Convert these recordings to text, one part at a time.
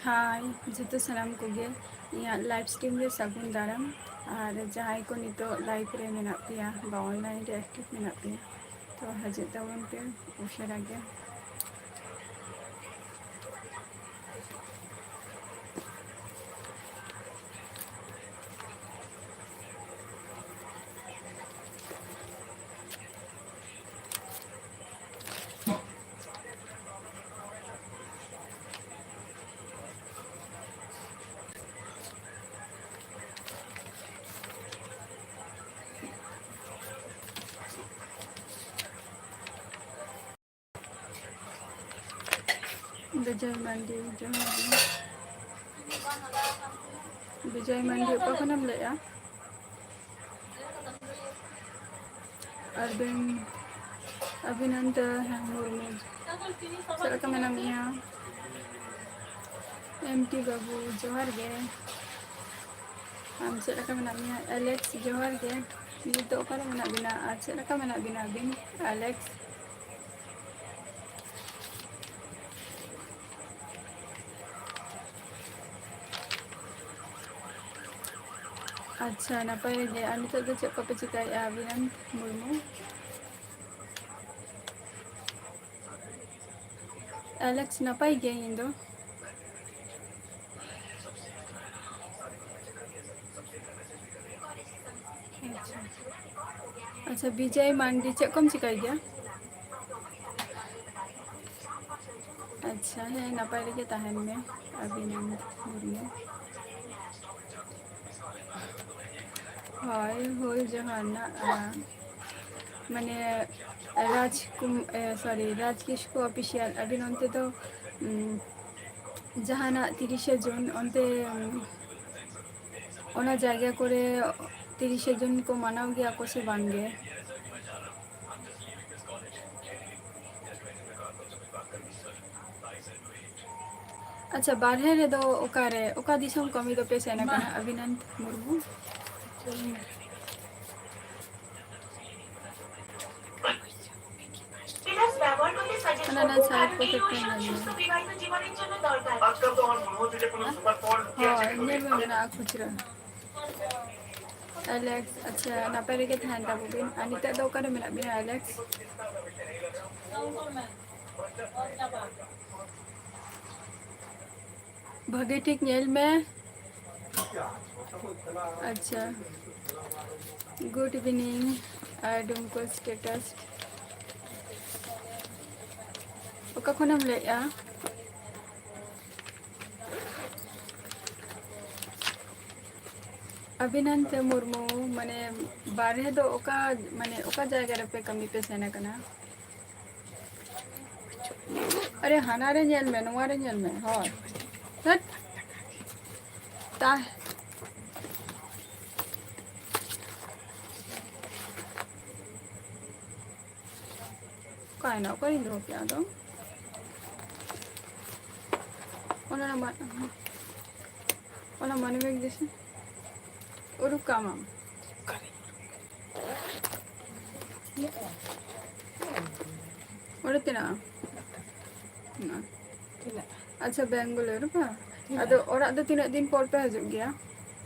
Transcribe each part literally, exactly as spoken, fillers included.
ᱦᱟᱭ ᱡᱚᱛᱚ ᱥᱟᱱᱟᱢ ᱠᱚᱜᱮ, ᱤᱧᱟᱹᱜ live stream ᱨᱮ ᱥᱟᱹᱜᱩᱱ ᱫᱟᱨᱟᱢ᱾ ᱟᱨ ᱡᱟᱦᱟᱸᱭ ᱠᱚ ᱱᱤᱛᱚᱜ live ᱨᱮ ᱢᱮᱱᱟᱜ ᱯᱮᱭᱟ ᱵᱟ online ᱨᱮ active ᱢᱮᱱᱟᱜ ᱯᱮᱭᱟ, ᱛᱚ ᱦᱤᱡᱩᱜ ᱛᱟᱵᱚᱱ ᱯᱮ ᱩᱥᱟᱹᱨᱟ ᱜᱮ᱾ ᱵᱤᱡᱚᱭ ᱢᱟᱱᱰᱤ, ᱡᱚᱦᱟᱨ ᱜᱮ᱾ ᱵᱤᱡᱚᱭ ᱢᱟᱱᱰᱤ, ᱚᱠᱟ ᱠᱷᱚᱱᱮᱢ ᱞᱟᱹᱭᱮᱜᱼᱟ? ᱟᱨ ᱵᱮᱱ, ᱚᱵᱷᱤᱱᱚᱱᱫᱚᱱ ᱢᱩᱨᱢᱩ, ᱪᱮᱫ ᱞᱮᱠᱟ ᱢᱮᱱᱟᱜ ᱢᱮᱭᱟ? ᱮᱢ ᱴᱤ ᱵᱟᱹᱵᱩ, ᱡᱚᱦᱟᱨ ᱜᱮ᱾ ᱟᱢ ᱪᱮᱫ ᱞᱮᱠᱟ ᱢᱮᱱᱟᱜ ᱢᱮᱭᱟ? ᱟᱞᱮᱠᱥ, ᱡᱚᱦᱟᱨ ᱜᱮ᱾ ᱱᱤᱛ ᱫᱚ ᱚᱠᱟᱨᱮ ᱢᱮᱱᱟᱜ ᱵᱤᱱᱟ ᱟᱨ ᱪᱮᱫ ᱞᱮᱠᱟ ᱢᱮᱱᱟᱜ ᱵᱤᱱᱟ ᱟᱹᱵᱤᱱ, ᱟᱞᱮᱠᱥ? ᱟᱪᱪᱷᱟ, ᱱᱟᱯᱟᱭ ᱜᱮ᱾ ᱟᱨ ᱱᱤᱛᱚᱜ ᱫᱚ ᱪᱮᱫ ᱠᱚᱯᱮ ᱪᱤᱠᱟᱹᱭᱮᱫᱼᱟ, ᱚᱵᱷᱤᱱᱚᱱᱫᱚᱱ ᱢᱩᱨᱢᱩ? ᱟᱞᱮᱠᱥ, ᱱᱟᱯᱟᱭ ᱜᱤᱭᱟᱹᱧ ᱤᱧ ᱫᱚ᱾ ᱟᱪᱪᱷᱟ᱾ ᱟᱪᱪᱷᱟ, ᱵᱤᱡᱚᱭ ᱢᱟᱱᱰᱤ, ᱪᱮᱫ ᱠᱚᱢ ᱪᱤᱠᱟᱹᱭ ᱜᱮᱭᱟ? ᱟᱪᱪᱷᱟ, ᱦᱮᱸ, ᱱᱟᱯᱟᱭ ᱨᱮᱜᱮ ᱛᱟᱦᱮᱱ ᱢᱮ, ᱚᱵᱷᱤᱱᱚᱱᱫᱚᱱ ᱢᱩᱨᱢᱩ᱾ ᱦᱳᱭ, ᱦᱩᱞ ᱡᱟᱦᱟᱱᱟᱜ, ᱟ, ᱢᱟᱱᱮ, ᱨᱟᱡᱽ ᱠᱩᱢ-, ᱮ, sorry, ᱨᱟᱡᱽ ᱠᱤᱥᱠᱩ Official, ᱟᱹᱵᱤᱱ ᱚᱱᱛᱮ ᱫᱚ, ᱩᱢ, ᱡᱟᱦᱟᱱᱟᱜ ᱛᱤᱨᱤᱥᱮ ᱡᱩᱱ ᱚᱱᱛᱮ, ᱩᱢ, ᱚᱱᱟ ᱡᱟᱭᱜᱟ ᱠᱚᱨᱮ ᱛᱤᱨᱤᱥᱮ ᱡᱩᱱ ᱠᱚ ᱢᱟᱱᱟᱣ ᱜᱮᱭᱟ ᱠᱚ ᱥᱮ ᱵᱟᱝ ᱜᱮ? ᱟᱪᱪᱷᱟ, ᱵᱟᱨᱦᱮ ᱨᱮᱫᱚ ᱚᱠᱟᱨᱮ, ᱚᱠᱟ ᱫᱤᱥᱚᱢ ᱠᱟᱹᱢᱤ ᱫᱚᱯᱮ ᱥᱮᱱ ᱟᱠᱟᱱᱟ, ᱚᱵᱷᱤᱱᱚᱱᱫᱚᱱ ᱢᱩᱨᱢᱩ? ᱥᱟᱭᱤᱰ ᱯᱚᱠᱮᱴ ᱨᱮ ᱧᱮᱞ ᱢᱮ᱾ ᱦᱳᱭ, ᱧᱮᱞ ᱢᱮ, ᱢᱮᱱᱟᱜᱼᱟ ᱠᱷᱩᱪᱨᱟᱹ᱾ ᱟᱞᱮᱠᱥ, ᱟᱪᱪᱷᱟ, ᱱᱟᱯᱟᱭ ᱨᱮᱜᱮ ᱛᱟᱦᱮᱱ ᱛᱟᱵᱚ ᱵᱤᱱ᱾ ᱟᱨ ᱱᱤᱛᱚᱜ ᱫᱚ ᱚᱠᱟᱨᱮ ᱢᱮᱱᱟᱜ ᱵᱤᱱᱟ, ᱟᱞᱮᱠᱥ? ᱵᱷᱟᱜᱮ ᱴᱷᱤᱠ ᱧᱮᱞ ᱢᱮ᱾ ᱟᱪᱪᱷᱟ, ᱜᱩᱰ ᱤᱵᱷᱤᱱᱤᱝ᱾ ᱟᱨ ᱰᱩᱢᱠᱚ ᱥᱴᱮᱴᱟᱥ᱾ ᱚᱠᱟ ᱠᱷᱚᱱᱮᱢ ᱞᱟᱹᱭᱮᱫᱼᱟ? ᱚᱵᱷᱤᱱᱟᱱᱛᱟ ᱢᱩᱨᱢᱩ, ᱢᱟᱱᱮ, ᱵᱟᱨᱦᱮ ᱫᱚ ᱚᱠᱟ, ᱢᱟᱱᱮ, ᱚᱠᱟ ᱡᱟᱭᱜᱟ ᱨᱮᱯᱮ ᱠᱟᱹᱢᱤ ᱯᱮ ᱥᱮᱱ ᱟᱠᱟᱱᱟ? ᱟᱨᱮ, ᱦᱟᱱᱟ ᱨᱮ ᱧᱮᱞ ᱢᱮ, ᱱᱚᱣᱟ ᱨᱮ ᱧᱮᱞ ᱢᱮ, ᱦᱳᱭ᱾ ᱦᱟᱹᱴ᱾ ᱛᱟ-, ᱚᱠᱟᱭᱮᱱᱟ? ᱚᱠᱟᱨᱤᱧ ᱫᱚᱦᱚ ᱠᱮᱫᱟ ᱟᱫᱚ? ᱚᱱᱟ ᱢᱟ-, ᱚᱱᱟ ᱢᱟᱱᱤ ᱵᱮᱜᱽ ᱫᱤᱥᱟᱹ ᱩᱰᱩᱠ ᱠᱟᱜ ᱢᱟᱢ᱾ ᱚᱸᱰᱮ ᱛᱤᱱᱟᱹᱜ? ᱛᱤᱱᱟᱹᱜ? ᱟᱪᱪᱷᱟ, ᱵᱮᱝᱜᱟᱞᱳᱨ ᱵᱟ? ᱛᱤᱱᱟᱹᱜ? ᱟᱫᱚ ᱚᱲᱟᱜ ᱫᱚ ᱛᱤᱱᱟᱹᱜ ᱫᱤᱱ ᱯᱚᱨ ᱯᱮ ᱦᱤᱡᱩᱜ ᱜᱮᱭᱟ?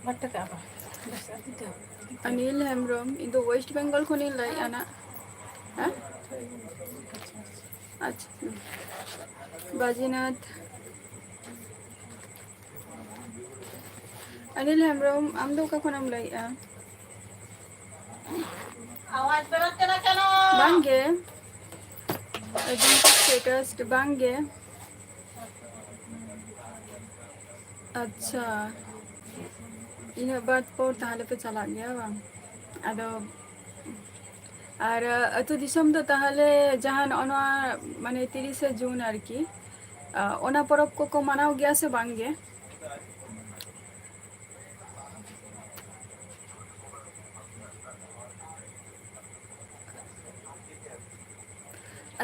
ᱵᱟᱨ ᱴᱟᱠᱟ ᱟᱵᱟᱨ᱾ ᱵᱮᱥ, ᱟᱹᱰᱤ ᱫᱟᱢ, ᱟᱹᱰᱤ ᱫᱟᱢ᱾ ᱟᱱᱤᱞ ᱦᱮᱢᱵᱨᱚᱢ, ᱤᱧ ᱫᱚ ᱳᱭᱮᱥᱴ ᱵᱮᱝᱜᱚᱞ ᱠᱷᱚᱱᱤᱧ ᱞᱟᱹᱭᱮᱫᱼᱟ ᱱᱟᱜ᱾ ᱦᱮᱸ? ᱟᱪᱪᱷᱟ, ᱟᱪᱪᱷᱟ᱾ ᱟᱪᱪᱷᱟ᱾ ᱵᱟᱡᱤᱱᱟᱛᱷ᱾ ᱟᱱᱤᱞ ᱦᱮᱢᱵᱨᱚᱢ, ᱟᱢ ᱫᱚ ᱚᱠᱟ ᱠᱷᱚᱱᱮᱢ ᱞᱟᱹᱭᱮᱫᱼᱟ? ᱟᱣᱟᱡᱽ ᱵᱮᱨᱚᱜ ᱠᱟᱱᱟ ᱠᱮᱱᱚ? ᱵᱟᱝ ᱜᱮ᱾ ᱟᱹᱰᱤ status ᱵᱟᱝ ᱜᱮ᱾ ᱟᱪᱪᱷᱟ, ᱤᱱᱟᱹᱜ ᱵᱟᱫ ᱯᱚᱨ ᱛᱟᱦᱞᱮ ᱯᱮ ᱪᱟᱞᱟᱜ ᱜᱮᱭᱟ ᱵᱟᱝ? ᱟᱫᱚ, ᱟᱨ ᱟᱹᱛᱩ ᱫᱤᱥᱚᱢ ᱫᱚ ᱛᱟᱦᱞᱮ ᱡᱟᱦᱟᱸ ᱱᱚᱜᱼᱚ ᱱᱚᱣᱟ, ᱢᱟᱱᱮ, ᱛᱤᱨᱤᱥᱮ ᱡᱩᱱ ᱟᱨᱠᱤ, ᱟ, ᱚᱱᱟ ᱯᱚᱨᱚᱵᱽ ᱠᱚᱠᱚ ᱢᱟᱱᱟᱣ ᱜᱮᱭᱟ ᱥᱮ ᱵᱟᱝ ᱜᱮ?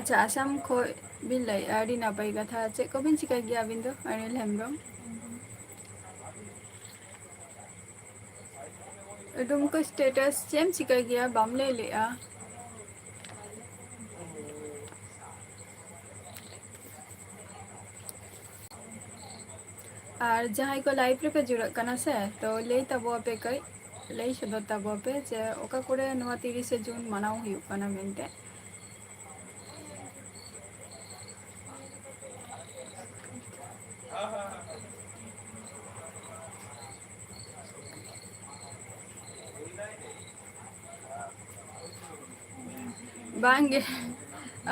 ᱟᱪᱪᱷᱟ, ᱟᱥᱟᱢ ᱠᱷᱚᱡ ᱵᱤᱱ ᱞᱟᱹᱭᱮᱫᱼᱟ, ᱟᱹᱰᱤ ᱱᱟᱯᱟᱭ ᱠᱟᱛᱷᱟ᱾ ᱪᱮᱫ ᱠᱚᱵᱤᱱ ᱪᱤᱠᱟᱹᱭ ᱜᱮᱭᱟ ᱟᱹᱵᱤᱱ ᱫᱚ, ᱚᱱᱤᱞ ᱦᱮᱢᱵᱨᱚᱢ? ᱰᱩᱢᱠᱟᱹ status ᱪᱮᱫ ᱮᱢ ᱪᱤᱠᱟᱹᱭ ᱜᱮᱭᱟ, ᱵᱟᱢ ᱞᱟᱹᱭ ᱞᱮᱫᱼᱟ? ᱟᱨ ᱡᱟᱦᱟᱸᱭ ᱠᱚ live ᱨᱮᱯᱮ ᱡᱩᱲᱟᱹᱜ ᱠᱟᱱᱟ ᱥᱮ, ᱛᱚ ᱞᱟᱹᱭ ᱛᱟᱵᱚ ᱟᱯᱮ ᱠᱟᱹᱡ, ᱞᱟᱹᱭ ᱥᱚᱫᱚᱨ ᱛᱟᱵᱚ ᱟᱯᱮ ᱡᱮ ᱚᱠᱟ ᱠᱚᱨᱮ ᱱᱚᱣᱟ ᱛᱤᱨᱤᱥᱮ ᱡᱩᱱ ᱢᱟᱱᱟᱣ ᱦᱩᱭᱩᱜ ᱠᱟᱱᱟ ᱢᱮᱱᱛᱮ᱾ ᱵᱟᱝᱜᱮ,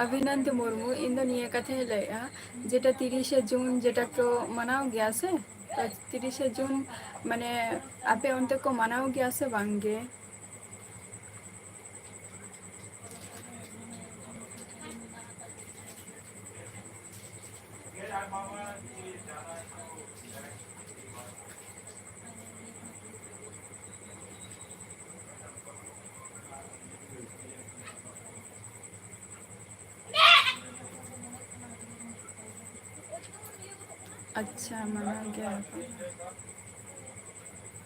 ᱚᱵᱷᱤᱱᱚᱱᱫ ᱢᱩᱨᱢᱩ, ᱤᱧ ᱫᱚ ᱱᱤᱭᱟᱹ ᱠᱟᱛᱷᱟᱧ ᱞᱟᱹᱭᱮᱜᱼᱟ, ᱡᱮᱴᱟ ᱛᱤᱨᱤᱥᱮ ᱡᱩᱱ ᱡᱮᱴᱟ ᱠᱚ ᱢᱟᱱᱟᱣ ᱜᱮᱭᱟ ᱥᱮ, ᱛᱚ ᱛᱤᱨᱤᱥᱮ ᱡᱩᱱ ᱢᱟᱱᱮ ᱟᱯᱮ ᱚᱱᱛᱮ ᱠᱚ ᱢᱟᱱᱟᱣ ᱜᱮᱭᱟ ᱥᱮ ᱵᱟᱝᱜᱮ? ᱟᱪᱪᱷᱟ, ᱢᱟᱱᱟᱣ ᱜᱮᱭᱟ ᱠᱚ᱾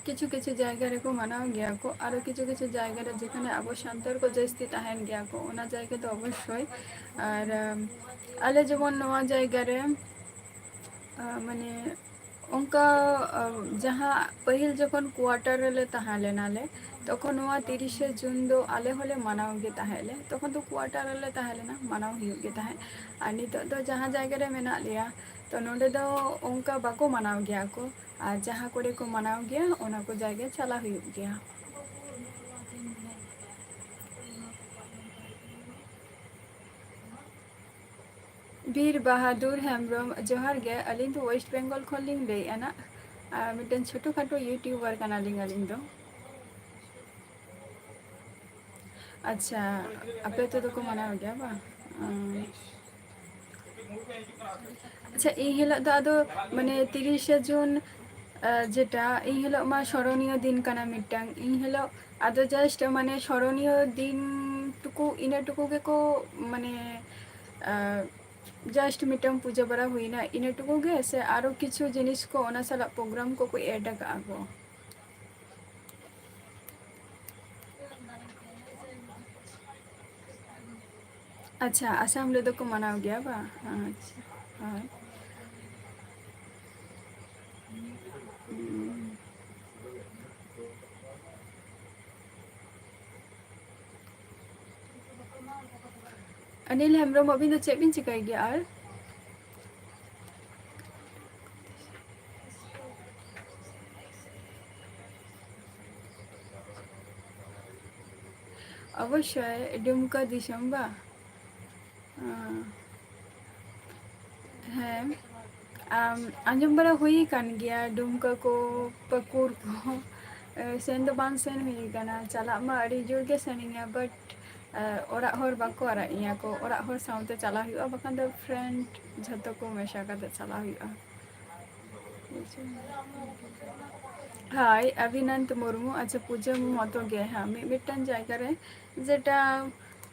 ᱠᱤᱪᱷᱩ ᱠᱤᱪᱷᱩ ᱡᱟᱭᱜᱟ ᱨᱮᱠᱚ ᱢᱟᱱᱟᱣ ᱜᱮᱭᱟ ᱠᱚ, ᱟᱨᱚ ᱠᱤᱪᱷᱩ ᱠᱤᱪᱷᱩ ᱡᱟᱭᱜᱟ ᱨᱮ ᱡᱮᱠᱷᱟᱱᱮ ᱟᱵᱚ ᱥᱟᱱᱛᱟᱲ ᱠᱚ ᱡᱟᱹᱥᱛᱤ ᱛᱟᱦᱮᱱ ᱜᱮᱭᱟ ᱠᱚ, ᱚᱱᱟ ᱡᱟᱭᱜᱟ ᱫᱚ ᱚᱵᱚᱥᱥᱳᱭ᱾ ᱟᱨ, ᱟᱢ, ᱟᱞᱮ ᱡᱮᱢᱚᱱ ᱱᱚᱣᱟ ᱡᱟᱭᱜᱟ ᱨᱮ, ᱟᱢ, ᱢᱟᱱᱮ ᱚᱱᱠᱟ, ᱟᱢ, ᱡᱟᱦᱟᱸ ᱯᱟᱹᱦᱤᱞ ᱡᱚᱠᱷᱚᱱ quarter ᱨᱮᱞᱮ ᱛᱟᱦᱮᱸ ᱞᱮᱱᱟᱞᱮ, ᱛᱚᱠᱷᱚᱱ ᱱᱚᱣᱟ ᱛᱤᱨᱤᱥᱮ ᱡᱩᱱ ᱫᱚ ᱟᱞᱮ ᱦᱚᱸᱞᱮ ᱢᱟᱱᱟᱣ ᱜᱮ ᱛᱟᱦᱮᱸᱫ ᱞᱮ᱾ ᱛᱚᱠᱷᱚᱱ ᱫᱚ quarter ᱨᱮᱞᱮ ᱛᱟᱦᱮᱸ ᱞᱮᱱᱟ, ᱢᱟᱱᱟᱣ ᱦᱩᱭᱩᱜ ᱜᱮ ᱛᱟᱦᱮᱸᱫ᱾ ᱟᱨ ᱱᱤᱛᱚᱜ ᱫᱚ ᱡᱟᱦᱟᱸ ᱡᱟᱭᱜᱟ ᱨᱮ ᱢᱮᱱᱟᱜ ᱞᱮᱭᱟ, ᱛᱚ ᱱᱚᱰᱮ ᱫᱚ ᱚᱱᱠᱟ ᱵᱟᱠᱚ ᱢᱟᱱᱟᱣ ᱜᱮᱭᱟ ᱠᱚ, ᱟᱨ ᱡᱟᱦᱟᱸ ᱠᱚᱨᱮ ᱠᱚ ᱢᱟᱱᱟᱣ ᱜᱮᱭᱟ, ᱚᱱᱟ ᱠᱚ ᱡᱟᱭᱜᱟ ᱪᱟᱞᱟᱜ ᱦᱩᱭᱩᱜ ᱜᱮᱭᱟ᱾ ᱵᱤᱨ ᱵᱟᱦᱟᱫᱩᱨ ᱦᱮᱢᱵᱨᱚᱢ, ᱡᱚᱦᱟᱨ ᱜᱮ᱾ ᱟᱹᱞᱤᱧ ᱫᱚ West Bengal ᱠᱷᱚᱱ ᱞᱤᱧ ᱞᱟᱹᱭᱮᱫᱼᱟ ᱱᱟᱜ᱾ ᱟᱨ ᱢᱤᱫᱴᱮᱱ ᱪᱷᱳᱴᱳ ᱠᱷᱟᱴᱳ YouTuber ᱠᱟᱱᱟᱞᱤᱧ ᱟᱹᱞᱤᱧ ᱫᱚ᱾ ᱟᱪᱪᱷᱟ, ᱟᱯᱮ ᱟᱹᱛᱩ ᱫᱚᱠᱚ ᱢᱟᱱᱟᱣ ᱜᱮᱭᱟ ᱵᱟᱝ? ᱩᱸ᱾ ᱟᱪᱪᱷᱟ, ᱮᱱ ᱦᱤᱞᱳᱜ ᱫᱚ ᱟᱫᱚ, ᱢᱟᱱᱮ, ᱛᱤᱨᱤᱥᱮ ᱡᱩᱱ, ᱟᱸ, ᱡᱮᱴᱟ, ᱮᱱ ᱦᱤᱞᱳᱜ ᱢᱟ ᱥᱚᱨᱚᱱᱤᱭᱚ ᱫᱤᱱ ᱠᱟᱱᱟ ᱢᱤᱫᱴᱟᱝ᱾ ᱮᱱ ᱦᱤᱞᱳᱜ ᱟᱫᱚ just, ᱢᱟᱱᱮ, ᱥᱚᱨᱚᱱᱤᱭᱚ ᱫᱤᱱ ᱴᱩᱠᱩ, ᱤᱱᱟᱹ ᱴᱩᱠᱩ ᱜᱮᱠᱚ, ᱢᱟᱱᱮ, ᱟᱸ, just ᱢᱤᱫᱴᱟᱝ ᱯᱩᱡᱟᱹ ᱵᱟᱲᱟ ᱦᱩᱭᱱᱟ, ᱤᱱᱟᱹ ᱴᱩᱠᱩ ᱜᱮ? ᱥᱮ ᱟᱨᱚ ᱠᱤᱪᱷᱩ ᱡᱤᱱᱤᱥ ᱠᱚ ᱚᱱᱟ ᱥᱟᱞᱟᱜ program ᱠᱚᱠᱚ add ᱟᱠᱟᱜᱼᱟ ᱠᱚ? ᱟᱪᱪᱷᱟ, ᱟᱥᱟᱢ ᱨᱮᱫᱚ ᱠᱚ ᱢᱟᱱᱟᱣ ᱜᱮᱭᱟ ᱵᱟᱝ? ᱟᱪᱪᱷᱟ, ᱦᱳᱭ᱾ ᱚᱱᱤᱞ ᱦᱮᱢᱵᱨᱚᱢ, ᱟᱹᱵᱤᱱ ᱫᱚ ᱪᱮᱫ ᱵᱤᱱ ᱪᱤᱠᱟᱹᱭ ᱜᱮᱭᱟ ᱟᱨ? ᱚᱵᱚᱥᱥᱳᱭ, ᱰᱩᱢᱠᱟ ᱫᱤᱥᱚᱢ ᱵᱟ? ᱦᱮᱸ, ᱟᱢ, ᱟᱸᱡᱚᱢ ᱵᱟᱲᱟ ᱦᱩᱭ ᱟᱠᱟᱱ ᱜᱮᱭᱟ, ᱰᱩᱢᱠᱟ ᱠᱚ, ᱯᱟᱹᱠᱩᱲ ᱠᱚ᱾ ᱮ, ᱥᱮᱱ ᱫᱚ ᱵᱟᱝ ᱥᱮᱱ ᱦᱩᱭ ᱟᱠᱟᱱᱟ, ᱪᱟᱞᱟᱜ ᱢᱟ ᱟᱹᱰᱤ ᱡᱳᱨ ᱜᱮ ᱥᱟᱱᱟᱧᱟ, but, ᱮ, ᱚᱲᱟᱜ ᱦᱚᱲ ᱵᱟᱠᱚ ᱟᱲᱟᱜ ᱤᱧᱟ ᱠᱚ᱾ ᱚᱲᱟᱜ ᱦᱚᱲ ᱥᱟᱶᱛᱮ ᱪᱟᱞᱟᱜ ᱦᱩᱭᱩᱜᱼᱟ, ᱵᱟᱠᱷᱟᱱ ᱫᱚ friend ᱡᱷᱚᱛᱚ ᱠᱚ ᱢᱮᱥᱟ ᱠᱟᱛᱮ ᱪᱟᱞᱟᱜ ᱦᱩᱭᱩᱜᱼᱟ᱾ ᱦᱳᱭ, ᱚᱵᱤᱱᱟᱱᱛ ᱢᱩᱨᱢᱩ᱾ ᱟᱪᱪᱷᱟ, ᱯᱩᱡᱟᱹ ᱢᱚᱛᱚ ᱜᱮ, ᱦᱮᱸ, ᱢᱤᱫ ᱢᱤᱫᱴᱟᱝ ᱡᱟᱭᱜᱟ ᱨᱮ, ᱡᱮᱴᱟ,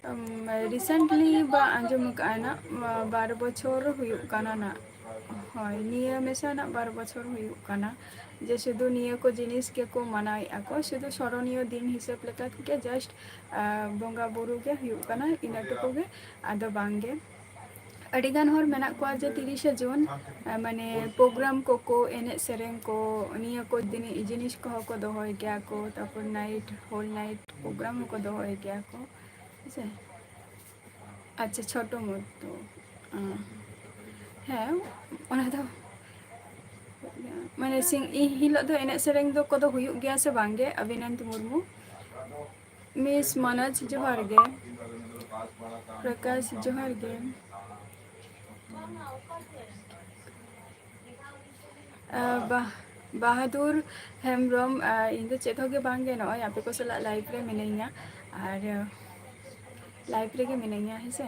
ᱩᱢ, recently ᱵᱟ ᱟᱸᱡᱚᱢ ᱟᱠᱟᱫᱼᱟ ᱱᱟᱜ, ᱵᱟ-, ᱵᱟᱨ ᱵᱚᱪᱷᱚᱨ ᱦᱩᱭᱩᱜ ᱠᱟᱱᱟ ᱱᱟᱜ᱾ ᱦᱳᱭ, ᱱᱤᱭᱟᱹ ᱢᱮᱥᱟ ᱱᱟᱜ ᱵᱟᱨ ᱵᱚᱪᱷᱚᱨ ᱦᱩᱭᱩᱜ ᱠᱟᱱᱟ, ᱡᱮ ᱥᱩᱫᱷᱩ ᱱᱤᱭᱟᱹ ᱠᱚ ᱡᱤᱱᱤᱥ ᱜᱮᱠᱚ ᱢᱟᱱᱟᱣᱮᱫᱼᱟ ᱠᱚ, ᱥᱩᱫᱷᱩ ᱥᱚᱨᱚᱱᱤᱭᱚ ᱫᱤᱱ ᱦᱤᱥᱟᱹᱵ ᱞᱮᱠᱟ ᱛᱮᱜᱮ just, ᱟ, ᱵᱚᱸᱜᱟ ᱵᱩᱨᱩ ᱜᱮ ᱦᱩᱭᱩᱜ ᱠᱟᱱᱟ, ᱤᱱᱟᱹ ᱴᱩᱠᱩ ᱜᱮ, ᱟᱫᱚ ᱵᱟᱝ ᱜᱮ᱾ ᱟᱹᱰᱤ ᱜᱟᱱ ᱦᱚᱲ ᱢᱮᱱᱟᱜ ᱠᱚᱣᱟ ᱡᱮ ᱛᱤᱨᱤᱥᱟ ᱡᱩᱱ, ᱟ, ᱢᱟᱱᱮ program ᱠᱚᱠᱚ, ᱮᱱᱮᱡ ᱥᱮᱨᱮᱧ ᱠᱚ, ᱱᱤᱭᱟᱹ ᱠᱚ ᱫᱤᱱ-, ᱡᱤᱱᱤᱥ ᱠᱚᱦᱚᱸ ᱠᱚ ᱫᱚᱦᱚᱭ ᱜᱮᱭᱟ ᱠᱚ, ᱛᱟᱨᱯᱚᱨ night, whole night program ᱦᱚᱸᱠᱚ ᱫᱚᱦᱚᱭ ᱜᱮᱭᱟ ᱠᱚ, ᱦᱮᱸ ᱥᱮ? ᱟᱪᱪᱷᱟ, ᱪᱷᱳᱴᱳ ᱢᱳᱴᱳ, ᱟ, ᱦᱮᱸ, ᱚᱱᱟ ᱫᱚ, ᱢᱟᱱᱮ, ᱥᱤᱧ, ᱤᱱ ᱦᱤᱞᱳᱜ ᱫᱚ ᱮᱱᱮᱡ ᱥᱮᱨᱮᱧ ᱫᱚ ᱠᱚᱫᱚ ᱦᱩᱭᱩᱜ ᱜᱮᱭᱟ ᱥᱮ ᱵᱟᱝ ᱜᱮ, ᱚᱵᱤᱱᱟᱱᱛ ᱢᱩᱨᱢᱩ? ᱢᱤᱥ ᱢᱚᱱᱳᱡᱽ, ᱡᱚᱦᱟᱨ ᱜᱮ᱾ ᱯᱨᱚᱠᱟᱥ, ᱡᱚᱦᱟᱨ ᱜᱮ᱾ ᱟ, ᱵᱟᱦ-, ᱵᱟᱦᱟᱫᱩᱨ ᱦᱮᱢᱵᱨᱚᱢ, ᱟ, ᱤᱧ ᱫᱚ ᱪᱮᱫ ᱦᱚᱸ ᱜᱮ ᱵᱟᱝ ᱜᱮ, ᱱᱚᱜᱼᱚᱭ ᱟᱯᱮ ᱠᱚ ᱥᱟᱞᱟᱜ live ᱨᱮ ᱢᱤᱱᱟᱹᱧᱟ, ᱟᱨ, ᱟ, live ᱨᱮᱜᱮ ᱢᱤᱱᱟᱹᱧᱟ, ᱦᱮᱸ ᱥᱮ᱾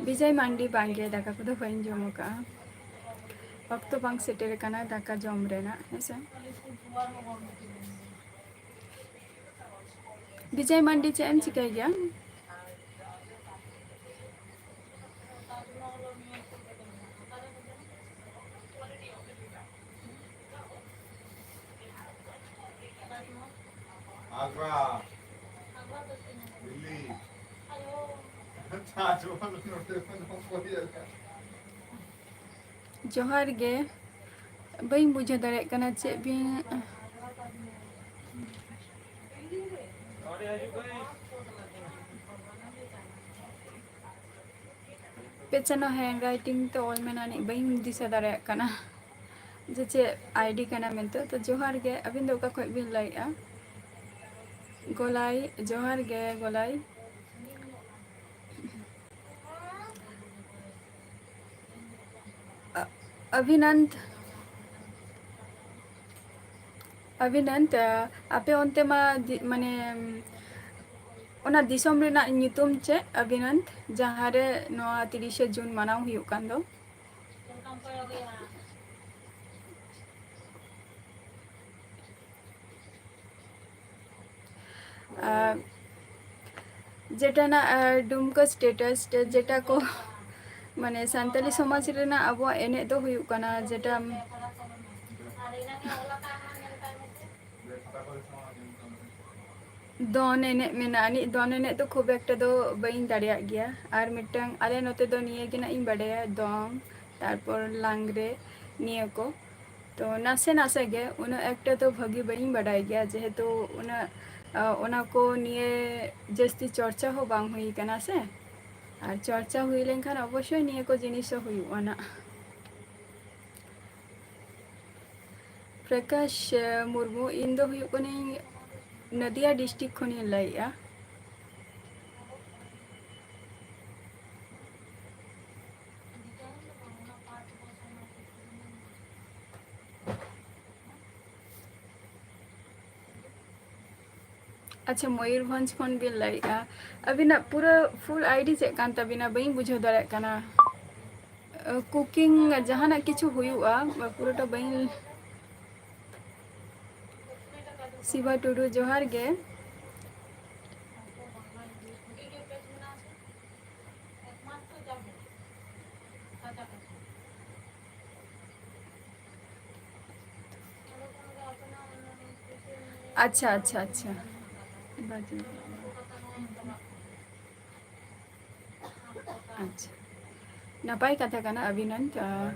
ᱵᱤᱡᱚᱭ ᱢᱟᱱᱰᱤ, ᱵᱟᱝ ᱜᱮ, ᱫᱟᱠᱟ ᱠᱚᱫᱚ ᱵᱟᱹᱧ ᱡᱚᱢ ᱟᱠᱟᱫᱼᱟ, ᱚᱠᱛᱚ ᱵᱟᱝ ᱥᱮᱴᱮᱨ ᱟᱠᱟᱱᱟ ᱫᱟᱠᱟ ᱡᱚᱢ ᱨᱮᱱᱟᱜ, ᱦᱮᱸ ᱥᱮ᱾ ᱵᱤᱡᱚᱭ ᱢᱟᱱᱰᱤ, ᱪᱮᱫ ᱮᱢ ᱪᱤᱠᱟᱹᱭ ᱜᱮᱭᱟ? ᱟᱜᱽᱨᱟ, ᱫᱤᱞᱞᱤ᱾ ᱡᱚᱦᱟᱨ ᱜᱮ᱾ ᱵᱟᱹᱧ ᱵᱩᱡᱷᱟᱹᱣ ᱫᱟᱲᱮᱭᱟᱜ ᱠᱟᱱᱟ ᱪᱮᱫ ᱵᱤᱱ, ᱱᱚᱰᱮ ᱦᱤᱡᱩᱜ ᱠᱟᱹᱱᱟᱹᱧ᱾ ᱯᱮᱪᱟᱱᱚ handwriting ᱛᱮ ᱚᱞ ᱢᱮᱱᱟᱜ ᱟᱹᱱᱤᱡ, ᱵᱟᱹᱧ ᱫᱤᱥᱟᱹ ᱫᱟᱲᱮᱭᱟᱜ ᱠᱟᱱᱟ ᱡᱮ ᱪᱮᱫ ID ᱠᱟᱱᱟ ᱢᱮᱱᱛᱮ᱾ ᱛᱚ ᱡᱚᱦᱟᱨ ᱜᱮ, ᱟᱹᱵᱤᱱ ᱫᱚ ᱚᱠᱟ ᱠᱷᱚᱱ ᱵᱤᱱ ᱞᱟᱹᱭᱮᱫᱼᱟ? ᱜᱚᱞᱟᱭ, ᱡᱚᱦᱟᱨ ᱜᱮ ᱜᱚᱞᱟᱭ᱾ ᱟ-, ᱚᱵᱷᱤᱱᱟᱱᱫ, ᱚᱵᱷᱤᱱᱟᱱᱫ, ᱟ, ᱟᱯᱮ ᱚᱱᱛᱮ ᱢᱟ ᱫᱤ-, ᱢᱟᱱᱮ, ᱚᱱᱟ ᱫᱤᱥᱚᱢ ᱨᱮᱱᱟᱜ ᱧᱩᱛᱩᱢ ᱪᱮᱫ, ᱚᱵᱷᱤᱱᱟᱱᱫ, ᱡᱟᱦᱟᱸ ᱨᱮ ᱱᱚᱣᱟ ᱛᱤᱨᱤᱥᱮ ᱡᱩᱱ ᱢᱟᱱᱟᱣ ᱦᱩᱭᱩᱜ ᱠᱟᱱ ᱫᱚ? ᱟᱨ ᱡᱮᱴᱟ ᱱᱟᱜ, ᱟᱨ ᱰᱩᱢᱠᱟᱹ status ᱛᱮ ᱡᱮᱴᱟ ᱠᱚ, ᱢᱟᱱᱮ, ᱥᱟᱱᱛᱟᱞᱤ ᱥᱚᱢᱟᱡᱽ ᱨᱮᱱᱟᱜ ᱟᱵᱚᱣᱟᱜ ᱮᱱᱮᱡ ᱫᱚ ᱦᱩᱭᱩᱜ ᱠᱟᱱᱟ ᱡᱮᱴᱟ ᱫᱚᱱ ᱮᱱᱮᱡ ᱢᱮᱱᱟᱜᱼᱟ, ᱟᱹᱱᱤᱡ ᱫᱚᱱ ᱮᱱᱮᱡ ᱫᱚ ᱠᱷᱩᱵ ᱮᱠᱴᱟ ᱫᱚ ᱵᱟᱹᱧ ᱫᱟᱲᱮᱭᱟᱜ ᱜᱮᱭᱟ᱾ ᱟᱨ ᱢᱤᱫᱴᱟᱝ ᱟᱞᱮ ᱱᱚᱛᱮ ᱫᱚ ᱱᱤᱭᱟᱹ ᱜᱮ ᱱᱟᱜ ᱤᱧ ᱵᱟᱰᱟᱭᱟ, ᱫᱚᱝ, ᱛᱟᱨᱯᱚᱨ ᱞᱟᱝᱜᱽᱨᱮ, ᱱᱤᱭᱟᱹ ᱠᱚ᱾ ᱛᱚ ᱱᱟᱥᱮ ᱱᱟᱥᱮ ᱜᱮ, ᱩᱱᱟᱹᱜ ᱮᱠᱴᱟ ᱫᱚ ᱵᱷᱟᱹᱜᱤ ᱵᱟᱹᱧ ᱵᱟᱰᱟᱭ ᱜᱮᱭᱟ, ᱡᱮᱦᱮᱛᱩ ᱩᱱᱟᱹᱜ, ᱟ, ᱚᱱᱟ ᱠᱚ ᱱᱤᱭᱮ ᱡᱟᱹᱥᱛᱤ ᱪᱚᱨᱪᱟ ᱦᱚᱸ ᱵᱟᱝ ᱦᱩᱭ ᱠᱟᱱᱟ ᱥᱮ᱾ ᱟᱨ ᱪᱚᱨᱪᱟ ᱦᱩᱭ ᱞᱮᱱᱠᱷᱟᱱ ᱚᱵᱚᱥᱥᱳᱭ ᱱᱤᱭᱟᱹ ᱠᱚ ᱡᱤᱱᱤᱥ ᱦᱚᱸ ᱦᱩᱭᱩᱜᱼᱟ ᱱᱟᱜ᱾ ᱯᱨᱚᱠᱟᱥ, ᱮ, ᱢᱩᱨᱢᱩ, ᱤᱧ ᱫᱚ ᱦᱩᱭᱩᱜ ᱠᱟᱹᱱᱟᱹᱧ ᱱᱚᱫᱤᱭᱟ district ᱠᱷᱚᱱᱤᱧ ᱞᱟᱹᱭᱮᱜᱼᱟ᱾ ᱟᱪᱪᱷᱟ, ᱢᱚᱭᱩᱨᱵᱷᱚᱸᱡᱽ ᱠᱷᱚᱱ ᱵᱤᱱ ᱞᱟᱹᱭᱮᱜᱼᱟ᱾ ᱟᱹᱵᱤᱱᱟᱜ ᱯᱩᱨᱟᱹ full ID ᱪᱮᱫ ᱠᱟᱱ ᱛᱟᱹᱵᱤᱱᱟ? ᱵᱟᱹᱧ ᱵᱩᱡᱷᱟᱹᱣ ᱫᱟᱲᱮᱭᱟᱜ ᱠᱟᱱᱟ᱾ ᱟᱹ, cooking ᱡᱟᱦᱟᱱᱟᱜ ᱠᱤᱪᱷᱩ ᱦᱩᱭᱩᱜᱼᱟ, ᱯᱩᱨᱟᱹᱴᱟ ᱵᱟᱹᱧ, ᱥᱤᱵᱟ ᱴᱩᱰᱩ, ᱡᱚᱦᱟᱨ ᱜᱮ᱾ ᱟᱪᱪᱷᱟ, ᱟᱪᱪᱷᱟ, ᱟᱪᱪᱷᱟ᱾ ᱟᱪᱪᱷᱟ, ᱱᱟᱯᱟᱭ ᱠᱟᱛᱷᱟ ᱠᱟᱱᱟ ᱚᱵᱷᱤᱱᱚᱱᱫ᱾ ᱟᱸ,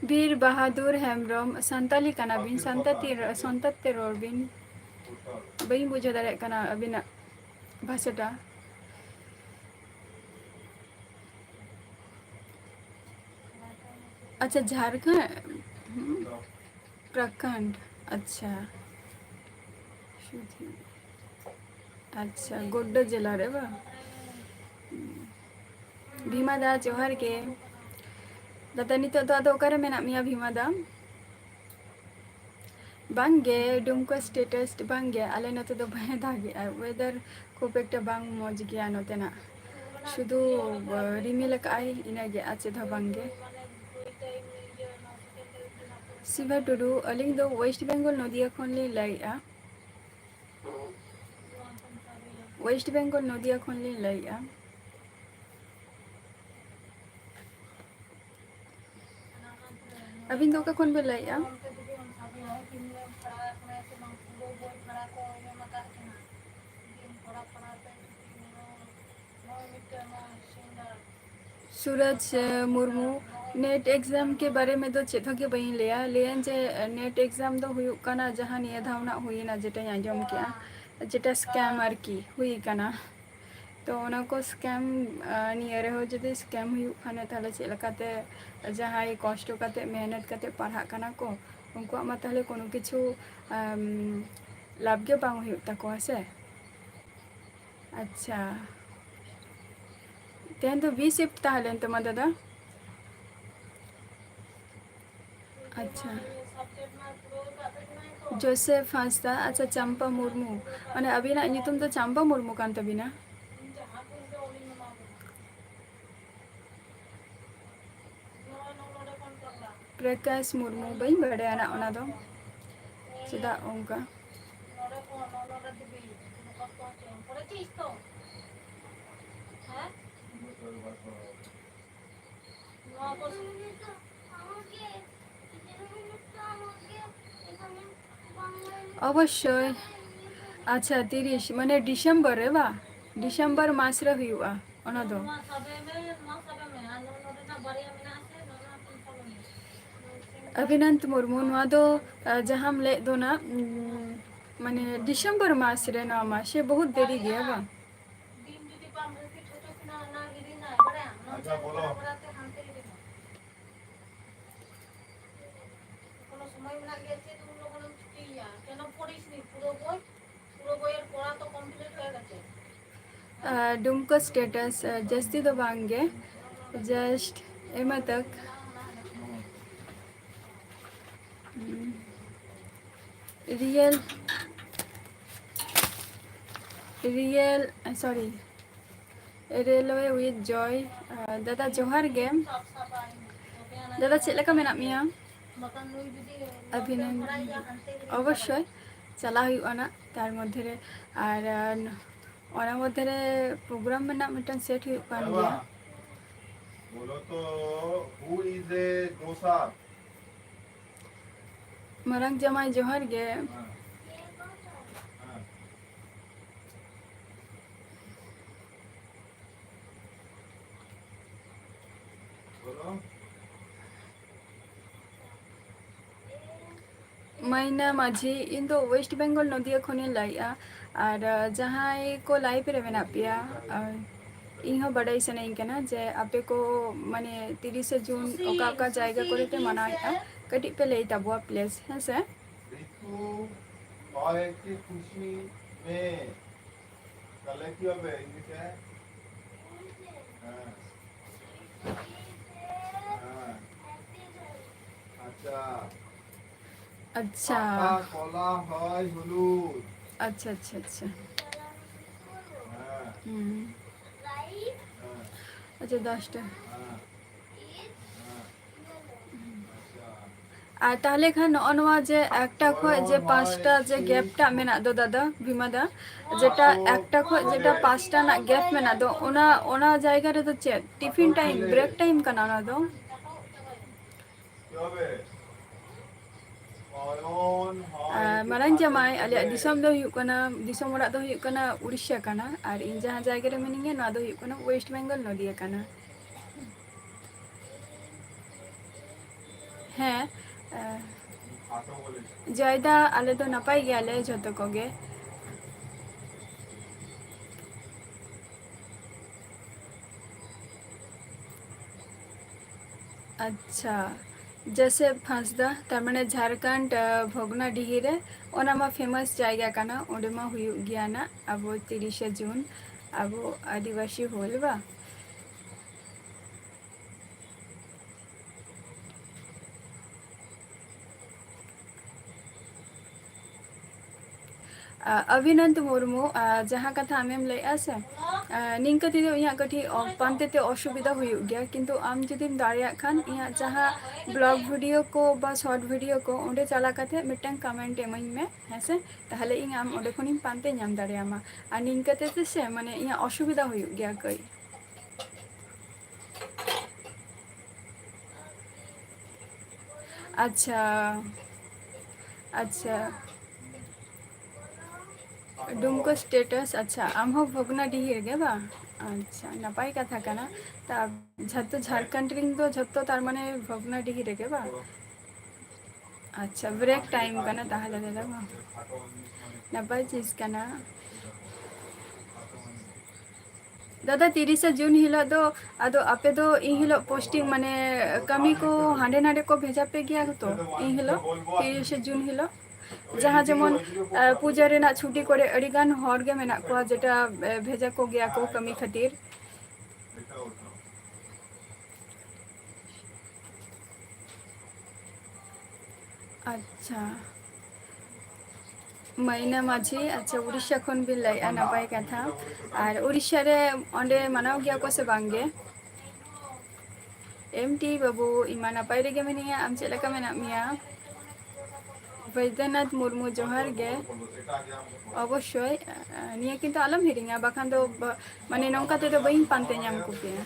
ᱵᱤᱨ ᱵᱟᱦᱟᱫᱩᱨ ᱦᱮᱢᱵᱨᱚᱢ, ᱥᱟᱱᱛᱟᱞᱤ ᱠᱟᱱᱟ ᱵᱤᱱ? ᱥᱟᱱᱛᱟᱲ ᱛᱮ, ᱥᱟᱱᱛᱟᱲ ᱛᱮ ᱨᱚᱲ ᱵᱤᱱ᱾ ᱵᱟᱹᱧ ᱵᱩᱡᱷᱟᱹᱣ ᱫᱟᱲᱮᱭᱟᱜ ᱠᱟᱱᱟ ᱟᱹᱵᱤᱱᱟᱜ ᱵᱷᱟᱥᱟᱴᱟ᱾ ᱟᱪᱪᱷᱟ, ᱡᱷᱟᱲᱠᱷᱚᱸᱰ, ᱦᱩᱸ, ᱯᱨᱚᱠᱷᱚᱸᱰ, ᱟᱪᱪᱷᱟ᱾ ᱟᱪᱪᱷᱟ, ᱜᱳᱰᱰᱟ ᱡᱮᱞᱟ ᱨᱮ ᱵᱟᱝ? ᱵᱷᱤᱢᱟ ᱫᱟ, ᱡᱚᱦᱟᱨ ᱜᱮ᱾ ᱫᱟᱫᱟ, ᱱᱤᱛᱚᱜ ᱫᱚ ᱟᱫᱚ ᱚᱠᱟᱨᱮ ᱢᱮᱱᱟᱜ ᱢᱮᱭᱟ ᱵᱷᱤᱢᱟ ᱫᱟ? ᱵᱟᱝᱜᱮ, ᱰᱩᱢᱠᱟ status ᱵᱟᱝᱜᱮ, ᱟᱞᱮ ᱱᱚᱛᱮ ᱫᱚ ᱵᱟᱭ ᱫᱟᱜᱮᱜᱼᱟ᱾ Weather ᱠᱷᱩᱵ ᱮᱠᱴᱟ ᱵᱟᱝ ᱢᱚᱡᱽ ᱜᱮᱭᱟ ᱱᱚᱛᱮᱱᱟᱜ, ᱥᱩᱫᱷᱩ, ᱟᱸ, ᱨᱤᱢᱤᱞ ᱟᱠᱟᱜᱼᱟᱭ, ᱤᱱᱟᱹᱜᱮ, ᱟᱨ ᱪᱮᱫ ᱦᱚᱸ ᱵᱟᱝᱜᱮ᱾ ᱥᱤᱵᱷᱟ ᱴᱩᱰᱩ, ᱟᱹᱞᱤᱧ ᱫᱚ West Bengal ᱱᱚᱫᱤᱭᱟ ᱠᱷᱚᱱ ᱞᱤᱧ ᱞᱟᱹᱭᱮᱜᱼᱟ᱾ West Bengal ᱱᱚᱫᱤᱭᱟ ᱠᱷᱚᱱ ᱞᱤᱧ ᱞᱟᱹᱭᱮᱜᱼᱟ᱾ ᱟᱹᱵᱤᱱ ᱫᱚ ᱚᱠᱟ ᱠᱷᱚᱱ ᱵᱤᱱ ᱞᱟᱹᱭᱮᱜᱼᱟ? ᱥᱩᱨᱚᱡᱽ, ᱮ, ᱢᱩᱨᱢᱩ, NET exam ᱠᱮ ᱵᱟᱨᱮ ᱢᱮ ᱫᱚ ᱪᱮᱫ ᱦᱚᱸ ᱜᱮ ᱵᱟᱹᱧ ᱞᱟᱹᱭᱟ᱾ ᱞᱟᱹᱭᱟᱹᱧ ᱡᱮ, ᱮ, NET exam ᱫᱚ ᱦᱩᱭᱩᱜ ᱠᱟᱱᱟ ᱡᱟᱦᱟᱸ ᱱᱤᱭᱟᱹ ᱫᱷᱟᱣ ᱨᱮᱱᱟᱜ ᱦᱩᱭᱮᱱᱟ, ᱡᱮᱴᱟᱧ ᱟᱸᱡᱚᱢ ᱠᱮᱜᱼᱟ, ᱡᱮᱴᱟ scam ᱟᱨᱠᱤ ᱦᱩᱭ ᱠᱟᱱᱟ᱾ ᱛᱚ ᱚᱱᱟ ᱠᱚ scam, ᱟ, ᱱᱤᱭᱟᱹ ᱨᱮᱦᱚᱸ ᱡᱩᱫᱤ scam ᱦᱩᱭᱩᱜ ᱠᱷᱟᱱ, ᱛᱟᱦᱞᱮ ᱪᱮᱫ ᱞᱮᱠᱟᱛᱮ ᱡᱟᱦᱟᱸᱭ ᱠᱚᱥᱴᱚ ᱠᱟᱛᱮ, ᱢᱮᱦᱱᱚᱛ ᱠᱟᱛᱮ ᱯᱟᱲᱦᱟᱜ ᱠᱟᱱᱟ ᱠᱚ, ᱩᱱᱠᱩᱣᱟᱜ ᱢᱟ ᱛᱟᱦᱞᱮ ᱠᱳᱱᱳ ᱠᱤᱪᱷᱩ, ᱟᱢ, ᱞᱟᱵᱷ ᱜᱮ ᱵᱟᱝ ᱦᱩᱭᱩᱜ ᱛᱟᱠᱚᱣᱟ ᱥᱮ? ᱟᱪᱪᱷᱟ, ᱛᱮᱦᱮᱧ ᱫᱚ B shift ᱛᱟᱦᱮᱸ ᱞᱮᱱ ᱛᱟᱢᱟ ᱫᱟᱫᱟ? ᱟᱪᱪᱷᱟ, ᱡᱳᱥᱮᱯ ᱦᱟᱸᱥᱫᱟ, ᱟᱪᱪᱷᱟ, ᱪᱟᱢᱯᱟ ᱢᱩᱨᱢᱩ, ᱢᱟᱱᱮ ᱟᱹᱵᱤᱱᱟᱜ ᱧᱩᱛᱩᱢ ᱫᱚ ᱪᱟᱢᱯᱟ ᱢᱩᱨᱢᱩ ᱠᱟᱱ ᱛᱟᱹᱵᱤᱱᱟ? ᱯᱨᱚᱠᱟᱥ ᱢᱩᱨᱢᱩ, ᱵᱟᱹᱧ ᱵᱟᱲᱟᱭᱟ ᱱᱟᱜ ᱚᱱᱟ ᱫᱚ ᱪᱮᱫᱟᱜ ᱚᱱᱠᱟ᱾ ᱚᱵᱚᱥᱥᱳᱭ᱾ ᱟᱪᱪᱷᱟ, ᱛᱤᱨᱤᱥ, ᱢᱟᱱᱮ December ᱨᱮ ᱵᱟ? December ᱢᱟᱥ ᱨᱮ ᱦᱩᱭᱩᱜᱼᱟ ᱚᱱᱟ ᱫᱚ᱾ ᱱᱚᱣᱟ ᱥᱟᱵᱮ ᱢᱮ, ᱱᱚᱣᱟ ᱥᱟᱵᱮ ᱢᱮ, ᱟᱨ ᱱᱚᱣᱟ ᱱᱚᱰᱮᱱᱟᱜ ᱵᱟᱨᱭᱟ ᱢᱮᱱᱟᱜᱼᱟ ᱥᱮ, ᱱᱚᱣᱟ ᱠᱤᱱ ᱥᱟᱵᱮ ᱢᱮ᱾ ᱚᱵᱷᱤᱱᱟᱱᱛ ᱢᱩᱨᱢᱩ, ᱱᱚᱣᱟ ᱫᱚ, ᱟ, ᱡᱟᱦᱟᱸᱢ ᱞᱟᱹᱭᱮᱫ ᱫᱚ ᱱᱟᱜ, ᱩᱢ, ᱢᱟᱱᱮ ᱰᱤᱥᱮᱢᱵᱚᱨ ᱢᱟᱥ ᱨᱮ ᱱᱚᱣᱟ ᱢᱟ, ᱥᱮ ᱵᱚᱦᱩᱛ ᱫᱮᱨᱤ ᱜᱮᱭᱟ ᱵᱟᱝ? ᱟᱪᱪᱷᱟ, ᱵᱚᱞᱚ᱾ ᱠᱳᱱᱳ ᱥᱚᱢᱚᱭ ᱢᱮᱱᱟᱜ ᱜᱮᱭᱟ, ᱪᱮᱫ ᱩᱱ ᱞᱚᱜᱚᱱᱮᱢ ᱪᱷᱩᱴᱤᱭᱮᱭᱟ? ᱠᱮᱱᱚ ᱯᱚᱲᱤᱥ ᱱᱤ ᱯᱩᱨᱟᱹ ᱵᱳᱭ? ᱯᱩᱨᱟᱹ ᱵᱳᱭᱮᱨ ᱯᱚᱲᱟ ᱛᱚ ᱠᱚᱢᱯᱞᱤᱴ ᱦᱚᱭᱮ ᱜᱮᱪᱮ᱾ ᱟᱨ ᱰᱩᱢᱠᱟ ᱥᱴᱮᱴᱟᱥ, ᱟᱨ ᱡᱟᱹᱥᱛᱤ ᱫᱚ ᱵᱟᱝ ᱜᱮ, just ᱮᱢᱟ ᱛᱟᱠ᱾ ᱦᱩᱸ᱾ Real, real, sorry, Railway with Joy, ᱟᱨ ᱫᱟᱫᱟ ᱡᱚᱦᱟᱨ ᱜᱮ᱾ ᱫᱟᱫᱟ ᱪᱮᱫ ᱞᱮᱠᱟ ᱢᱮᱱᱟᱜ ᱢᱮᱭᱟ? ᱚᱵᱷᱤᱱᱚᱱᱫᱚᱱ, ᱚᱵᱚᱥᱥᱳᱭ ᱪᱟᱞᱟᱣ ᱦᱩᱭᱩᱜᱼᱟ ᱱᱟᱜ ᱛᱟᱨ ᱢᱚᱫᱽᱫᱷᱮ ᱨᱮ, ᱟᱨ, ᱟᱨ ᱚᱱᱟ ᱢᱚᱫᱽᱫᱷᱮ ᱨᱮ ᱯᱨᱳᱜᱨᱟᱢ ᱨᱮᱱᱟᱜ ᱢᱤᱫᱴᱟᱝ ᱥᱮᱴ ᱦᱩᱭᱩᱜ ᱠᱟᱱ ᱜᱮᱭᱟ᱾ ᱵᱚᱞᱚ ᱛᱚ, who is a dosa? ᱢᱟᱨᱟᱝ ᱡᱟᱢᱟᱭ ᱡᱚᱦᱟᱨ ᱜᱮ᱾ ᱦᱮᱸ᱾ ᱦᱮᱸ᱾ ᱵᱚᱞᱚ᱾ ᱢᱟᱭᱱᱟ ᱢᱟᱹᱡᱷᱤ, ᱤᱧ ᱫᱚ ᱳᱭᱮᱥᱴ ᱵᱮᱝᱜᱚᱞ ᱱᱚᱫᱤᱭᱟ ᱠᱷᱚᱱᱤᱧ ᱞᱟᱹᱭᱮᱜᱼᱟ᱾ ᱟᱨ, ᱟᱨ ᱡᱟᱦᱟᱸᱭ ᱠᱚ ᱞᱟᱭᱤᱵᱷ ᱨᱮ ᱢᱮᱱᱟᱜ ᱯᱮᱭᱟ, ᱟᱨ ᱤᱧ ᱦᱚᱸ ᱵᱟᱰᱟᱭ ᱥᱟᱱᱟᱧ ᱠᱟᱱᱟ ᱡᱮ ᱟᱯᱮ ᱠᱚ ᱢᱟᱱᱮ ᱛᱤᱨᱤᱥᱮ ᱡᱩᱱ ᱚᱠᱟ ᱚᱠᱟ ᱡᱟᱭᱜᱟ ᱠᱚᱨᱮ ᱯᱮ ᱢᱟᱱᱟᱣᱮᱫᱼᱟ, ᱠᱟᱹᱴᱤᱡ ᱯᱮ ᱞᱟᱹᱭ ᱛᱟᱵᱚᱣᱟ ᱯᱞᱤᱡ, ᱦᱮᱸ ᱥᱮ? ᱨᱤᱛᱩ, ᱦᱚᱭ ᱠᱤ ᱠᱷᱩᱥᱤ ᱢᱮ᱾ ᱛᱟᱦᱞᱮ ᱠᱤ ᱦᱚᱵᱮ? ᱤᱝᱞᱤᱥ ᱮ? ᱦᱮᱸ᱾ ᱦᱮᱸ। আচ্ছা। আচ্ছা। পাকা কলা হয় হলুদ। আচ্ছা, আচ্ছা, আচ্ছা। হ্যাঁ। হুম। হ্যাঁ। আচ্ছা, দশটা। হ্যাঁ। হ্যাঁ। আচ্ছা। ᱟᱨ ᱛᱟᱦᱞᱮ ᱠᱷᱟᱱ ᱱᱚᱜᱼᱚ ᱱᱚᱣᱟ ᱡᱮ ᱮᱠᱴᱟ ᱠᱷᱚᱡ ᱡᱮ ᱯᱟᱸᱪᱴᱟ ᱡᱮ ᱜᱮᱯ ᱴᱟᱜ ᱢᱮᱱᱟᱜ ᱫᱚ ᱫᱟᱫᱟ, ᱵᱷᱤᱢᱟ ᱫᱟ, ᱡᱮᱴᱟ ᱮᱠᱴᱟ ᱠᱷᱚᱡ ᱡᱮᱴᱟ ᱯᱟᱸᱪᱴᱟ ᱨᱮᱱᱟᱜ ᱜᱮᱯ ᱢᱮᱱᱟᱜ ᱫᱚ, ᱚᱱᱟ, ᱚᱱᱟ ᱡᱟᱭᱜᱟ ᱨᱮᱫᱚ ᱪᱮᱫ ᱴᱤᱯᱷᱤᱱ ᱴᱟᱭᱤᱢ, ᱵᱨᱮᱠ ᱴᱟᱭᱤᱢ ᱠᱟᱱᱟ ᱚᱱᱟ ᱫᱚ? ᱟᱨ ᱢᱟᱨᱟᱝ ᱡᱟᱢᱟᱭ, ᱟᱞᱮᱭᱟᱜ ᱫᱤᱥᱚᱢ ᱫᱚ ᱦᱩᱭᱩᱜ ᱠᱟᱱᱟ, ᱫᱤᱥᱚᱢ ᱚᱲᱟᱜ ᱫᱚ ᱦᱩᱭᱩᱜ ᱠᱟᱱᱟ ᱩᱲᱤᱥᱥᱟ ᱠᱟᱱᱟ, ᱟᱨ ᱤᱧ ᱡᱟᱦᱟᱸ ᱡᱟᱭᱜᱟ ᱨᱮ ᱢᱤᱱᱟᱹᱧᱟ, ᱱᱚᱣᱟ ᱫᱚ ᱦᱩᱭᱩᱜ ᱠᱟᱱᱟ ᱳᱭᱮᱥᱴ ᱵᱮᱝᱜᱚᱞ, ᱱᱚᱫᱤᱭᱟ ᱠᱟᱱᱟ᱾ ᱦᱮᱸ, ᱮ, ᱡᱚᱭᱫᱟ, ᱟᱞᱮ ᱫᱚ ᱱᱟᱯᱟᱭ ᱜᱮᱭᱟᱞᱮ ᱡᱷᱚᱛᱚ ᱠᱚᱜᱮ᱾ ᱟᱪᱪᱷᱟ, ᱡᱚᱥᱮᱯ ᱦᱟᱸᱥᱫᱟ, ᱛᱟᱨ ᱢᱟᱱᱮ ᱡᱷᱟᱲᱠᱷᱚᱸᱰ, ᱟᱸ, ᱵᱷᱚᱜᱽᱱᱟᱰᱤᱦᱤ ᱨᱮ, ᱚᱱᱟ ᱢᱟ famous ᱡᱟᱭᱜᱟ ᱠᱟᱱᱟ, ᱚᱸᱰᱮ ᱢᱟ ᱦᱩᱭᱩᱜ ᱜᱮᱭᱟ ᱱᱟᱜ ᱟᱵᱚ ᱛᱤᱨᱤᱥᱟ ᱡᱩᱱ, ᱟᱵᱚ ᱟᱹᱫᱤᱵᱟᱹᱥᱤ ᱦᱩᱞ ᱵᱟ? ᱟ, ᱚᱵᱷᱤᱱᱚᱱᱫ ᱢᱩᱨᱢᱩ, ᱟ, ᱡᱟᱦᱟᱸ ᱠᱟᱛᱷᱟ ᱟᱢᱮᱢ ᱞᱟᱹᱭᱮᱜᱼᱟ ᱥᱮ, ᱟ, ᱱᱤᱝᱠᱟᱹ ᱛᱮᱫᱚ ᱤᱧᱟᱹᱜ ᱠᱟᱹᱴᱤᱡ ᱚ-, ᱯᱟᱱᱛᱮ ᱛᱮ ᱚᱥᱩᱵᱤᱫᱷᱟ ᱦᱩᱭᱩᱜ ᱜᱮᱭᱟ, ᱠᱤᱱᱛᱩ ᱟᱢ ᱡᱩᱫᱤᱢ ᱫᱟᱲᱮᱭᱟᱜ ᱠᱷᱟᱱ ᱤᱧᱟᱹᱜ ᱡᱟᱦᱟᱸ vlog video ᱠᱚ ᱵᱟ short video ᱠᱚ, ᱚᱸᱰᱮ ᱪᱟᱞᱟᱣ ᱠᱟᱛᱮ ᱢᱤᱫᱴᱟᱝ comment ᱤᱢᱟᱹᱧ ᱢᱮ, ᱦᱮᱸ ᱥᱮ? ᱛᱟᱦᱞᱮ ᱤᱧ ᱟᱢ ᱚᱸᱰᱮ ᱠᱷᱚᱱᱤᱧ ᱯᱟᱱᱛᱮ ᱧᱟᱢ ᱫᱟᱲᱮᱭᱟᱢᱟ᱾ ᱟᱨ ᱱᱤᱝᱠᱟᱹ ᱛᱮᱫᱚ ᱥᱮ, ᱢᱟᱱᱮ, ᱤᱧᱟᱹᱜ ᱚᱥᱩᱵᱤᱫᱷᱟ ᱦᱩᱭᱩᱜ ᱜᱮᱭᱟ ᱠᱟᱹᱡ᱾ ᱟᱪᱪᱷᱟ, ᱟᱪᱪᱷᱟ᱾ ᱰᱩᱢᱠᱟ status, ᱟᱪᱪᱷᱟ, ᱟᱢ ᱦᱚᱸ ᱵᱷᱚᱜᱽᱱᱟᱰᱤᱦᱤ ᱨᱮᱜᱮ ᱵᱟᱝ? ᱟᱪᱪᱷᱟ, ᱱᱟᱯᱟᱭ ᱠᱟᱛᱷᱟ ᱠᱟᱱᱟ᱾ ᱛᱟ ᱡᱷᱚᱛᱚ ᱡᱷᱟᱲᱠᱷᱚᱸᱰ ᱨᱮᱱ ᱫᱚ ᱡᱷᱚᱛᱚ ᱛᱟᱨ ᱢᱟᱱᱮ ᱵᱷᱚᱜᱽᱱᱟᱰᱤᱦᱤ ᱨᱮᱜᱮ ᱵᱟᱝ? ᱟᱪᱪᱷᱟ, break time ᱠᱟᱱᱟ ᱛᱟᱦᱞᱮ ᱫᱟᱫᱟ ᱵᱟᱝ? ᱱᱟᱯᱟᱭ ᱪᱤᱡᱽ ᱠᱟᱱᱟ᱾ ᱫᱟᱫᱟ, ᱛᱤᱨᱤᱥᱟ ᱡᱩᱱ ᱦᱤᱞᱳᱜ ᱫᱚ, ᱟᱫᱚ ᱟᱯᱮ ᱫᱚ ᱤᱱ ᱦᱤᱞᱳᱜ posting, ᱢᱟᱱᱮ, ᱠᱟᱹᱢᱤ ᱠᱚ ᱦᱟᱸᱰᱮ ᱱᱟᱰᱮ ᱠᱚ ᱵᱷᱮᱡᱟ ᱯᱮ ᱜᱮᱭᱟ ᱛᱚ? ᱤᱱ ᱦᱤᱞᱳᱜ, ᱛᱤᱨᱤᱥᱟ ᱡᱩᱱ ᱦᱤᱞᱳᱜ, ᱡᱟᱦᱟᱸ ᱡᱮᱢᱚᱱ, ᱟ, ᱯᱩᱡᱟᱹ ᱨᱮᱱᱟᱜ ᱪᱷᱩᱴᱤ ᱠᱚᱨᱮ ᱟᱹᱰᱤ ᱜᱟᱱ ᱦᱚᱲ ᱜᱮ ᱢᱮᱱᱟᱜ ᱠᱚᱣᱟ, ᱡᱮᱴᱟ, ᱮ, ᱵᱷᱮᱡᱟ ᱠᱚ ᱜᱮᱭᱟ ᱠᱚ ᱠᱟᱹᱢᱤ ᱠᱷᱟᱹᱛᱤᱨ᱾ ᱟᱪᱪᱷᱟ, ᱢᱟᱭᱱᱟ ᱢᱟᱹᱡᱷᱤ, ᱟᱪᱪᱷᱟ, ᱩᱲᱤᱥᱥᱟ ᱠᱷᱚᱱ ᱵᱤᱱ ᱞᱟᱹᱭᱮᱫᱼᱟ, ᱱᱟᱯᱟᱭ ᱠᱟᱛᱷᱟ᱾ ᱟᱨ ᱩᱲᱤᱥᱥᱟ ᱨᱮ ᱚᱸᱰᱮ ᱢᱟᱱᱟᱣ ᱜᱮᱭᱟ ᱠᱚ ᱥᱮ ᱵᱟᱝ ᱜᱮ? ᱮᱢ ᱴᱤ ᱵᱟᱹᱵᱩ, ᱤᱧ ᱢᱟ ᱱᱟᱯᱟᱭ ᱨᱮᱜᱮ ᱢᱤᱱᱟᱹᱧᱟ, ᱟᱢ ᱪᱮᱫ ᱞᱮᱠᱟ ᱢᱮᱱᱟᱜ ᱢᱮᱭᱟ? ᱵᱚᱭᱫᱚᱱᱟᱛᱷ ᱢᱩᱨᱢᱩ, ᱡᱚᱦᱟᱨ ᱜᱮ᱾ ᱚᱵᱚᱥᱥᱳᱭ, ᱱᱤᱭᱟᱹ ᱠᱤᱱᱛᱩ ᱟᱞᱚᱢ ᱦᱤᱲᱤᱧᱟ, ᱵᱟᱠᱷᱟᱱ ᱫᱚ ᱵᱟ-, ᱢᱟᱱᱮ, ᱱᱚᱝᱠᱟ ᱛᱮᱫᱚ ᱵᱟᱹᱧ ᱯᱟᱱᱛᱮ ᱧᱟᱢ ᱠᱚᱜᱮᱭᱟ᱾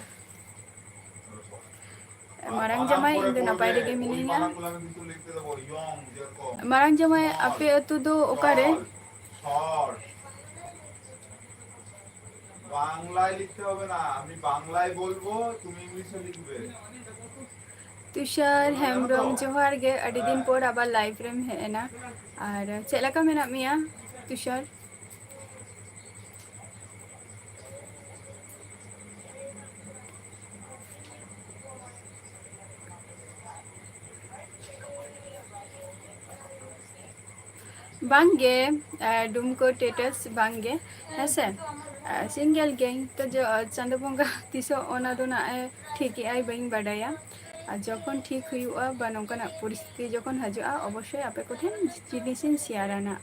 ᱢᱟᱨᱟᱝ ᱡᱟᱢᱟᱭ, ᱤᱧ ᱫᱚ ᱱᱟᱯᱟᱭ ᱨᱮᱜᱮ ᱢᱤᱱᱟᱹᱧᱟ᱾ ᱢᱟᱨᱟᱝ ᱡᱟᱢᱟᱭ, ᱟᱯᱮ ᱟᱹᱛᱩ ᱫᱚ ᱚᱠᱟᱨᱮ? বাংলায় লিখতে হবে না, আমি বাংলায় বলবো, তুমি ইংলিশে লিখবে। ᱛᱩᱥᱟᱨ ᱦᱮᱢᱵᱨᱚᱢ, ᱡᱚᱦᱟᱨ ᱜᱮ, ᱟᱹᱰᱤ ᱫᱤᱱ ᱯᱚᱨ ᱟᱵᱟᱨ live ᱨᱮᱢ ᱦᱮᱡ ᱮᱱᱟ᱾ ᱟᱨ ᱪᱮᱫ ᱞᱮᱠᱟ ᱢᱮᱱᱟᱜ ᱢᱮᱭᱟ ᱛᱩᱥᱟᱨ? ᱵᱟᱝᱜᱮ, ᱟᱨ ᱰᱩᱢᱠᱟᱹ status ᱵᱟᱝᱜᱮ, ᱦᱮᱸᱥᱮ᱾ ᱟᱨ single ᱜᱮᱭᱟᱹᱧ ᱛᱚ, ᱡᱚ-, ᱪᱟᱸᱫᱳ ᱵᱚᱸᱜᱟ ᱛᱤᱥᱚᱜ ᱚᱱᱟ ᱫᱚ ᱱᱟᱜ ᱮ ᱴᱷᱤᱠᱮᱜᱼᱟᱭ ᱵᱟᱹᱧ ᱵᱟᱰᱟᱭᱟ᱾ ᱟᱨ ᱡᱚᱠᱷᱚᱱ ᱴᱷᱤᱠ ᱦᱩᱭᱩᱜᱼᱟ ᱵᱟ ᱱᱚᱝᱠᱟᱱᱟᱜ ᱯᱚᱨᱤᱥᱛᱷᱤᱛᱤ ᱡᱚᱠᱷᱚᱱ ᱦᱤᱡᱩᱜᱼᱟ, ᱚᱵᱚᱥᱥᱳᱭ ᱟᱯᱮ ᱠᱚᱴᱷᱮᱱ ᱡᱤᱱᱤᱥᱤᱧ share ᱟ ᱱᱟᱜ᱾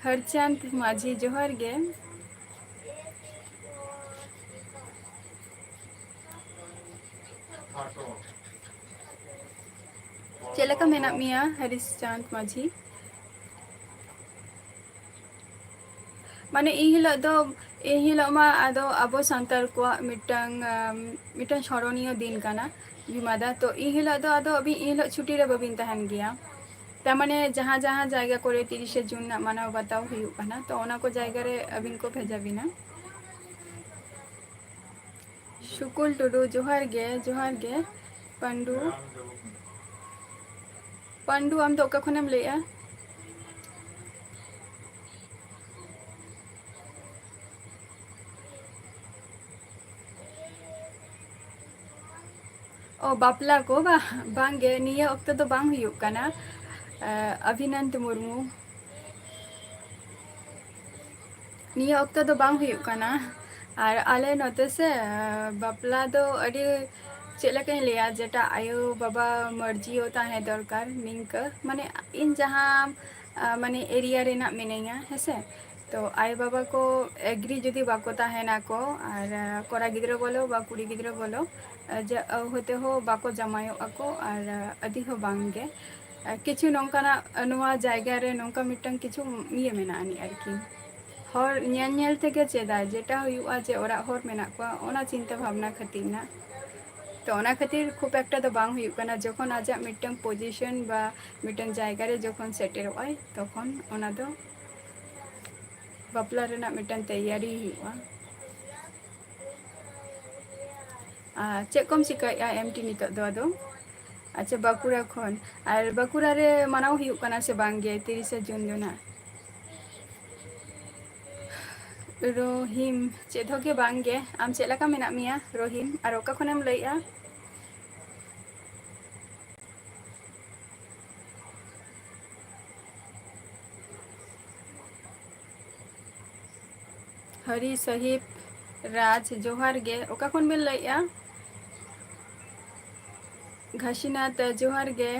ᱦᱚᱨᱪᱟᱸᱫᱽ ᱢᱟᱹᱡᱷᱤ, ᱡᱚᱦᱟᱨ ᱜᱮ᱾ ᱪᱮᱫ ᱞᱮᱠᱟ ᱢᱮᱱᱟᱜ ᱢᱮᱭᱟ ᱦᱚᱨᱤᱥ ᱪᱟᱸᱫᱽ ᱢᱟᱹᱡᱷᱤ? ᱢᱟᱱᱮ ᱤᱱ ᱦᱤᱞᱳᱜ ᱫᱚ, ᱤᱱ ᱦᱤᱞᱳᱜ ᱢᱟ ᱟᱫᱚ ᱟᱵᱚ ᱥᱟᱱᱛᱟᱲ ᱠᱚᱣᱟᱜ ᱢᱤᱫᱴᱟᱝ, ᱟᱢ, ᱢᱤᱫᱴᱟᱝ ᱥᱚᱨᱚᱱᱤᱭᱚ ᱫᱤᱱ ᱠᱟᱱᱟ ᱵᱤᱢᱟ ᱫᱟ᱾ ᱛᱚ ᱤᱱ ᱦᱤᱞᱳᱜ ᱫᱚ ᱟᱫᱚ ᱟᱹᱵᱤᱱ ᱤᱱ ᱦᱤᱞᱳᱜ ᱪᱷᱩᱴᱤ ᱨᱮ ᱵᱟᱹᱵᱤᱱ ᱛᱟᱦᱮᱱ ᱜᱮᱭᱟ᱾ ᱛᱟᱨ ᱢᱟᱱᱮ ᱡᱟᱦᱟᱸ ᱡᱟᱦᱟᱸ ᱡᱟᱭᱜᱟ ᱠᱚᱨᱮ ᱛᱤᱨᱤᱥᱮ ᱡᱩᱱ ᱨᱮᱱᱟᱜ ᱢᱟᱱᱟᱣ ᱵᱟᱛᱟᱣ ᱦᱩᱭᱩᱜ ᱠᱟᱱᱟ, ᱛᱚ ᱚᱱᱟ ᱠᱚ ᱡᱟᱭᱜᱟ ᱨᱮ ᱟᱹᱵᱤᱱ ᱠᱚ ᱵᱷᱮᱡᱟ ᱵᱤᱱᱟ᱾ ᱥᱩᱠᱩᱞ ᱴᱩᱰᱩ, ᱡᱚᱦᱟᱨ ᱜᱮ, ᱡᱚᱦᱟᱨ ᱜᱮ᱾ ᱯᱟᱱᱰᱩ, ᱯᱟᱱᱰᱩ, ᱟᱢ ᱫᱚ ᱚᱠᱟ ᱠᱷᱚᱱᱮᱢ ᱞᱟᱹᱭᱮᱜᱼᱟ? ᱚ, ᱵᱟᱯᱞᱟ ᱠᱚ ᱵᱟ-, ᱵᱟᱝᱜᱮ, ᱱᱤᱭᱟᱹ ᱚᱠᱛᱚ ᱫᱚ ᱵᱟᱝ ᱦᱩᱭᱩᱜ ᱠᱟᱱᱟ᱾ ᱟᱸ, ᱚᱵᱷᱤᱱᱟᱱᱫ ᱢᱩᱨᱢᱩ᱾ ᱱᱤᱭᱟᱹ ᱚᱠᱛᱚ ᱫᱚ ᱵᱟᱝ ᱦᱩᱭᱩᱜ ᱠᱟᱱᱟ᱾ ᱟᱨ ᱟᱞᱮ ᱱᱚᱛᱮ ᱥᱮ, ᱟᱸ, ᱵᱟᱯᱞᱟ ᱫᱚ ᱟᱹᱰᱤ, ᱪᱮᱫ ᱞᱮᱠᱟᱧ ᱞᱟᱹᱭᱟ, ᱡᱮᱴᱟ ᱟᱭᱳ ᱵᱟᱵᱟ ᱢᱟᱹᱨᱡᱤ ᱦᱚᱸ ᱛᱟᱦᱮᱸ ᱫᱚᱨᱠᱟᱨ, ᱱᱤᱝᱠᱟᱹ᱾ ᱢᱟᱱᱮ ᱤᱧ ᱡᱟᱦᱟᱸ, ᱟᱸ, ᱢᱟᱱᱮ area ᱨᱮᱱᱟᱜ ᱢᱤᱱᱟᱹᱧᱟ, ᱦᱮᱸᱥᱮ᱾ ᱛᱚ ᱟᱭᱳ ᱵᱟᱵᱟ ᱠᱚ agree ᱡᱩᱫᱤ ᱵᱟᱠᱚ ᱛᱟᱦᱮᱱᱟ ᱠᱚ, ᱟᱨ, ᱟᱸ, ᱠᱚᱲᱟ ᱜᱤᱫᱽᱨᱟᱹ ᱵᱚᱞᱚ ᱵᱟ ᱠᱩᱲᱤ ᱜᱤᱫᱽᱨᱟᱹ ᱵᱚᱞᱚ, ᱟᱸ, ᱡᱟ-, ᱟᱸ, ᱦᱚᱭᱛᱳ ᱦᱚᱸ ᱵᱟᱠᱚ ᱡᱟᱢᱟᱭᱚᱜ ᱟᱠᱚ, ᱟᱨ, ᱟᱸ, ᱟᱹᱰᱤ ᱦᱚᱸ ᱵᱟᱝ ᱜᱮ᱾ ᱟᱨ ᱠᱤᱪᱷᱩ ᱱᱚᱝᱠᱟᱱᱟᱜ, ᱟᱸ, ᱱᱚᱣᱟ ᱡᱟᱭᱜᱟ ᱨᱮ ᱱᱚᱝᱠᱟ ᱢᱤᱫᱴᱟᱝ ᱠᱤᱪᱷᱩ ᱤᱭᱟᱹ ᱢᱮᱱᱟᱜ ᱟᱹᱱᱤᱡ ᱟᱨᱠᱤ᱾ ᱦᱚᱲ ᱧᱮᱞ ᱧᱮᱞ ᱛᱮᱜᱮ ᱪᱮᱫᱟᱭ, ᱡᱮᱴᱟ ᱦᱩᱭᱩᱜᱼᱟ ᱡᱮ ᱚᱲᱟᱜ ᱦᱚᱲ ᱢᱮᱱᱟᱜ ᱠᱚᱣᱟ, ᱚᱱᱟ ᱪᱤᱱᱛᱟᱹ ᱵᱷᱟᱵᱽᱱᱟ ᱠᱷᱟᱹᱛᱤᱨ ᱱᱟᱜ᱾ ᱛᱚ ᱚᱱᱟ ᱠᱷᱟᱹᱛᱤᱨ ᱠᱷᱩᱵ ᱮᱠᱴᱟ ᱫᱚ ᱵᱟᱝ ᱦᱩᱭᱩᱜ ᱠᱟᱱᱟ᱾ ᱡᱚᱠᱷᱚᱱ ᱟᱡᱟᱜ ᱢᱤᱫᱴᱟᱝ position ᱵᱟ ᱢᱤᱫᱴᱟᱝ ᱡᱟᱭᱜᱟ ᱨᱮ ᱡᱚᱠᱷᱚᱱ ᱥᱮᱴᱮᱨᱚᱜ ᱟᱭ, ᱛᱚᱠᱷᱚᱱ ᱚᱱᱟ ᱫᱚ ᱵᱟᱯᱞᱟ ᱨᱮᱱᱟᱜ ᱢᱤᱫᱴᱟᱝ ᱛᱮᱭᱟᱨᱤ ᱦᱩᱭᱩᱜᱼᱟ᱾ ᱟᱨ ᱪᱮᱫ ᱠᱚᱢ ᱪᱤᱠᱟᱹᱭᱮᱫᱼᱟ ᱮᱢᱴᱤ ᱱᱤᱛᱚᱜ ᱫᱚ ᱟᱫᱚ? ᱟᱪᱪᱷᱟ, ᱵᱟᱸᱠᱩᱲᱟ ᱠᱷᱚᱱ᱾ ᱟᱨ ᱵᱟᱸᱠᱩᱲᱟ ᱨᱮ ᱢᱟᱱᱟᱣ ᱦᱩᱭᱩᱜ ᱠᱟᱱᱟ ᱥᱮ ᱵᱟᱝ ᱜᱮ ᱛᱤᱨᱤᱥᱟ ᱡᱩᱱ ᱫᱚ ᱱᱟᱜ? ᱨᱚᱦᱤᱢ, ᱪᱮᱫ ᱦᱚᱸ ᱜᱮ ᱵᱟᱝ ᱜᱮ᱾ ᱟᱢ ᱪᱮᱫ ᱞᱮᱠᱟ ᱢᱮᱱᱟᱜ ᱢᱮᱭᱟ ᱨᱚᱦᱤᱢ? ᱟᱨ ᱚᱠᱟ ᱠᱷᱚᱱᱮᱢ ᱞᱟᱹᱭᱮᱫᱼᱟ? ᱦᱟᱨᱤ ᱥᱟᱦᱤᱵ ᱨᱟᱡᱽ, ᱡᱚᱦᱟᱨ ᱜᱮ᱾ ᱚᱠᱟ ᱠᱷᱚᱱ ᱵᱮᱱ ᱞᱟᱹᱭᱮᱫᱼᱟ? ᱜᱷᱟᱥᱤᱱᱟᱛᱷ, ᱡᱚᱦᱟᱨ ᱜᱮ᱾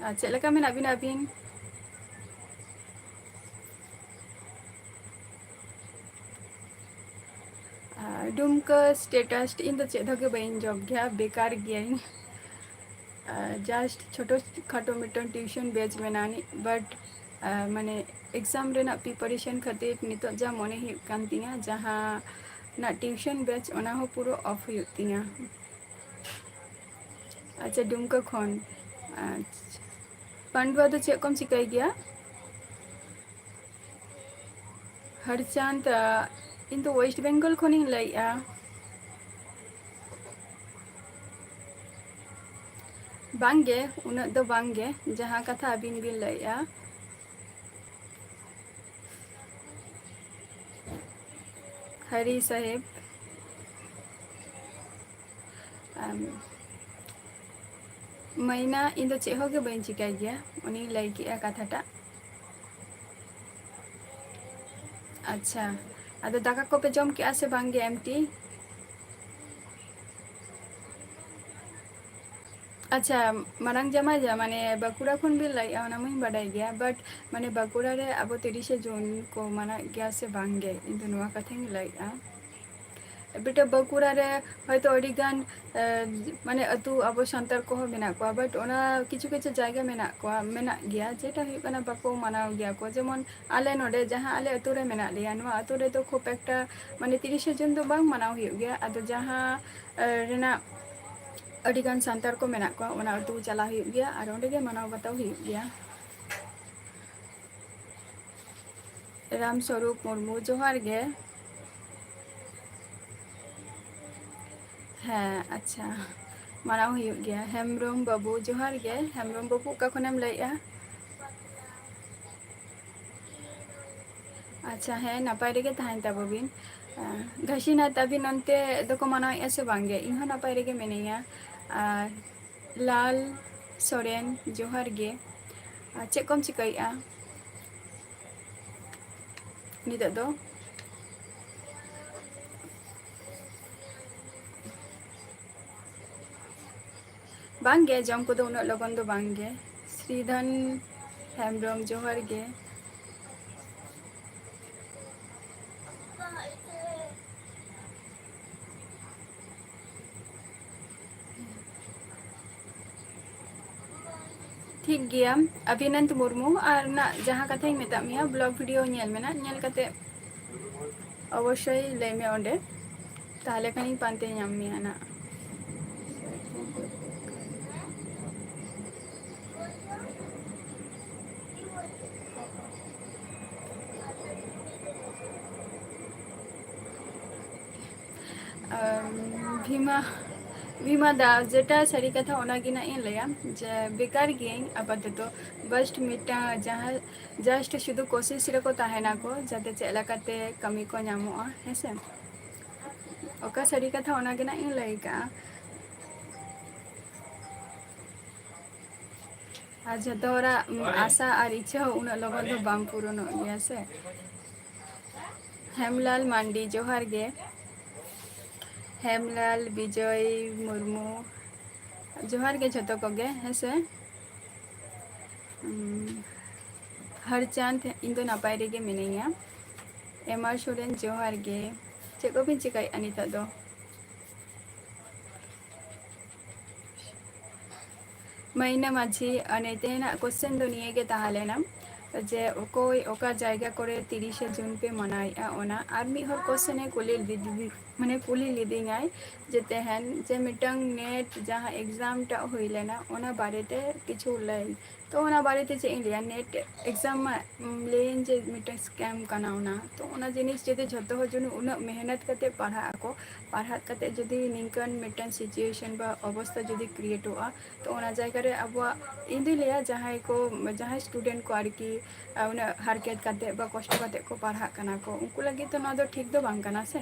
ᱟᱨ ᱪᱮᱫ ᱞᱮᱠᱟ ᱢᱮᱱᱟᱜ ᱵᱤᱱᱟ ᱟᱹᱵᱤᱱ? ᱟᱨ ᱰᱩᱢᱠᱟᱹ status, ᱤᱧ ᱫᱚ ᱪᱮᱫ ᱦᱚᱸ ᱜᱮ ᱵᱟᱹᱧ job ᱜᱮᱭᱟ, ᱵᱮᱠᱟᱨ ᱜᱤᱭᱟᱹᱧ᱾ ᱟᱨ just ᱪᱷᱳᱴᱳ ᱠᱷᱟᱴᱳ ᱢᱤᱫᱴᱟᱝ tuition batch ᱢᱮᱱᱟᱜ ᱟᱹᱱᱤᱡ, but, ᱟᱨ ᱢᱟᱱᱮ exam ᱨᱮᱱᱟᱜ preparation ᱠᱷᱟᱹᱛᱤᱨ ᱱᱤᱛᱚᱜ ᱡᱟ ᱢᱚᱱᱮ ᱦᱩᱭᱩᱜ ᱠᱟᱱ ᱛᱤᱧᱟᱹ, ᱡᱟᱦᱟᱸ ᱱᱟᱜ tuition batch, ᱚᱱᱟ ᱦᱚᱸ ᱯᱩᱨᱟᱹ off ᱦᱩᱭᱩᱜ ᱛᱤᱧᱟᱹ᱾ ᱟᱪᱪᱷᱟ, ᱰᱩᱢᱠᱟᱹ ᱠᱷᱚᱱ᱾ ᱟᱪᱪᱷᱟ, ᱯᱟᱱᱰᱩᱣᱟ ᱫᱚ ᱪᱮᱫ ᱠᱚᱢ ᱪᱤᱠᱟᱹᱭ ᱜᱮᱭᱟ? ᱦᱟᱨᱪᱟᱸᱫᱽ, ᱤᱧ ᱫᱚ West Bengal ᱠᱷᱚᱱᱤᱧ ᱞᱟᱹᱭᱮᱫᱼᱟ᱾ ᱵᱟᱝᱜᱮ, ᱩᱱᱟᱹᱜ ᱫᱚ ᱵᱟᱝᱜᱮ, ᱡᱟᱦᱟᱸ ᱠᱟᱛᱷᱟ ᱟᱹᱵᱤᱱ ᱵᱤᱱ ᱞᱟᱹᱭᱮᱫᱼᱟ᱾ ᱦᱟᱨᱤ ᱥᱟᱦᱮᱵ᱾ ᱟᱢ, ᱢᱟᱭᱱᱟ, ᱤᱧ ᱫᱚ ᱪᱮᱫ ᱦᱚᱸ ᱜᱮ ᱵᱟᱹᱧ ᱪᱤᱠᱟᱹᱭ ᱜᱮᱭᱟ, ᱩᱱᱤᱭ ᱞᱟᱹᱭ ᱠᱮᱜᱼᱟ ᱠᱟᱛᱷᱟᱴᱟᱜ᱾ ᱟᱪᱪᱷᱟ, ᱟᱫᱚ ᱫᱟᱠᱟ ᱠᱚᱯᱮ ᱡᱚᱢ ᱠᱮᱜᱼᱟ ᱥᱮ ᱵᱟᱝ ᱜᱮ ᱮᱢᱴᱤ? ᱟᱪᱪᱷᱟ, ᱢᱟᱨᱟᱝ ᱡᱟᱢᱟᱭ ᱡᱟ-, ᱢᱟᱱᱮ ᱵᱟᱸᱠᱩᱲᱟ ᱠᱷᱚᱱ ᱵᱤᱱ ᱞᱟᱹᱭᱮᱜᱼᱟ, ᱚᱱᱟ ᱢᱟᱧ ᱵᱟᱰᱟᱭ ᱜᱮᱭᱟ, but ᱢᱟᱱᱮ ᱵᱟᱸᱠᱩᱲᱟ ᱨᱮ ᱟᱵᱚ ᱛᱤᱨᱤᱥᱮ ᱡᱩᱱ ᱠᱚ ᱢᱟᱱᱟᱣᱮᱫ ᱜᱮᱭᱟ ᱥᱮ ᱵᱟᱝ ᱜᱮ, ᱤᱧ ᱫᱚ ᱱᱚᱣᱟ ᱠᱟᱛᱷᱟᱧ ᱞᱟᱹᱭᱮᱜᱼᱟ᱾ ᱵᱮᱴᱟ, ᱵᱟᱸᱠᱩᱲᱟ ᱨᱮ ᱦᱚᱭᱛᱳ ᱟᱹᱰᱤ ᱜᱟᱱ, ᱮ, ᱢᱟᱱᱮ ᱟᱹᱛᱩ ᱟᱵᱚ ᱥᱟᱱᱛᱟᱲ ᱠᱚᱦᱚᱸ ᱢᱮᱱᱟᱜ ᱠᱚᱣᱟ, but ᱚᱱᱟ ᱠᱤᱪᱷᱩ ᱠᱤᱪᱷᱩ ᱡᱟᱭᱜᱟ ᱢᱮᱱᱟᱜ ᱠᱚᱣᱟ, ᱢᱮᱱᱟᱜ ᱜᱮᱭᱟ, ᱡᱮᱴᱟ ᱦᱩᱭᱩᱜ ᱠᱟᱱᱟ ᱵᱟᱠᱚ ᱢᱟᱱᱟᱣ ᱜᱮᱭᱟ ᱠᱚ᱾ ᱡᱮᱢᱚᱱ ᱟᱞᱮ ᱱᱚᱰᱮ ᱡᱟᱦᱟᱸ ᱟᱞᱮ ᱟᱹᱛᱩ ᱨᱮ ᱢᱮᱱᱟᱜ ᱞᱮᱭᱟ, ᱱᱚᱣᱟ ᱟᱹᱛᱩ ᱨᱮᱫᱚ ᱠᱷᱩᱵ ᱮᱠᱴᱟ ᱢᱟᱱᱮ ᱛᱤᱨᱤᱥᱮ ᱡᱩᱱ ᱫᱚ ᱵᱟᱝ ᱢᱟᱱᱟᱣ ᱦᱩᱭᱩᱜ ᱜᱮᱭᱟ᱾ ᱟᱫᱚ ᱡᱟᱦᱟᱸ, ᱮ, ᱨᱮᱱᱟᱜ ᱟᱹᱰᱤ ᱜᱟᱱ ᱥᱟᱱᱛᱟᱲ ᱠᱚ ᱢᱮᱱᱟᱜ ᱠᱚᱣᱟ, ᱚᱱᱟ ᱟᱹᱛᱩ ᱪᱟᱞᱟᱣ ᱦᱩᱭᱩᱜ ᱜᱮᱭᱟ ᱟᱨ ᱚᱸᱰᱮ ᱜᱮ ᱢᱟᱱᱟᱣ ᱵᱟᱛᱟᱣ ᱦᱩᱭᱩᱜ ᱜᱮᱭᱟ᱾ ᱨᱟᱢ ᱥᱚᱨᱩᱯ ᱢᱩᱨᱢᱩ, ᱡᱚᱦᱟᱨ ᱜᱮ᱾ ᱦᱮᱸ, ᱟᱪᱪᱷᱟ, ᱢᱟᱱᱟᱣ ᱦᱩᱭᱩᱜ ᱜᱮᱭᱟ᱾ ᱦᱮᱢᱵᱨᱚᱢ ᱵᱟᱹᱵᱩ, ᱡᱚᱦᱟᱨ ᱜᱮ᱾ ᱦᱮᱢᱵᱨᱚᱢ ᱵᱟᱹᱵᱩ, ᱚᱠᱟ ᱠᱷᱚᱱᱮᱢ ᱞᱟᱹᱭᱮᱜᱼᱟ? ᱟᱪᱪᱷᱟ, ᱦᱮᱸ, ᱱᱟᱯᱟᱭ ᱨᱮᱜᱮ ᱛᱟᱦᱮᱱ ᱛᱟᱵᱚ ᱵᱤᱱ᱾ ᱟᱸ, ᱜᱷᱟᱥᱤᱱᱟᱛᱷ, ᱟᱹᱵᱤᱱ ᱚᱱᱛᱮ ᱫᱚᱠᱚ ᱢᱟᱱᱟᱣᱮᱫᱼᱟ ᱥᱮ ᱵᱟᱝᱜᱮ? ᱤᱧ ᱦᱚᱸ ᱱᱟᱯᱟᱭ ᱨᱮᱜᱮ ᱢᱤᱱᱟᱹᱧᱟ᱾ ᱟᱨ ᱞᱟᱞ ᱥᱚᱨᱮᱱ, ᱡᱚᱦᱟᱨ ᱜᱮ᱾ ᱟᱨ ᱪᱮᱫ ᱠᱚᱢ ᱪᱤᱠᱟᱹᱭᱮᱫᱼᱟ ᱱᱤᱛᱚᱜ ᱫᱚ? ᱵᱟᱝᱜᱮ, ᱡᱚᱢ ᱠᱚᱫᱚ ᱩᱱᱟᱹᱜ ᱞᱚᱜᱚᱱ ᱫᱚ ᱵᱟᱝᱜᱮ᱾ ᱥᱨᱤᱫᱷᱚᱱ ᱦᱮᱢᱵᱨᱚᱢ, ᱡᱚᱦᱟᱨ ᱜᱮ᱾ ᱴᱷᱤᱠ ᱜᱮᱭᱟ, ᱚᱵᱷᱤᱱᱟᱱᱛ ᱢᱩᱨᱢᱩ, ᱟᱨ ᱱᱟᱜ ᱡᱟᱦᱟᱸ ᱠᱟᱛᱷᱟᱧ ᱢᱮᱛᱟᱫ ᱢᱮᱭᱟ, ᱵᱞᱚᱜ ᱵᱷᱤᱰᱤᱭᱳ ᱧᱮᱞ ᱢᱮ ᱱᱟᱜ, ᱧᱮᱞ ᱠᱟᱛᱮ ᱚᱵᱚᱥᱥᱳᱭ ᱞᱟᱹᱭ ᱢᱮ ᱚᱸᱰᱮ, ᱛᱟᱦᱞᱮ ᱠᱷᱟᱱᱤᱧ ᱯᱟᱱᱛᱮ ᱧᱟᱢ ᱢᱮᱭᱟ ᱱᱟᱜ᱾ ᱟᱢ, ᱵᱷᱤᱢᱟ, ᱵᱷᱤᱢᱟ ᱫᱟ, ᱡᱮᱴᱟ ᱥᱟᱹᱨᱤ ᱠᱟᱛᱷᱟ ᱚᱱᱟᱜᱮ ᱱᱟᱜ ᱤᱧ ᱞᱟᱹᱭᱟ, ᱡᱮ ᱵᱮᱠᱟᱨ ᱜᱤᱭᱟᱹᱧ ᱟᱯᱟᱛᱚᱛᱚ᱾ ᱵᱟᱥ ᱢᱤᱫᱴᱟᱝ ᱡᱟᱦᱟᱸ, ᱡᱟᱥᱴ ᱥᱩᱫᱷᱩ ᱠᱳᱥᱤᱥ ᱨᱮᱠᱚ ᱛᱟᱦᱮᱱᱟᱠᱚ, ᱡᱟᱛᱮ ᱪᱮᱫ ᱞᱮᱠᱟᱛᱮ ᱠᱟᱹᱢᱤ ᱠᱚ ᱧᱟᱢᱚᱜᱼᱟ, ᱦᱮᱸᱥᱮ? ᱚᱠᱟ ᱥᱟᱹᱨᱤ ᱠᱟᱛᱷᱟ ᱚᱱᱟᱜᱮ ᱱᱟᱜ ᱤᱧ ᱞᱟᱹᱭ ᱠᱟᱜᱼᱟ᱾ ᱟᱨ ᱡᱷᱚᱛᱚ ᱦᱚᱲᱟᱜ ᱟᱥᱟ ᱟᱨ ᱤᱪᱪᱷᱟᱹ ᱦᱚᱸ ᱩᱱᱟᱹᱜ ᱞᱚᱜᱚᱱ ᱫᱚ ᱵᱟᱝ ᱯᱩᱨᱚᱱᱚᱜ ᱜᱮᱭᱟ ᱥᱮ᱾ ᱦᱮᱢᱞᱟᱞ ᱢᱟᱱᱰᱤ, ᱡᱚᱦᱟᱨ ᱜᱮ᱾ ᱦᱮᱢᱞᱟᱞ, ᱵᱤᱡᱚᱭ ᱢᱩᱨᱢᱩ, ᱡᱚᱦᱟᱨ ᱜᱮ ᱡᱷᱚᱛᱚ ᱠᱚᱜᱮ, ᱦᱮᱸ ᱥᱮ᱾ ᱩᱢ, ᱦᱟᱨᱪᱟᱸᱫᱽ, ᱤᱧ ᱫᱚ ᱱᱟᱯᱟᱭ ᱨᱮᱜᱮ ᱢᱤᱱᱟᱹᱧᱟ᱾ ᱮᱢ ᱟᱨ ᱥᱚᱨᱮᱱ, ᱡᱚᱦᱟᱨ ᱜᱮ᱾ ᱪᱮᱫ ᱠᱚᱵᱤᱱ ᱪᱤᱠᱟᱹᱭᱮᱫᱼᱟ ᱱᱤᱛᱚᱜ ᱫᱚ? ᱢᱟᱭᱱᱟ ᱢᱟᱹᱡᱷᱤ, ᱟᱨ ᱛᱮᱦᱮᱧᱟᱜ question ᱫᱚ ᱱᱤᱭᱟᱹ ᱜᱮ ᱛᱟᱦᱮᱸ ᱞᱮᱱᱟ ᱡᱮ ᱚᱠᱚᱭ ᱚᱠᱟ ᱡᱟᱭᱜᱟ ᱠᱚᱨᱮ ᱛᱤᱨᱤᱥᱮ ᱡᱩᱱ ᱯᱮ ᱢᱟᱱᱟᱣᱮᱫᱼᱟ, ᱚᱱᱟ᱾ ᱟᱨ ᱢᱤᱫ ᱦᱚᱲ question ᱮ ᱠᱩᱞᱤ ᱞᱮᱫᱮ-, ᱢᱟᱱᱮ ᱠᱩᱞᱤ ᱞᱤᱫᱤᱧᱟᱭ ᱡᱮ ᱛᱮᱦᱮᱧ ᱡᱮ ᱢᱤᱫᱴᱟᱝ NET ᱡᱟᱦᱟᱸ exam ᱴᱟᱜ ᱦᱩᱭ ᱞᱮᱱᱟ, ᱚᱱᱟ ᱵᱟᱨᱮᱛᱮ ᱠᱤᱪᱷᱩ ᱞᱟᱹᱭ᱾ ᱛᱚ ᱚᱱᱟ ᱵᱟᱨᱮᱛᱮ ᱪᱮᱫ ᱤᱧ ᱞᱟᱹᱭᱟ, NET exam ᱢᱟ, ᱩᱢ, ᱞᱟᱹᱭᱟᱹᱧ ᱡᱮ ᱢᱤᱫᱴᱟᱝ scam ᱠᱟᱱᱟ ᱚᱱᱟ᱾ ᱛᱚ ᱚᱱᱟ ᱡᱤᱱᱤᱥ ᱡᱩᱫᱤ ᱡᱷᱚᱛᱚ ᱦᱚᱲ ᱡᱩᱫᱤ ᱩᱱᱟᱹᱜ ᱢᱮᱦᱱᱚᱛ ᱠᱟᱛᱮ ᱯᱟᱲᱦᱟᱜ ᱟᱠᱚ, ᱯᱟᱲᱦᱟᱜ ᱠᱟᱛᱮ ᱡᱩᱫᱤ ᱱᱤᱝᱠᱟᱹᱱ ᱢᱤᱫᱴᱟᱝ situation ᱵᱟ ᱚᱵᱚᱥᱛᱟ ᱡᱩᱫᱤ createᱚᱜᱼᱟ, ᱛᱚ ᱚᱱᱟ ᱡᱟᱭᱜᱟ ᱨᱮ ᱟᱵᱚᱣᱟᱜ, ᱤᱧ ᱫᱩᱧ ᱞᱟᱹᱭᱟ ᱡᱟᱦᱟᱸᱭ ᱠᱚ, ᱡᱟᱦᱟᱸᱭ student ᱠᱚ ᱟᱨᱠᱤ, ᱟᱨ ᱩᱱᱟᱹᱜ ᱦᱟᱨᱠᱮᱛ ᱠᱟᱛᱮ ᱵᱟ ᱠᱚᱥᱴᱚ ᱠᱟᱛᱮ ᱠᱚ ᱯᱟᱲᱦᱟᱜ ᱠᱟᱱᱟ ᱠᱚ, ᱩᱱᱠᱩ ᱞᱟᱹᱜᱤᱫ ᱫᱚ ᱱᱚᱣᱟ ᱫᱚ ᱴᱷᱤᱠ ᱫᱚ ᱵᱟᱝ ᱠᱟᱱᱟ ᱥᱮ᱾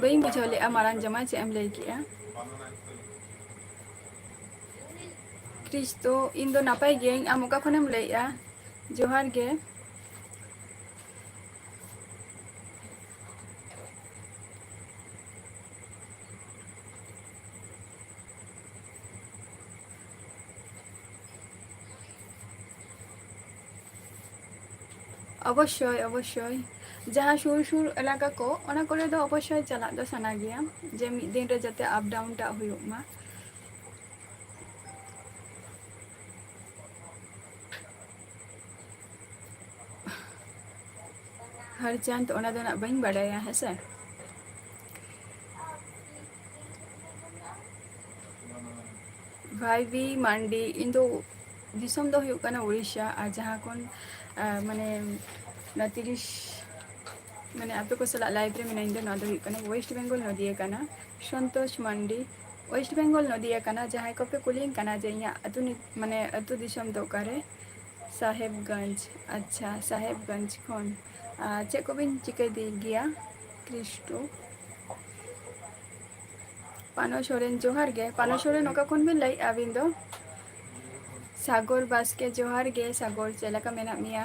ᱵᱟᱹᱧ ᱵᱩᱡᱷᱟᱹᱣ ᱞᱮᱫᱼᱟ ᱢᱟᱨᱟᱝ ᱡᱟᱢᱟᱭ, ᱪᱮᱫ ᱮᱢ ᱞᱟᱹᱭ ᱠᱮᱫᱼᱟ? ᱠᱨᱤᱥᱛᱚ, ᱤᱧ ᱫᱚ ᱱᱟᱯᱟᱭ ᱜᱤᱭᱟᱹᱧ, ᱟᱢ ᱚᱠᱟ ᱠᱷᱚᱱᱮᱢ ᱞᱟᱹᱭᱮᱫᱼᱟ? ᱡᱚᱦᱟᱨ ᱜᱮ᱾ ᱚᱵᱚᱥᱥᱳᱭ, ᱚᱵᱚᱥᱥᱳᱭ᱾ ᱡᱟᱦᱟᱸ ᱥᱩᱨ ᱥᱩᱨ ᱮᱞᱟᱠᱟ ᱠᱚ, ᱚᱱᱟ ᱠᱚᱨᱮ ᱫᱚ ᱚᱵᱚᱥᱥᱳᱭ ᱪᱟᱞᱟᱜ ᱫᱚ ᱥᱟᱱᱟ ᱜᱮᱭᱟ, ᱡᱮ ᱢᱤᱫ ᱫᱤᱱ ᱨᱮ ᱡᱟᱛᱮ up down ᱴᱟᱜ ᱦᱩᱭᱩᱜ ᱢᱟ᱾ ᱦᱟᱨᱪᱟᱸᱫᱽ, ᱚᱱᱟ ᱫᱚ ᱱᱟᱜ ᱵᱟᱹᱧ ᱵᱟᱰᱟᱭᱟ, ᱦᱮᱸ ᱥᱮ᱾ ᱵᱷᱟᱭᱵᱤ ᱢᱟᱱᱰᱤ, ᱤᱧ ᱫᱚ ᱫᱤᱥᱚᱢ ᱫᱚ ᱦᱩᱭᱩᱜ ᱠᱟᱱᱟ ᱩᱲᱤᱥᱥᱟ, ᱟᱨ ᱡᱟᱦᱟᱸ ᱠᱷᱚᱱ, ᱟᱨ ᱢᱟᱱᱮ, ᱚᱱᱟ ᱛᱤᱨᱤᱥ, ᱢᱟᱱᱮ, ᱟᱯᱮ ᱠᱚ ᱥᱟᱞᱟᱜ live ᱨᱮ ᱢᱮᱱᱟᱹᱧ ᱫᱚ, ᱱᱚᱣᱟ ᱫᱚ ᱦᱩᱭᱩᱜ ᱠᱟᱱᱟ West Bengal ᱱᱚᱫᱤᱭᱟ ᱠᱟᱱᱟ᱾ ᱥᱚᱱᱛᱳᱥ ᱢᱟᱱᱰᱤ, West Bengal ᱱᱚᱫᱤᱭᱟ ᱠᱟᱱᱟ᱾ ᱡᱟᱦᱟᱸᱭ ᱠᱚᱯᱮ ᱠᱩᱞᱤᱧ ᱠᱟᱱᱟ ᱡᱮ ᱤᱧᱟᱹᱜ ᱟᱹᱛᱩ ᱱᱤ-, ᱢᱟᱱᱮ, ᱟᱹᱛᱩ ᱫᱤᱥᱚᱢ ᱫᱚ ᱚᱠᱟᱨᱮ? ᱥᱟᱦᱮᱵᱽᱜᱚᱸᱡᱽ᱾ ᱟᱪᱪᱷᱟ, ᱥᱟᱦᱮᱵᱽᱜᱚᱸᱡᱽ ᱠᱷᱚᱱ᱾ ᱟᱨ ᱪᱮᱫ ᱠᱚᱵᱤᱱ ᱪᱤᱠᱟᱹᱭ ᱫᱤ ᱜᱮᱭᱟ? ᱠᱨᱤᱥᱴᱳ᱾ ᱯᱟᱱᱚ ᱥᱚᱨᱮᱱ, ᱡᱚᱦᱟᱨ ᱜᱮ᱾ ᱯᱟᱱᱚ ᱥᱚᱨᱮᱱ, ᱚᱠᱟ ᱠᱷᱚᱱ ᱵᱤᱱ ᱞᱟᱹᱭᱮᱫᱼᱟ ᱟᱹᱵᱤᱱ ᱫᱚ? ᱥᱟᱜᱚᱨ ᱵᱟᱥᱠᱮ, ᱡᱚᱦᱟᱨ ᱜᱮ᱾ ᱥᱟᱜᱚᱨ, ᱪᱮᱫ ᱞᱮᱠᱟ ᱢᱮᱱᱟᱜ ᱢᱮᱭᱟ?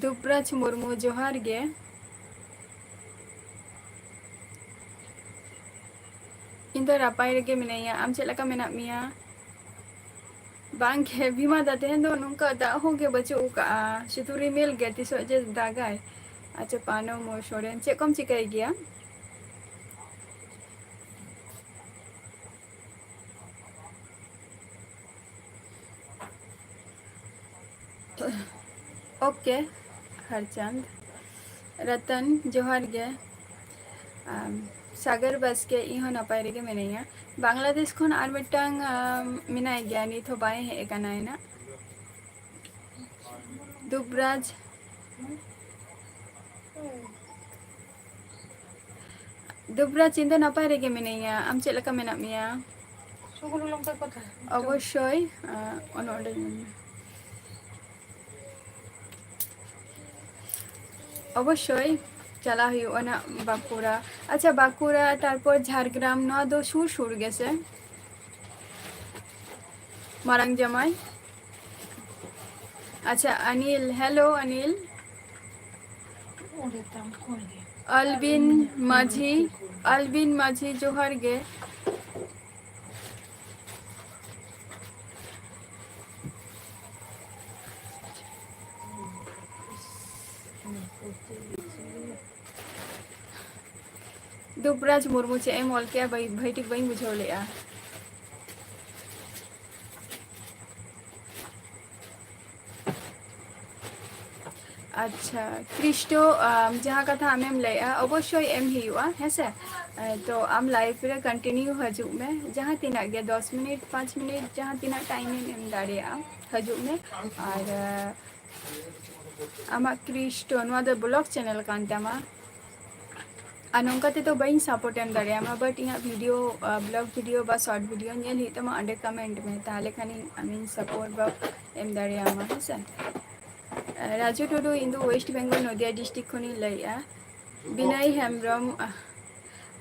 ᱫᱩᱵᱽᱨᱟᱡᱽ ᱢᱩᱨᱢᱩ, ᱡᱚᱦᱟᱨ ᱜᱮ᱾ ᱤᱧ ᱫᱚ ᱱᱟᱯᱟᱭ ᱨᱮᱜᱮ ᱢᱤᱱᱟᱹᱧᱟ᱾ ᱟᱢ ᱪᱮᱫ ᱞᱮᱠᱟ ᱢᱮᱱᱟᱜ ᱢᱮᱭᱟ? ᱵᱟᱝ ᱜᱮ ᱵᱷᱤᱢᱟ ᱫᱟ, ᱛᱮᱦᱮᱧ ᱫᱚ ᱱᱚᱝᱠᱟ ᱫᱟᱜ ᱦᱚᱸ ᱜᱮ ᱵᱟᱹᱪᱩᱜ ᱟᱠᱟᱜᱼᱟ, ᱥᱩᱫᱷᱩ ᱨᱤᱢᱤᱞ ᱜᱮ, ᱛᱤᱥᱚᱜ ᱡᱮ ᱫᱟᱜᱟᱭ᱾ ᱟᱪᱪᱷᱟ, ᱯᱟᱱᱚ ᱢᱚ ᱥᱚᱨᱮᱱ, ᱪᱮᱫ ᱠᱚᱢ ᱪᱤᱠᱟᱹᱭ ᱜᱮᱭᱟ? ᱳᱠᱮ, ᱦᱟᱨᱪᱟᱸᱫᱽ ᱨᱟᱛᱟᱱ, ᱡᱚᱦᱟᱨ ᱜᱮ᱾ ᱟᱢ, ᱥᱟᱜᱚᱨ ᱵᱟᱥᱠᱮ, ᱤᱧ ᱦᱚᱸ ᱱᱟᱯᱟᱭ ᱨᱮᱜᱮ ᱢᱤᱱᱟᱹᱧᱟ᱾ ᱵᱟᱝᱞᱟᱫᱮᱥ ᱠᱷᱚᱱ ᱟᱨ ᱢᱤᱫᱴᱟᱝ, ᱟᱢ, ᱢᱮᱱᱟᱭ ᱜᱮᱭᱟ, ᱱᱤᱛ ᱦᱚᱸ ᱵᱟᱭ ᱦᱮᱡ ᱟᱠᱟᱱᱟ ᱮᱱᱟ᱾ ᱫᱩᱵᱽᱨᱟᱡᱽ, ᱫᱩᱵᱽᱨᱟᱡᱽ, ᱤᱧ ᱫᱚ ᱱᱟᱯᱟᱭ ᱨᱮᱜᱮ ᱢᱤᱱᱟᱹᱧᱟ᱾ ᱟᱢ ᱪᱮᱫ ᱞᱮᱠᱟ ᱢᱮᱱᱟᱜ ᱢᱮᱭᱟ? ᱥᱩᱜᱩᱞ ᱞᱚᱝᱠᱟ ᱠᱚᱛᱷᱟ᱾ ᱚᱵᱚᱥᱥᱳᱭ, ᱟᱸ, ᱚᱱᱮ ᱚᱸᱰᱮ ᱧᱮᱞ ᱢᱮ᱾ ᱚᱵᱚᱥᱥᱳᱭ ᱪᱟᱞᱟᱜ ᱦᱩᱭᱩᱜᱼᱟ ᱱᱟᱜ ᱵᱟᱸᱠᱩᱲᱟ᱾ ᱟᱪᱪᱷᱟ, ᱵᱟᱸᱠᱩᱲᱟ, ᱛᱟᱨᱯᱚᱨ ᱡᱷᱟᱲᱜᱨᱟᱢ, ᱱᱚᱣᱟ ᱫᱚ ᱥᱩᱨ ᱥᱩᱨ ᱜᱮᱥᱮ? ᱢᱟᱨᱟᱝ ᱡᱟᱢᱟᱭ᱾ ᱟᱪᱪᱷᱟ, ᱟᱱᱤᱞ, ᱦᱮᱞᱳ, ᱟᱱᱤᱞ᱾ ᱟᱞᱵᱤᱱ ᱢᱟᱹᱡᱷᱤ, ᱟᱞᱵᱤᱱ ᱢᱟᱹᱡᱷᱤ, ᱡᱚᱦᱟᱨ ᱜᱮ᱾ ᱫᱩᱵᱽᱨᱟᱡᱽ ᱢᱩᱨᱢᱩ ᱪᱮᱫ ᱮᱢ ᱚᱞ ᱠᱮᱜᱼᱟ? ᱵᱟᱹᱧ, ᱵᱷᱟᱹᱜᱤ ᱴᱷᱤᱠ ᱵᱟᱹᱧ ᱵᱩᱡᱷᱟᱹᱣ ᱞᱮᱜᱼᱟ᱾ ᱟᱪᱪᱷᱟ, ᱠᱨᱤᱥᱴᱳ, ᱟᱢ ᱡᱟᱦᱟᱸ ᱠᱟᱛᱷᱟ ᱟᱢᱮᱢ ᱞᱟᱹᱭᱮᱜᱼᱟ, ᱚᱵᱚᱥᱥᱳᱭ ᱮᱢ ᱦᱩᱭᱩᱜᱼᱟ, ᱦᱮᱸ ᱥᱮ? ᱮ, ᱛᱚ ᱟᱢ live ᱨᱮ continue ᱦᱤᱡᱩᱜ ᱢᱮ, ᱡᱟᱦᱟᱸ ᱛᱤᱱᱟᱹᱜ ᱜᱮ, ᱫᱚᱥ ᱢᱤᱱᱤᱴ, ᱯᱟᱸᱪ ᱢᱤᱱᱤᱴ, ᱡᱟᱦᱟᱸ ᱛᱤᱱᱟᱹᱜ time ᱮᱢ ᱮᱢ ᱫᱟᱲᱮᱭᱟᱜᱼᱟ, ᱦᱤᱡᱩᱜ ᱢᱮ᱾ ᱟᱨ, ᱮ, ᱟᱢᱟᱜ ᱠᱨᱤᱥᱴᱳ, ᱱᱚᱣᱟ ᱫᱚ vlog channel ᱠᱟᱱ ᱛᱟᱢᱟ᱾ ᱟᱨ ᱱᱚᱝᱠᱟ ᱛᱮᱫᱚ ᱵᱟᱹᱧ support ᱮᱢ ᱫᱟᱲᱮᱭᱟᱢᱟ, but ᱤᱧᱟᱹᱜ video, ᱟᱸ, vlog video ᱵᱟ short video ᱧᱮᱞ ᱦᱩᱭᱩᱜ ᱛᱟᱢᱟ, ᱚᱸᱰᱮ comment ᱢᱮ, ᱛᱟᱦᱚᱞᱮ ᱠᱷᱟᱱᱤᱧ ᱟᱢᱤᱧ support ᱵᱟ ᱮᱢ ᱫᱟᱲᱮᱭᱟᱢᱟ, ᱦᱮᱸ ᱥᱮ? ᱟᱸ, ᱨᱟᱡᱩ ᱴᱩᱰᱩ, ᱤᱧ ᱫᱚ West Bengal ᱱᱚᱫᱤᱭᱟ district ᱠᱷᱚᱱᱤᱧ ᱞᱟᱹᱭᱮᱜᱼᱟ᱾ ᱵᱤᱱᱚᱭ ᱦᱮᱢᱵᱨᱚᱢ, ᱟᱦ,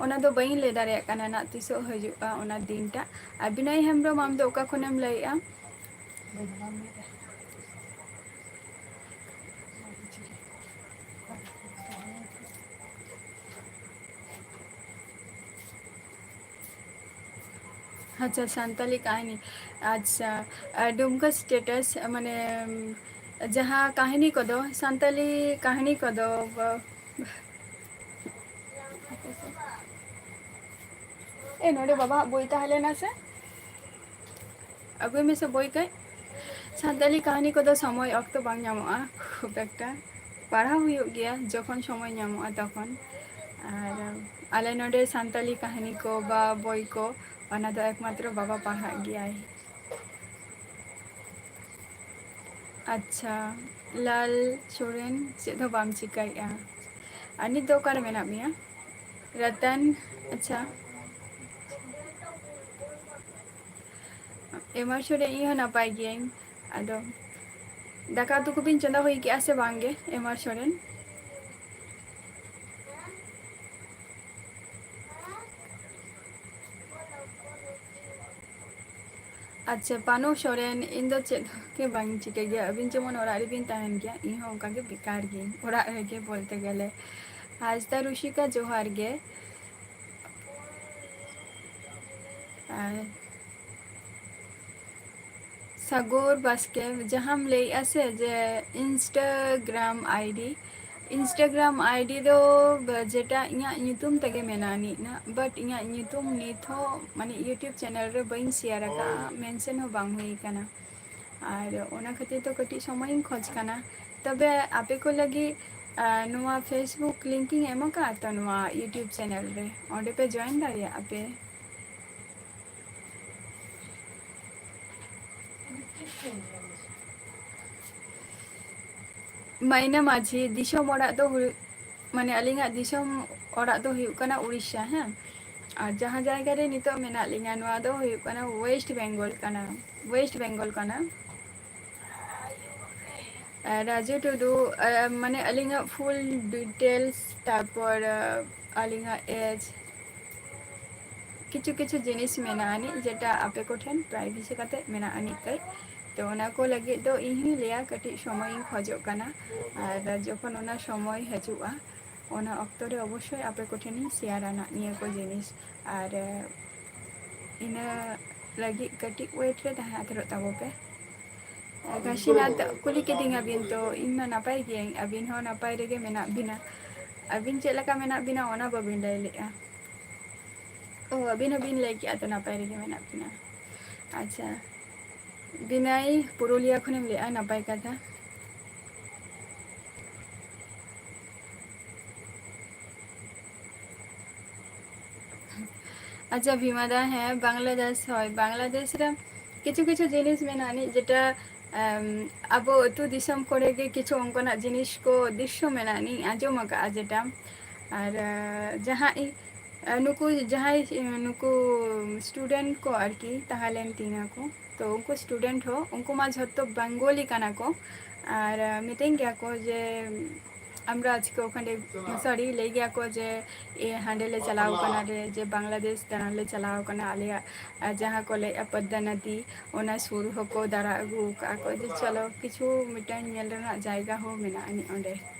ᱚᱱᱟ ᱫᱚ ᱵᱟᱹᱧ ᱞᱟᱹᱭ ᱫᱟᱲᱮᱭᱟᱜ ᱠᱟᱱᱟ ᱱᱟᱜ ᱛᱤᱥᱚᱜ ᱦᱤᱡᱩᱜᱼᱟ ᱚᱱᱟ ᱫᱤᱱᱴᱟᱜ᱾ ᱟᱨ ᱵᱤᱱᱚᱭ ᱦᱮᱢᱵᱨᱚᱢ, ᱟᱢ ᱫᱚ ᱚᱠᱟ ᱠᱷᱚᱱᱮᱢ ᱞᱟᱹᱭᱮᱜᱼᱟ? ᱟᱪᱪᱷᱟ, ᱥᱟᱱᱛᱟᱞᱤ ᱠᱟᱹᱦᱱᱤ᱾ ᱟᱪᱪᱷᱟ, ᱟᱨ ᱰᱩᱢᱠᱟ status, ᱢᱟᱱᱮ, ᱡᱟᱦᱟᱸ ᱠᱟᱹᱦᱱᱤ ᱠᱚᱫᱚ, ᱥᱟᱱᱛᱟᱞᱤ ᱠᱟᱹᱦᱱᱤ ᱠᱚᱫᱚ, ᱵᱟ-, ᱮ, ᱱᱚᱰᱮ ᱵᱟᱵᱟᱣᱟᱜ ᱵᱳᱭ ᱛᱟᱦᱮᱸ ᱞᱮᱱᱟ ᱥᱮ? ᱟᱹᱜᱩᱭ ᱢᱮᱥᱮ ᱵᱳᱭ ᱠᱟᱹᱡ᱾ ᱥᱟᱱᱛᱟᱞᱤ ᱠᱟᱹᱦᱱᱤ ᱠᱚᱫᱚ ᱥᱚᱢᱚᱭ ᱚᱠᱛᱚ ᱵᱟᱝ ᱧᱟᱢᱚᱜᱼᱟ ᱠᱷᱩᱵ ᱮᱠᱴᱟ᱾ ᱯᱟᱲᱦᱟᱣ ᱦᱩᱭᱩᱜ ᱜᱮᱭᱟ ᱡᱚᱠᱷᱚᱱ ᱥᱚᱢᱚᱭ ᱧᱟᱢᱚᱜᱼᱟ ᱛᱚᱠᱷᱚᱱ᱾ ᱟᱨ ᱟᱞᱮ ᱱᱚᱰᱮ ᱥᱟᱱᱛᱟᱞᱤ ᱠᱟᱹᱦᱱᱤ ᱠᱚ ᱵᱟ ᱵᱳᱭ ᱠᱚ, ᱚᱱᱟ ᱫᱚ ᱮᱠᱢᱟᱛᱨᱚ ᱵᱟᱵᱟ ᱯᱟᱲᱦᱟᱜ ᱜᱮᱭᱟᱭ᱾ ᱟᱪᱪᱷᱟ, ᱞᱟᱞ ᱥᱚᱨᱮᱱ, ᱪᱮᱫ ᱦᱚᱸ ᱵᱟᱢ ᱪᱤᱠᱟᱹᱭᱮᱫᱼᱟ? ᱟᱨ ᱱᱤᱛ ᱫᱚ ᱚᱠᱟᱨᱮ ᱢᱮᱱᱟᱜ ᱢᱮᱭᱟ? ᱨᱟᱛᱟᱱ, ᱟᱪᱪᱷᱟ᱾ ᱮᱢᱟᱨ ᱥᱚᱨᱮᱱ, ᱤᱧ ᱦᱚᱸ ᱱᱟᱯᱟᱭ ᱜᱤᱭᱟᱹᱧ᱾ ᱟᱫᱚ ᱫᱟᱠᱟ ᱩᱛᱩ ᱠᱚᱵᱤᱱ ᱪᱚᱸᱫᱟ ᱦᱩᱭ ᱠᱮᱜᱼᱟ ᱥᱮ ᱵᱟᱝ ᱜᱮ, ᱮᱢᱟᱨ ᱥᱚᱨᱮᱱ? ᱟᱪᱪᱷᱟ, ᱯᱟᱱᱚ ᱥᱚᱨᱮᱱ, ᱤᱧ ᱫᱚ ᱪᱮᱫ ᱜᱮ ᱵᱟᱝ ᱪᱤᱠᱟᱹᱭ ᱜᱮᱭᱟ᱾ ᱟᱹᱵᱤᱱ ᱡᱮᱢᱚᱱ ᱚᱲᱟᱜ ᱨᱮᱵᱤᱱ ᱛᱟᱦᱮᱱ ᱜᱮᱭᱟ, ᱤᱧ ᱦᱚᱸ ᱚᱱᱠᱟ ᱜᱮ ᱵᱮᱠᱟᱨ ᱜᱤᱭᱟᱹᱧ ᱚᱲᱟᱜ ᱨᱮᱜᱮ ᱵᱚᱞᱛᱮ ᱜᱮᱞᱮ᱾ ᱦᱟᱸᱥᱫᱟ ᱨᱩᱥᱤᱠᱟ, ᱡᱚᱦᱟᱨ ᱜᱮ᱾ ᱟᱨ ᱥᱟᱜᱚᱨ ᱵᱟᱥᱠᱮ, ᱡᱟᱦᱟᱸᱢ ᱞᱟᱹᱭᱮᱜᱼᱟ ᱥᱮ ᱡᱮ Instagram ID, Instagram ID ᱫᱚ ᱵ-, ᱡᱮᱴᱟ ᱤᱧᱟᱹᱜ ᱧᱩᱛᱩᱢ ᱛᱮᱜᱮ ᱢᱮᱱᱟᱜ ᱟᱹᱱᱤᱡ ᱱᱟᱜ, but ᱤᱧᱟᱹᱜ ᱧᱩᱛᱩᱢ ᱱᱤᱛ ᱦᱚᱸ, ᱢᱟᱱᱮ, YouTube channel ᱨᱮ ᱵᱟᱹᱧ share ᱟᱠᱟᱫᱼᱟ, mention ᱦᱚᱸ ᱵᱟᱝ ᱦᱩᱭ ᱟᱠᱟᱱᱟ᱾ ᱟᱨ ᱚᱱᱟ ᱠᱷᱟᱹᱛᱤᱨ ᱛᱮ ᱠᱟᱹᱴᱤᱡ ᱥᱚᱢᱚᱭᱤᱧ ᱠᱷᱚᱡᱽ ᱠᱟᱱᱟ᱾ ᱛᱚᱵᱮ ᱟᱯᱮ ᱠᱚ ᱞᱟᱹᱜᱤᱫ, ᱟᱨ ᱱᱚᱣᱟ Facebook link ᱤᱧ ᱮᱢ ᱟᱠᱟᱫᱼᱟ ᱛᱚ ᱱᱚᱣᱟ YouTube channel ᱨᱮ, ᱚᱸᱰᱮ ᱯᱮ join ᱫᱟᱲᱮᱭᱟᱜᱼᱟ ᱯᱮ᱾ ᱢᱟᱭᱱᱟ ᱢᱟᱹᱡᱷᱤ, ᱫᱤᱥᱚᱢ ᱚᱲᱟᱜ ᱫᱚ ᱦᱩᱭᱩᱜ, ᱢᱟᱱᱮ, ᱟᱹᱞᱤᱧᱟᱜ ᱫᱤᱥᱚᱢ ᱚᱲᱟᱜ ᱫᱚ ᱦᱩᱭᱩᱜ ᱠᱟᱱᱟ ᱩᱲᱤᱥᱥᱟ, ᱦᱮᱸ᱾ ᱟᱨ ᱡᱟᱦᱟᱸ ᱡᱟᱭᱜᱟ ᱨᱮ ᱱᱤᱛᱚᱜ ᱢᱮᱱᱟᱜ ᱞᱤᱧᱟ, ᱱᱚᱣᱟ ᱫᱚ ᱦᱩᱭᱩᱜ ᱠᱟᱱᱟ West Bengal ᱠᱟᱱᱟ, West Bengal ᱠᱟᱱᱟ᱾ ᱟᱨ ᱨᱟᱡᱩ ᱴᱩᱰᱩ, ᱟᱨ, ᱢᱟᱱᱮ, ᱟᱹᱞᱤᱧᱟᱜ full details, ᱛᱟᱨᱯᱚᱨ, ᱟᱨ, ᱟᱹᱞᱤᱧᱟᱜ age, ᱠᱤᱪᱷᱩ ᱠᱤᱪᱷᱩ ᱡᱤᱱᱤᱥ ᱢᱮᱱᱟᱜ ᱟᱹᱱᱤᱡ, ᱡᱮᱴᱟ ᱟᱯᱮ ᱠᱚᱴᱷᱮᱱ privacy ᱠᱟᱛᱮ ᱢᱮᱱᱟᱜ ᱟᱹᱱᱤᱡ ᱠᱟᱹᱡ᱾ ᱛᱚ, ᱚᱱᱟ ᱠᱚ ᱞᱟᱹᱜᱤᱫ ᱫᱚ ᱤᱧ ᱦᱚᱸᱧ ᱞᱟᱹᱭᱟ, ᱠᱟᱹᱴᱤᱡ ᱥᱚᱢᱚᱭᱤᱧ ᱠᱷᱚᱡᱚᱜ ᱠᱟᱱᱟ᱾ ᱟᱨ ᱡᱚᱠᱷᱚᱱ ᱚᱱᱟ ᱥᱚᱢᱚᱭ ᱦᱤᱡᱩᱜᱼᱟ, ᱚᱱᱟ ᱚᱠᱛᱚ ᱨᱮ ᱚᱵᱚᱥᱥᱳᱭ ᱟᱯᱮ ᱠᱚᱴᱷᱮᱱᱤᱧ share ᱟᱱᱟ ᱱᱤᱭᱟᱹ ᱠᱚ ᱡᱤᱱᱤᱥ᱾ ᱟᱨ, ᱤᱱᱟᱹ ᱞᱟᱹᱜᱤᱫ ᱠᱟᱹᱴᱤᱡ wait ᱨᱮ ᱛᱟᱦᱮᱸ ᱦᱟᱛᱟᱲᱚᱜ ᱛᱟᱵᱚ ᱯᱮ᱾ ᱜᱷᱟᱥᱤᱱᱟᱛᱷ ᱠᱩᱞᱤ ᱠᱤᱫᱤᱧᱟ ᱵᱤᱱ ᱛᱚ, ᱤᱧ ᱢᱟ ᱱᱟᱯᱟᱭ ᱜᱤᱭᱟᱹᱧ, ᱟᱹᱵᱤᱱ ᱦᱚᱸ ᱱᱟᱯᱟᱭ ᱨᱮᱜᱮ ᱢᱮᱱᱟᱜ ᱵᱤᱱᱟ᱾ ᱟᱹᱵᱤᱱ ᱪᱮᱫ ᱞᱮᱠᱟ ᱢᱮᱱᱟᱜ ᱵᱤᱱᱟ ᱚᱱᱟ ᱵᱟᱹᱵᱤᱱ ᱞᱟᱹᱭ ᱞᱮᱜᱼᱟ᱾ ᱚ, ᱟᱹᱵᱤᱱ ᱦᱚᱸᱵᱤᱱ ᱞᱟᱹᱭ ᱠᱮᱜᱼᱟ ᱛᱚ ᱱᱟᱯᱟᱭ ᱨᱮᱜᱮ ᱢᱮᱱᱟᱜ ᱵᱤᱱᱟ᱾ ᱟᱪᱪᱷᱟ, ᱵᱤᱱᱟᱭ ᱯᱩᱨᱩᱞᱤᱭᱟ ᱠᱷᱚᱱᱮᱢ ᱞᱟᱹᱭᱮᱜᱼᱟ, ᱱᱟᱯᱟᱭ ᱠᱟᱛᱷᱟ᱾ ᱟᱪᱪᱷᱟ ᱵᱷᱤᱢᱟ ᱫᱟ, ᱦᱮᱸ, ᱵᱟᱝᱞᱟᱫᱮᱥ, ᱦᱳᱭ, ᱵᱟᱝᱞᱟᱫᱮᱥ ᱨᱮ ᱠᱤᱪᱷᱩ ᱠᱤᱪᱷᱩ ᱡᱤᱱᱤᱥ ᱢᱮᱱᱟᱜ ᱟᱹᱱᱤᱡ, ᱡᱮᱴᱟ, ᱮᱢ, ᱟᱵᱚ ᱟᱹᱛᱩ ᱫᱤᱥᱚᱢ ᱠᱚᱨᱮ ᱜᱮ ᱠᱤᱪᱷᱩ ᱚᱱᱠᱟᱱᱟᱜ ᱡᱤᱱᱤᱥ ᱠᱚ ᱫᱨᱤᱥᱥᱚ ᱢᱮᱱᱟᱜ ᱟᱹᱱᱤᱡ, ᱟᱸᱡᱚᱢ ᱟᱠᱟᱫᱼᱟ ᱡᱮᱴᱟ᱾ ᱟᱨ, ᱮ, ᱡᱟᱦᱟᱸ ᱤ-, ᱮ, ᱱᱩᱠᱩ ᱡᱟᱦᱟᱸᱭ, ᱮ, ᱱᱩᱠᱩ student ᱠᱚ ᱟᱨᱠᱤ ᱛᱟᱦᱮᱸ ᱞᱮᱱ ᱛᱤᱧᱟᱹ ᱠᱚ, ᱛᱚ ᱩᱱᱠᱩ student ᱦᱚᱸ, ᱩᱱᱠᱩ ᱢᱟ ᱡᱷᱚᱛᱚ ᱵᱮᱝᱜᱚᱞᱤ ᱠᱟᱱᱟ ᱠᱚ, ᱟᱨ, ᱮ, ᱢᱤᱛᱟᱹᱧ ᱜᱮᱭᱟ ᱠᱚ ᱡᱮ, ᱟᱢᱨᱟ ᱟᱡᱠᱮ ᱚᱠᱷᱟᱱᱮ, sorry, ᱞᱟᱹᱭ ᱜᱮᱭᱟ ᱠᱚ ᱡᱮ, ᱮ, ᱦᱟᱸᱰᱮ ᱞᱮ ᱪᱟᱞᱟᱣ ᱠᱟᱱᱟ ᱨᱮ, ᱡᱮ ᱵᱟᱝᱞᱟᱫᱮᱥ ᱫᱟᱬᱟᱱ ᱞᱮ ᱪᱟᱞᱟᱣ ᱠᱟᱱᱟ, ᱟᱞᱮᱭᱟᱜ, ᱟ, ᱡᱟᱦᱟᱸ ᱠᱚ ᱞᱟᱹᱭᱮᱫᱼᱟ ᱯᱚᱫᱽᱫᱟ ᱱᱚᱫᱤ, ᱚᱱᱟ ᱥᱩᱨ ᱦᱚᱸᱠᱚ ᱫᱟᱬᱟ ᱟᱹᱜᱩ ᱟᱠᱟᱫᱼᱟ ᱠᱚ, ᱡᱮ ᱪᱚᱞᱚ ᱠᱤᱪᱷᱩ ᱢᱤᱫᱴᱟᱝ ᱧᱮᱞ ᱨᱮᱱᱟᱜ ᱡᱟᱭᱜᱟ ᱦᱚᱸ ᱢᱮᱱᱟᱜ ᱟᱹᱱᱤᱡ ᱚᱸᱰᱮ,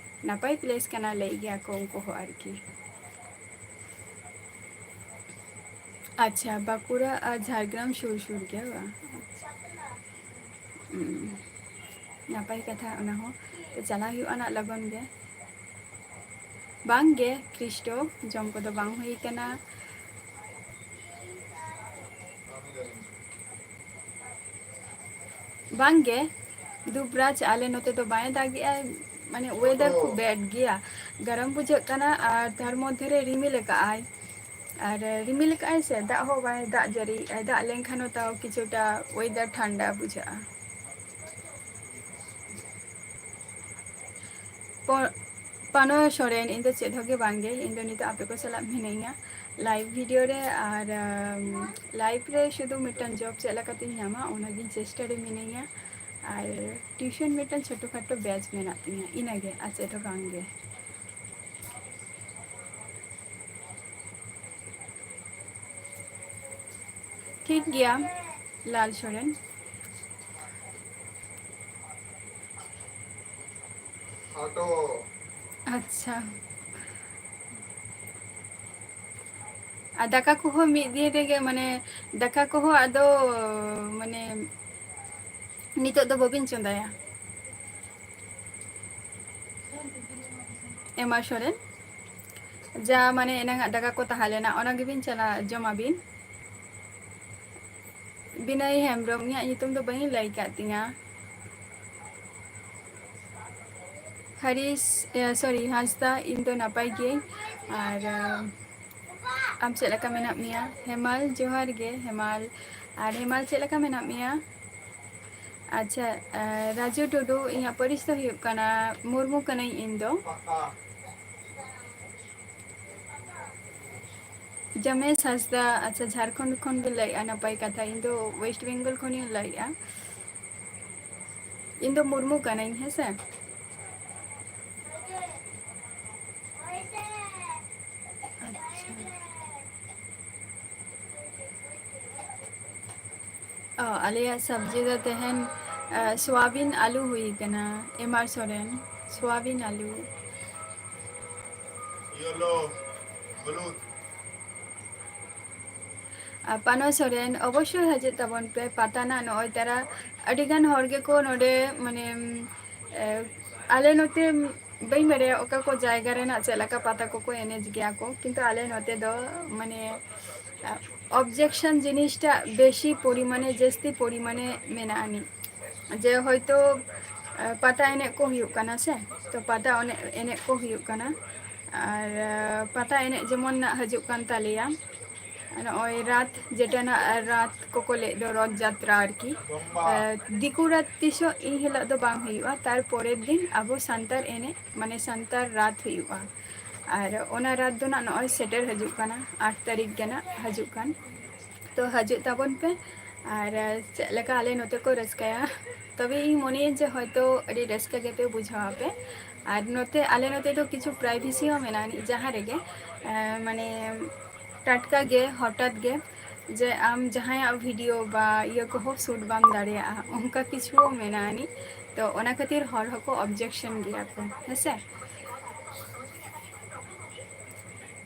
ᱱᱟᱯᱟᱭ place ᱠᱟᱱᱟ ᱞᱟᱹᱭ ᱜᱮᱭᱟ ᱠᱚ ᱩᱱᱠᱩ ᱦᱚᱸ ᱟᱨᱠᱤ᱾ ᱟᱪᱪᱷᱟ, ᱵᱟᱸᱠᱩᱲᱟ ᱟᱨ ᱡᱷᱟᱲᱜᱨᱟᱢ ᱥᱩᱨ ᱥᱩᱨ ᱜᱮᱭᱟ ᱵᱟᱝ? ᱟᱪᱪᱷᱟ᱾ ᱦᱩᱸ᱾ ᱱᱟᱯᱟᱭ ᱠᱟᱛᱷᱟ ᱚᱱᱟ ᱦᱚᱸ᱾ ᱛᱚ ᱪᱟᱞᱟᱣ ᱦᱩᱭᱩᱜᱼᱟ ᱱᱟᱜ ᱞᱚᱜᱚᱱ ᱜᱮ᱾ ᱵᱟᱝ ᱜᱮ, ᱠᱷᱨᱤᱥᱴᱚ ᱡᱚᱢ ᱠᱚᱫᱚ ᱵᱟᱝ ᱦᱩᱭ ᱠᱟᱱᱟ᱾ ᱵᱟᱝ ᱜᱮ, ᱫᱩᱵᱨᱟᱡᱽ, ᱟᱞᱮ ᱱᱚᱛᱮ ᱫᱚ ᱵᱟᱭ ᱫᱟᱜᱮᱜᱼᱟ, ᱢᱟᱱᱮ weather ᱠᱷᱩᱵ bad ᱜᱮᱭᱟ, ᱜᱚᱨᱚᱢ ᱵᱩᱡᱷᱟᱹᱜ ᱠᱟᱱᱟ ᱟᱨ ᱛᱟᱨ ᱢᱚᱫᱽᱫᱷᱮ ᱨᱮ ᱨᱤᱢᱤᱞ ᱟᱠᱟᱜᱼᱟᱭ, ᱟᱨ ᱨᱤᱢᱤᱞ ᱟᱠᱟᱜᱼᱟᱭ ᱥᱮ ᱫᱟᱜ ᱦᱚᱸ ᱵᱟᱭ ᱫᱟᱜ ᱡᱟᱹᱲᱤᱭᱮᱜᱼᱟᱭ, ᱫᱟᱜ ᱞᱮᱱᱠᱷᱟᱱ ᱦᱚᱸ ᱛᱟᱣ ᱠᱤᱪᱷᱩᱴᱟ weather ᱴᱷᱟᱱᱰᱟ ᱵᱩᱡᱷᱟᱹᱜᱼᱟ᱾ ᱯᱚ-, ᱯᱟᱱᱚ ᱥᱚᱨᱮᱱ, ᱤᱧ ᱫᱚ ᱪᱮᱫ ᱦᱚᱸ ᱜᱮ ᱵᱟᱝ ᱜᱮ, ᱤᱧ ᱫᱚ ᱱᱤᱛᱚᱜ ᱟᱯᱮ ᱠᱚ ᱥᱟᱞᱟᱜ ᱢᱤᱱᱟᱹᱧᱟ live video ᱨᱮ, ᱟᱨ, ᱟᱢ, live ᱨᱮ ᱥᱩᱫᱷᱩ ᱢᱤᱫᱴᱟᱝ job ᱪᱮᱫ ᱞᱮᱠᱟᱛᱤᱧ ᱧᱟᱢᱟ ᱚᱱᱟᱜᱤᱧ ᱪᱮᱥᱴᱟ ᱨᱮ ᱢᱤᱱᱟᱹᱧᱟ, ᱟᱨ tuition ᱢᱤᱫᱴᱟᱝ ᱪᱷᱳᱴᱳ ᱠᱷᱟᱴᱳ batch ᱢᱮᱱᱟᱜ ᱛᱤᱧᱟᱹ, ᱤᱱᱟᱹᱜᱮ, ᱟᱨ ᱪᱮᱫ ᱦᱚᱸ ᱵᱟᱝ ᱜᱮ᱾ ᱴᱷᱤᱠ ᱜᱮᱭᱟ, ᱞᱟᱞ ᱥᱚᱨᱮᱱ᱾ ᱟᱪᱪᱷᱟ᱾ ᱟᱨ ᱫᱟᱠᱟ ᱠᱚᱦᱚᱸ ᱢᱤᱫ ᱫᱤᱱ ᱨᱮᱜᱮ, ᱢᱟᱱᱮ, ᱫᱟᱠᱟ ᱠᱚᱦᱚᱸ ᱟᱫᱚ, ᱢᱟᱱᱮ, ᱱᱤᱛᱚᱜ ᱫᱚ ᱵᱟᱹᱵᱤᱱ ᱪᱚᱸᱫᱟᱭᱟ? ᱮᱢᱟ ᱥᱚᱨᱮᱱ, ᱡᱟ, ᱢᱟᱱᱮ, ᱮᱱᱟᱝᱟᱜ ᱫᱟᱠᱟ ᱠᱚ ᱛᱟᱦᱮᱸ ᱞᱮᱱᱟ, ᱚᱱᱟ ᱜᱮᱵᱤᱱ ᱪᱟᱞᱟᱜ, ᱡᱚᱢᱟᱵᱤᱱ? ᱵᱤᱱᱚᱭ ᱦᱮᱢᱵᱨᱚᱢ, ᱤᱧᱟᱹᱜ ᱧᱩᱛᱩᱢ ᱫᱚ ᱵᱟᱹᱧ ᱞᱟᱹᱭ ᱠᱟᱫ ᱛᱤᱧᱟ᱾ ᱦᱟᱨᱤᱥ, ᱮ, sorry, ᱦᱟᱸᱥᱫᱟ, ᱤᱧ ᱫᱚ ᱱᱟᱯᱟᱭ ᱜᱤᱭᱟᱹᱧ᱾ ᱟᱨ, ᱮ, ᱟᱢ ᱪᱮᱫ ᱞᱮᱠᱟ ᱢᱮᱱᱟᱜ ᱢᱮᱭᱟ? ᱦᱮᱢᱟᱞ, ᱡᱚᱦᱟᱨ ᱜᱮ ᱦᱮᱢᱟᱞ᱾ ᱟᱨ ᱦᱮᱢᱟᱞ, ᱪᱮᱫ ᱞᱮᱠᱟ ᱢᱮᱱᱟᱜ ᱢᱮᱭᱟ? ᱟᱪᱪᱷᱟ, ᱮ, ᱨᱟᱡᱩ ᱴᱩᱰᱩ, ᱤᱧᱟᱹᱜ ᱯᱟᱹᱨᱤᱥ ᱫᱚ ᱦᱩᱭᱩᱜ ᱠᱟᱱᱟ, ᱢᱩᱨᱢᱩ ᱠᱟᱹᱱᱟᱹᱧ ᱤᱧ ᱫᱚ᱾ ᱡᱟᱢᱮᱥ ᱦᱟᱸᱥᱫᱟ, ᱟᱪᱪᱷᱟ, ᱡᱷᱟᱲᱠᱷᱚᱸᱰ ᱠᱷᱚᱱ ᱵᱤᱱ ᱞᱟᱹᱭᱮᱜᱼᱟ, ᱱᱟᱯᱟᱭ ᱠᱟᱛᱷᱟ᱾ ᱤᱧ ᱫᱚ ᱳᱭᱮᱥᱴ ᱵᱮᱝᱜᱚᱞ ᱠᱷᱚᱱᱤᱧ ᱞᱟᱹᱭᱮᱜᱼᱟ᱾ ᱤᱧ ᱫᱚ ᱢᱩᱨᱢᱩ ᱠᱟᱹᱱᱟᱹᱧ, ᱦᱮᱸ ᱥᱮ᱾ ᱟᱪᱪᱷᱟ᱾ ᱚ, ᱟᱞᱮᱭᱟᱜ ᱥᱚᱵᱽᱡᱤ ᱫᱚ ᱛᱮᱦᱮᱧ, ᱟ, ᱥᱚᱣᱟᱵᱤᱱ ᱟᱹᱞᱩ ᱦᱩᱭ ᱠᱟᱱᱟ, ᱮᱢᱟᱨ ᱥᱚᱨᱮᱱ, ᱥᱚᱣᱟᱵᱤᱱ ᱟᱹᱞᱩ᱾ ᱭᱮᱞᱳ, ᱦᱚᱞᱩᱫ᱾ ᱟᱨ ᱯᱟᱱᱚ ᱥᱚᱨᱮᱱ, ᱚᱵᱚᱥᱥᱳᱭ ᱦᱤᱡᱩᱜ ᱛᱟᱵᱚᱱ ᱯᱮ ᱯᱟᱛᱟ ᱱᱟᱜ ᱱᱚᱜᱼᱚᱭ ᱛᱟᱨᱟ ᱟᱹᱰᱤᱜᱟᱱ ᱦᱚᱲ ᱜᱮᱠᱚ ᱱᱚᱰᱮ, ᱢᱟᱱᱮ, ᱮ, ᱟᱞᱮ ᱱᱚᱛᱮ ᱵᱟᱹᱧ ᱵᱟᱰᱟᱭᱟ ᱚᱠᱟ ᱠᱚ ᱡᱟᱭᱜᱟ ᱨᱮᱱᱟᱜ ᱪᱮᱫ ᱞᱮᱠᱟ ᱯᱟᱛᱟ ᱠᱚᱠᱚ ᱮᱱᱮᱡ ᱜᱮᱭᱟ ᱠᱚ, ᱠᱤᱱᱛᱩ ᱟᱞᱮ ᱱᱚᱛᱮ ᱫᱚ, ᱢᱟᱱᱮ, objection ᱡᱤᱱᱤᱥᱴᱟᱜ ᱵᱮᱥᱤ ᱯᱚᱨᱤᱢᱟᱱᱮ, ᱡᱟᱹᱥᱛᱤ ᱯᱚᱨᱤᱢᱟᱱᱮ ᱢᱮᱱᱟᱜ ᱟᱹᱱᱤᱡ᱾ ᱡᱮ ᱦᱚᱭᱛᱳ, ᱮ, ᱯᱟᱛᱟ ᱮᱱᱮᱡ ᱠᱚ ᱦᱩᱭᱩᱜ ᱠᱟᱱᱟ ᱥᱮ, ᱛᱚ ᱯᱟᱛᱟ ᱚᱱᱮ-, ᱮᱱᱮᱡ ᱠᱚ ᱦᱩᱭᱩᱜ ᱠᱟᱱᱟ᱾ ᱟᱨ, ᱮ, ᱯᱟᱛᱟ ᱮᱱᱮᱡ ᱡᱮᱢᱚᱱ ᱱᱟᱜ ᱦᱤᱡᱩᱜ ᱠᱟᱱ ᱛᱟᱞᱮᱭᱟ, ᱱᱚᱜᱼᱚᱭ ᱨᱟᱛ, ᱡᱮᱴᱟ ᱱᱟᱜ ᱨᱟᱛ ᱠᱚᱠᱚ ᱞᱟᱹᱭᱮᱫ ᱫᱚ, ᱨᱚᱛᱷ ᱡᱟᱛᱨᱟ ᱟᱨᱠᱤ᱾ ᱮ, ᱫᱤᱠᱩ ᱨᱟᱛ ᱛᱤᱥᱚᱜ ᱤᱱ ᱦᱤᱞᱳᱜ ᱫᱚ ᱵᱟᱝ ᱦᱩᱭᱩᱜᱼᱟ, ᱛᱟᱨ ᱯᱚᱨᱮᱨ ᱫᱤᱱ ᱟᱵᱚ ᱥᱟᱱᱛᱟᱲ ᱮᱱᱮᱡ, ᱢᱟᱱᱮ ᱥᱟᱱᱛᱟᱲ ᱨᱟᱛ ᱦᱩᱭᱩᱜᱼᱟ᱾ ᱟᱨ ᱚᱱᱟ ᱨᱟᱛ ᱫᱚ ᱱᱟᱜ ᱱᱚᱜᱼᱚᱭ ᱥᱮᱴᱮᱨ ᱦᱤᱡᱩᱜ ᱠᱟᱱᱟ, ᱟᱴ ᱛᱟᱹᱨᱤᱠᱷ ᱜᱮ ᱱᱟᱜ ᱦᱤᱡᱩᱜ ᱠᱟᱱ᱾ ᱛᱚ ᱦᱤᱡᱩᱜ ᱛᱟᱵᱚᱱ ᱯᱮ, ᱟᱨ ᱪᱮᱫ ᱞᱮᱠᱟ ᱟᱞᱮ ᱱᱚᱛᱮ ᱠᱚ ᱨᱟᱹᱥᱠᱟᱹᱭᱟ, ᱛᱚᱵᱮ ᱤᱧ ᱢᱚᱱᱮᱭᱟ ᱡᱮ ᱦᱚᱭᱛᱳ ᱟᱹᱰᱤ ᱨᱟᱹᱥᱠᱟᱹ ᱜᱮᱯᱮ ᱵᱩᱡᱷᱟᱹᱣᱟ ᱯᱮ᱾ ᱟᱨ ᱱᱚᱛᱮ, ᱟᱞᱮ ᱱᱚᱛᱮ ᱫᱚ ᱠᱤᱪᱷᱩ privacy ᱦᱚᱸ ᱢᱮᱱᱟᱜᱼᱟ ᱟᱹᱱᱤᱡ, ᱡᱟᱦᱟᱸ ᱨᱮᱜᱮ, ᱮᱸ, ᱢᱟᱱᱮ ᱴᱟᱴᱠᱟ ᱜᱮ, ᱦᱚᱴᱟᱛ ᱜᱮ, ᱡᱮ ᱟᱢ ᱡᱟᱦᱟᱸᱭᱟᱜ video ᱵᱟ ᱤᱭᱟᱹ ᱠᱚᱦᱚᱸ shoot ᱵᱟᱢ ᱫᱟᱲᱮᱭᱟᱜᱼᱟ, ᱚᱱᱠᱟ ᱠᱤᱪᱷᱩ ᱦᱚᱸ ᱢᱮᱱᱟᱜᱼᱟ ᱟᱹᱱᱤᱡ᱾ ᱛᱚ ᱚᱱᱟ ᱠᱷᱟᱹᱛᱤᱨ ᱦᱚᱲ ᱦᱚᱸᱠᱚ objection ᱜᱮᱭᱟ ᱠᱚ, ᱦᱮᱸᱥᱮ᱾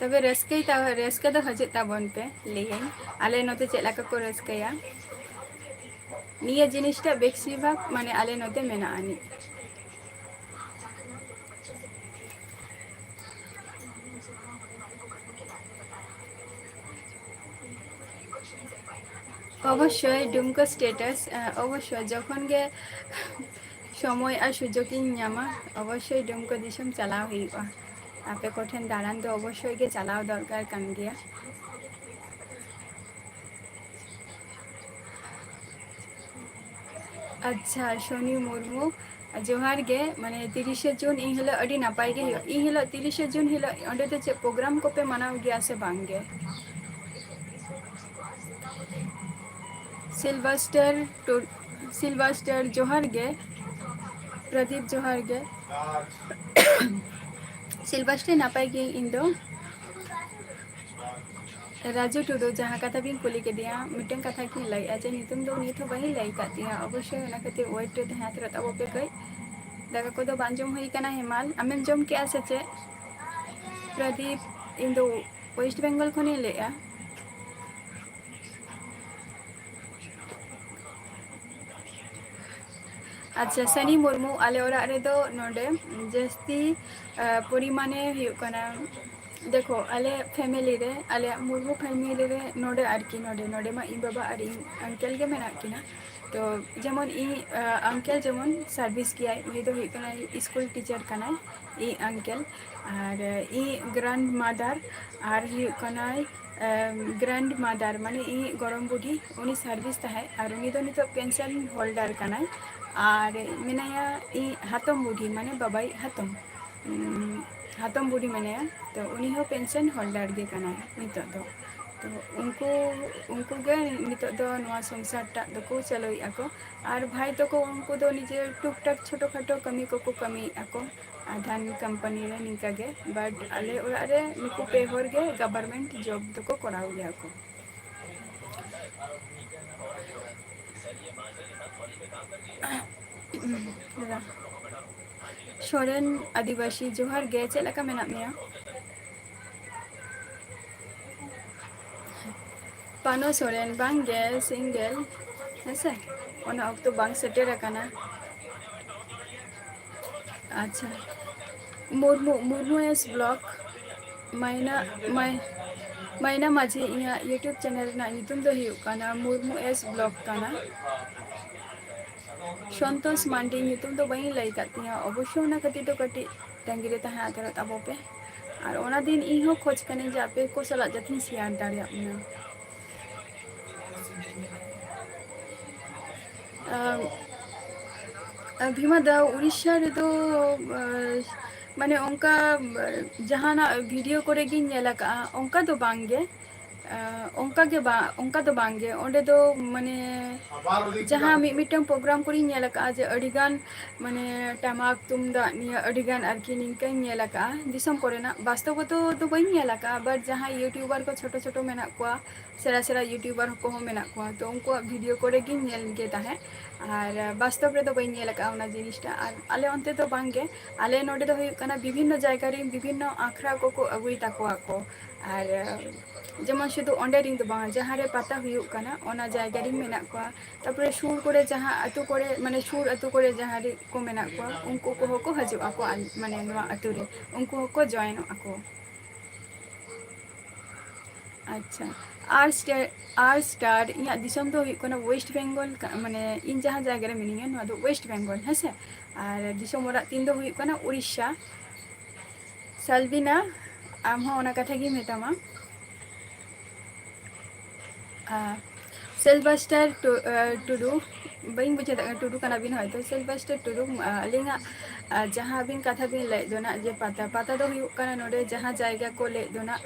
ᱛᱚᱵᱮ ᱨᱟᱹᱥᱠᱟᱹᱭ ᱛᱟ-, ᱨᱟᱹᱥᱠᱟᱹ ᱫᱚ ᱦᱤᱡᱩᱜ ᱛᱟᱵᱚᱱ ᱯᱮ, ᱞᱟᱹᱭᱟᱹᱧ ᱟᱞᱮ ᱱᱚᱛᱮ ᱪᱮᱫ ᱞᱮᱠᱟ ᱠᱚ ᱨᱟᱹᱥᱠᱟᱹᱭᱟ᱾ ᱱᱤᱭᱟᱹ ᱡᱤᱱᱤᱥᱴᱟ ᱵᱮᱥᱤᱨ ᱵᱷᱟᱜᱽ ᱢᱟᱱᱮ ᱟᱞᱮ ᱱᱚᱛᱮ ᱢᱮᱱᱟᱜ ᱟᱹᱱᱤᱡ᱾ ᱚᱵᱚᱥᱥᱳᱭ ᱰᱩᱢᱠᱟᱹ status, ᱮ, ᱚᱵᱚᱥᱥᱳᱭ ᱡᱚᱠᱷᱚᱱ ᱜᱮ ᱥᱚᱢᱚᱭ ᱟᱨ ᱥᱩᱡᱳᱜᱽ ᱤᱧ ᱧᱟᱢᱟ, ᱚᱵᱚᱥᱥᱳᱭ ᱰᱩᱢᱠᱟᱹ ᱫᱤᱥᱚᱢ ᱪᱟᱞᱟᱣ ᱦᱩᱭᱩᱜᱼᱟ᱾ ᱟᱯᱮ ᱠᱚᱴᱷᱮᱱ ᱫᱟᱬᱟᱱ ᱫᱚ ᱚᱵᱚᱥᱥᱳᱭ ᱜᱮ ᱪᱟᱞᱟᱣ ᱫᱚᱨᱠᱟᱨ ᱠᱟᱱ ᱜᱮᱭᱟ᱾ ᱟᱪᱪᱷᱟ, ᱥᱚᱱᱤ ᱢᱩᱨᱢᱩ, ᱡᱚᱦᱟᱨ ᱜᱮ᱾ ᱢᱟᱱᱮ, ᱛᱤᱨᱤᱥᱮ ᱡᱩᱱ ᱤᱱ ᱦᱤᱞᱳᱜ ᱟᱹᱰᱤ ᱱᱟᱯᱟᱭ ᱜᱮ ᱦᱩᱭᱩᱜᱼᱟ᱾ ᱤᱱ ᱦᱤᱞᱳᱜ, ᱛᱤᱨᱤᱥᱮ ᱡᱩᱱ ᱦᱤᱞᱳᱜ, ᱚᱸᱰᱮ ᱫᱚ ᱪᱮᱫ program ᱠᱚᱯᱮ ᱢᱟᱱᱟᱣ ᱜᱮᱭᱟ ᱥᱮ ᱵᱟᱝ ᱜᱮ? ᱥᱤᱞᱵᱟᱥᱴᱟᱨ ᱴᱩ-, ᱥᱤᱞᱵᱟᱥᱴᱟᱨ, ᱡᱚᱦᱟᱨ ᱜᱮ᱾ ᱯᱨᱚᱫᱤᱯ, ᱡᱚᱦᱟᱨ ᱜᱮ᱾ ᱥᱤᱞᱵᱟᱥᱴᱟᱨ, ᱱᱟᱯᱟᱭ ᱜᱮ ᱤᱧ ᱫᱚ᱾ ᱨᱟᱡᱩ ᱴᱩᱰᱩ, ᱡᱟᱦᱟᱸ ᱠᱟᱛᱷᱟ ᱵᱤᱱ ᱠᱩᱞᱤ ᱠᱮᱫᱮᱭᱟ, ᱢᱤᱫᱴᱟᱝ ᱠᱟᱛᱷᱟ ᱜᱤᱧ ᱞᱟᱹᱭᱮᱫᱼᱟ ᱡᱮ ᱧᱩᱛᱩᱢ ᱫᱚ ᱱᱤᱛ ᱦᱚᱸ ᱵᱟᱹᱧ ᱞᱟᱹᱭ ᱟᱠᱟᱫ ᱛᱤᱧᱟᱹ᱾ ᱚᱵᱚᱥᱥᱳᱭ ᱚᱱᱟ ᱠᱷᱟᱹᱛᱤᱨ wait ᱨᱮ ᱛᱟᱦᱮᱸ ᱦᱟᱛᱟᱲᱚᱜ ᱛᱟᱵᱚ ᱯᱮ ᱠᱟᱹᱡ᱾ ᱫᱟᱠᱟ ᱠᱚᱫᱚ ᱵᱟᱝ ᱡᱚᱢ ᱦᱩᱭ ᱟᱠᱟᱱᱟ᱾ ᱦᱮᱢᱟᱞ, ᱟᱢᱮᱢ ᱡᱚᱢ ᱠᱮᱜᱼᱟ ᱥᱮ ᱪᱮᱫ? ᱯᱨᱚᱫᱤᱯ, ᱤᱧ ᱫᱚ West Bengal ᱠᱷᱚᱱᱤᱧ ᱞᱟᱹᱭᱮᱫᱼᱟ᱾ ᱟᱪᱪᱷᱟ, ᱥᱟᱱᱤ ᱢᱩᱨᱢᱩ, ᱟᱞᱮ ᱚᱲᱟᱜ ᱨᱮᱫᱚ ᱱᱚᱰᱮ ᱡᱟᱹᱥᱛᱤ, ᱟ, ᱯᱚᱨᱤᱢᱟᱱᱮ ᱦᱩᱭᱩᱜ ᱠᱟᱱᱟ, ᱫᱮᱠᱷᱚ, ᱟᱞᱮ family ᱨᱮ, ᱟᱞᱮᱭᱟᱜ ᱢᱩᱨᱢᱩ family ᱨᱮ ᱱᱚᱰᱮ ᱟᱨᱠᱤ, ᱱᱚᱰᱮ, ᱱᱚᱰᱮ ᱢᱟ ᱤᱧ ᱵᱟᱵᱟ ᱟᱨ ᱤᱧ uncle ᱜᱮ ᱢᱮᱱᱟᱜ ᱠᱤᱱᱟ᱾ ᱛᱚ ᱡᱮᱢᱚᱱ ᱤᱧ, ᱟ, uncle ᱡᱮᱢᱚᱱ service ᱜᱮᱭᱟᱭ, ᱩᱱᱤ ᱫᱚ ᱦᱩᱭᱩᱜ ᱠᱟᱱᱟᱭ school teacher ᱠᱟᱱᱟᱭ, ᱤᱧ uncle᱾ ᱟᱨ ᱤᱧ grandmother ᱟᱨ ᱦᱩᱭᱩᱜ ᱠᱟᱱᱟᱭ, ᱮᱢ, grandmother, ᱢᱟᱱᱮ ᱤᱧ ᱜᱚᱲᱚᱢ ᱵᱩᱰᱷᱤ, ᱩᱱᱤ service ᱛᱟᱦᱮᱸᱫ, ᱟᱨ ᱩᱱᱤ ᱫᱚ ᱱᱤᱛᱚᱜ pension holder ᱠᱟᱱᱟᱭ᱾ ᱟᱨ ᱢᱮᱱᱟᱭᱟ ᱤᱧ ᱦᱟᱛᱚᱢ ᱵᱩᱰᱷᱤ, ᱢᱟᱱᱮ ᱵᱟᱵᱟᱭᱤᱡ ᱦᱟᱛᱚᱢ, ᱩᱢ, ᱦᱟᱛᱚᱢ ᱵᱩᱰᱷᱤ ᱢᱮᱱᱟᱭᱟ, ᱛᱚ ᱩᱱᱤ ᱦᱚᱸ pension holder ᱜᱮ ᱠᱟᱱᱟᱭ ᱱᱤᱛᱚᱜ ᱫᱚ᱾ ᱛᱚ ᱩᱱᱠᱩ, ᱩᱱᱠᱩ ᱜᱮ ᱱᱤᱛᱚᱜ ᱫᱚ ᱱᱚᱣᱟ ᱥᱚᱝᱥᱟᱨ ᱴᱟᱜ ᱫᱚᱠᱚ ᱪᱟᱹᱞᱩᱭᱮᱫᱼᱟ ᱠᱚ᱾ ᱟᱨ ᱵᱷᱟᱭ ᱛᱟᱠᱚ, ᱩᱱᱠᱩ ᱫᱚ ᱱᱤᱡᱮ ᱴᱩᱠ ᱴᱟᱠ ᱪᱷᱳᱴᱳ ᱠᱷᱟᱴᱳ ᱠᱟᱹᱢᱤ ᱠᱚᱠᱚ ᱠᱟᱹᱢᱤᱭᱮᱫᱼᱟ ᱠᱚ ᱟᱫᱷᱟᱱ company ᱨᱮ ᱱᱤᱝᱠᱟ ᱜᱮ᱾ But ᱟᱞᱮ ᱚᱲᱟᱜ ᱨᱮ ᱱᱩᱠᱩ ᱯᱮ ᱦᱚᱲ ᱜᱮ government job ᱫᱚᱠᱚ ᱠᱚᱨᱟᱣ ᱜᱮᱭᱟ ᱠᱚ᱾ ᱥᱚᱨᱮᱱ ᱟᱹᱫᱤᱵᱟᱹᱥᱤ, ᱡᱚᱦᱟᱨ ᱜᱮ, ᱪᱮᱫ ᱞᱮᱠᱟ ᱢᱮᱱᱟᱜ ᱢᱮᱭᱟ? ᱯᱟᱱᱚ ᱥᱚᱨᱮᱱ, ᱵᱟᱝ ᱜᱮ, ᱥᱤᱝᱜᱮᱞ᱾ ᱦᱮᱸᱥᱮ, ᱚᱱᱟ ᱚᱠᱛᱚ ᱵᱟᱝ ᱥᱮᱴᱮᱨ ᱟᱠᱟᱱᱟ᱾ ᱟᱪᱪᱷᱟ, ᱢᱩᱨᱢᱩ, ᱢᱩᱨᱢᱩ ᱮᱥ ᱵᱞᱚᱜ, ᱢᱟᱭᱱᱟ, ᱢᱟᱭ-, ᱢᱟᱭᱱᱟ ᱢᱟᱹᱡᱷᱤ, ᱤᱧᱟᱹᱜ YouTube ᱪᱮᱱᱮᱞ ᱨᱮᱱᱟᱜ ᱧᱩᱛᱩᱢ ᱫᱚ ᱦᱩᱭᱩᱜ ᱠᱟᱱᱟ ᱢᱩᱨᱢᱩ ᱮᱥ ᱵᱞᱚᱜ ᱠᱟᱱᱟ᱾ ᱥᱚᱱᱛᱳᱥ ᱢᱟᱱᱰᱤ ᱧᱩᱛᱩᱢ ᱫᱚ ᱵᱟᱹᱧ ᱞᱟᱹᱭ ᱟᱠᱟᱫ ᱛᱤᱧᱟᱹ, ᱚᱵᱚᱥᱥᱳᱭ ᱚᱱᱟ ᱠᱷᱟᱹᱛᱤᱨ ᱫᱚ ᱠᱟᱹᱴᱤᱡ ᱛᱟᱺᱜᱤ ᱨᱮ ᱛᱟᱦᱮᱸ ᱦᱟᱛᱟᱲᱚᱜ ᱛᱟᱵᱚ ᱯᱮ᱾ ᱟᱨ ᱚᱱᱟ ᱫᱤᱱ ᱤᱧ ᱦᱚᱸ ᱠᱷᱚᱡᱽ ᱠᱟᱹᱱᱟᱹᱧ ᱡᱮ ᱟᱯᱮ ᱠᱚ ᱥᱟᱞᱟᱜ ᱡᱟᱛᱮᱧ ᱥᱮᱭᱟᱨ ᱫᱟᱲᱮᱭᱟᱜ ᱢᱟ᱾ ᱟᱢ, ᱟᱢ, ᱵᱷᱤᱢᱟ ᱫᱟ, ᱩᱲᱤᱥᱥᱟ ᱨᱮᱫᱚ, ᱟᱸ, ᱢᱟᱱᱮ ᱚᱱᱠᱟ, ᱟᱸ, ᱡᱟᱦᱟᱱᱟᱜ ᱵᱷᱤᱰᱤᱭᱳ ᱠᱚᱨᱮ ᱜᱤᱧ ᱧᱮᱞ ᱟᱠᱟᱫᱼᱟ, ᱚᱱᱠᱟ ᱫᱚ ᱵᱟᱝ ᱜᱮ᱾ ᱟᱸ, ᱚᱱᱠᱟ ᱜᱮ ᱵᱟ-, ᱚᱱᱠᱟ ᱫᱚ ᱵᱟᱝ ᱜᱮ᱾ ᱚᱸᱰᱮ ᱫᱚ ᱢᱟᱱᱮ ᱡᱟᱦᱟᱸ ᱢᱤᱫ ᱢᱤᱫᱴᱟᱝ ᱯᱨᱳᱜᱨᱟᱢ ᱠᱚᱨᱮᱧ ᱧᱮᱞ ᱟᱠᱟᱫᱼᱟ ᱡᱮ ᱟᱹᱰᱤᱜᱟᱱ ᱢᱟᱱᱮ ᱴᱟᱢᱟᱠ ᱛᱩᱢᱫᱟᱜ ᱱᱤᱭᱟᱹ ᱟᱹᱰᱤᱜᱟᱱ ᱟᱨᱠᱤ ᱱᱤᱝᱠᱟᱹᱧ ᱧᱮᱞ ᱟᱠᱟᱫᱼᱟ᱾ ᱫᱤᱥᱚᱢ ᱠᱚᱨᱮᱱᱟᱜ ᱵᱟᱥᱛᱚᱵᱚᱛᱚ ᱫᱚ ᱵᱟᱹᱧ ᱧᱮᱞ ᱟᱠᱟᱫᱼᱟ, but ᱡᱟᱦᱟᱸᱭ YouTuber ᱠᱚ ᱪᱷᱳᱴᱳ ᱪᱷᱳᱴᱳ ᱢᱮᱱᱟᱜ ᱠᱚᱣᱟ, ᱥᱮᱬᱟ ᱥᱮᱬᱟ YouTuber ᱠᱚᱦᱚᱸ ᱢᱮᱱᱟᱜ ᱠᱚᱣᱟ, ᱛᱚ ᱩᱱᱠᱩᱣᱟᱜ ᱵᱷᱤᱰᱤᱭᱳ ᱠᱚᱨᱮ ᱜᱤᱧ ᱧᱮᱞ ᱜᱮ ᱛᱟᱦᱮᱸᱫ᱾ ᱟᱨ ᱵᱟᱥᱛᱚᱵ ᱨᱮᱫᱚ ᱵᱟᱹᱧ ᱧᱮᱞ ᱟᱠᱟᱫᱼᱟ ᱚᱱᱟ ᱡᱤᱱᱤᱥᱴᱟ᱾ ᱟᱨ ᱟᱞᱮ ᱚᱱᱛᱮ ᱫᱚ ᱵᱟᱝ ᱜᱮ, ᱟᱞᱮ ᱱᱚᱰᱮ ᱫᱚ ᱦᱩᱭᱩᱜ ᱠᱟᱱᱟ ᱵᱤᱵᱷᱤᱱᱱᱚ ᱡᱟᱭᱜᱟ ᱨᱮᱱ ᱵᱤᱵᱷᱤᱱᱱᱚ ᱟᱠᱷᱲᱟ ᱠᱚᱠᱚ ᱟᱹᱜᱩᱭ ᱛᱟᱠᱚᱣᱟ ᱠᱚ᱾ ᱟᱨ ᱡᱮᱢᱚᱱ ᱥᱩᱫᱷᱩ ᱚᱸᱰᱮ ᱨᱮᱱ ᱫᱚ ᱵᱟᱝ, ᱡᱟᱦᱟᱸ ᱨᱮ ᱯᱟᱛᱟ ᱦᱩᱭᱩᱜ ᱠᱟᱱᱟ ᱚᱱᱟ ᱡᱟᱭᱜᱟ ᱨᱮᱱ ᱢᱮᱱᱟᱜ ᱠᱚᱣᱟ᱾ ᱛᱟᱨᱯᱚᱨᱮ ᱥᱩᱨ ᱠᱚᱨᱮ ᱡᱟᱦᱟᱸ ᱟᱹᱛᱩ ᱠᱚᱨᱮ, ᱢᱟᱱᱮ ᱥᱩᱨ ᱟᱹᱛᱩ ᱠᱚᱨᱮ ᱡᱟᱦᱟᱸ ᱨᱮ ᱠᱚ ᱢᱮᱱᱟᱜ ᱠᱚᱣᱟ, ᱩᱱᱠᱩ ᱠᱚᱦᱚᱸ ᱠᱚ ᱦᱤᱡᱩᱜ ᱟᱠᱚ, ᱟᱞ-, ᱢᱟᱱᱮ ᱱᱚᱣᱟ ᱟᱹᱛᱩ ᱨᱮ ᱩᱱᱠᱩ ᱦᱚᱸᱠᱚ ᱡᱚᱭᱮᱱᱚᱜ ᱟᱠᱚ᱾ ᱟᱪᱪᱷᱟ, ᱟᱨ ᱥᱴᱮ-, ᱟᱨ ᱥᱴᱟᱨ, ᱤᱧᱟᱹᱜ ᱫᱤᱥᱚᱢ ᱫᱚ ᱦᱩᱭᱩᱜ ᱠᱟᱱᱟ ᱳᱭᱮᱥᱴ ᱵᱮᱝᱜᱚᱞ, ᱠᱟ-, ᱢᱟᱱᱮ ᱤᱧ ᱡᱟᱦᱟᱸ ᱡᱟᱭᱜᱟ ᱨᱮ ᱢᱤᱱᱟᱹᱧᱟ ᱱᱚᱣᱟ ᱫᱚ ᱳᱭᱮᱥᱴ ᱵᱮᱝᱜᱚᱞ, ᱦᱮᱸ ᱥᱮ᱾ ᱟᱨ ᱫᱤᱥᱚᱢ ᱚᱲᱟᱜ ᱛᱤᱧ ᱫᱚ ᱦᱩᱭᱩᱜ ᱠᱟᱱᱟ ᱩᱲᱤᱥᱥᱟ᱾ ᱥᱟᱞᱵᱤᱱᱟ, ᱟᱢ ᱦᱚᱸ ᱚᱱᱟ ᱠᱟᱛᱷᱟ ᱜᱤᱧ ᱢᱮᱛᱟᱢᱟ᱾ ᱟᱨ ᱥᱮᱞᱵᱟᱥᱴᱟᱨ ᱴᱩ-, ᱟᱨ ᱴᱩᱰᱩ, ᱵᱟᱹᱧ ᱵᱩᱡᱷᱟᱹᱣ ᱫᱟᱲᱮᱭᱟᱜ ᱠᱟᱱᱟ, ᱴᱩᱰᱩ ᱠᱟᱱᱟ ᱵᱤᱱ ᱦᱚᱭᱛᱳ᱾ ᱥᱮᱞᱵᱟᱥᱴᱟᱨ ᱴᱩᱰᱩ, ᱟᱹᱞᱤᱧᱟᱜ, ᱟᱨ ᱡᱟᱦᱟᱸ ᱟᱹᱵᱤᱱ ᱠᱟᱛᱷᱟ ᱵᱤᱱ ᱞᱟᱹᱭᱮᱫ ᱫᱚ ᱱᱟᱜ ᱡᱮ ᱯᱟᱛᱟ, ᱯᱟᱛᱟ ᱫᱚ ᱦᱩᱭᱩᱜ ᱠᱟᱱᱟ ᱱᱚᱰᱮ ᱡᱟᱦᱟᱸ ᱡᱟᱭᱜᱟ ᱠᱚ ᱞᱟᱹᱭᱮᱫ ᱫᱚ ᱱᱟᱜ,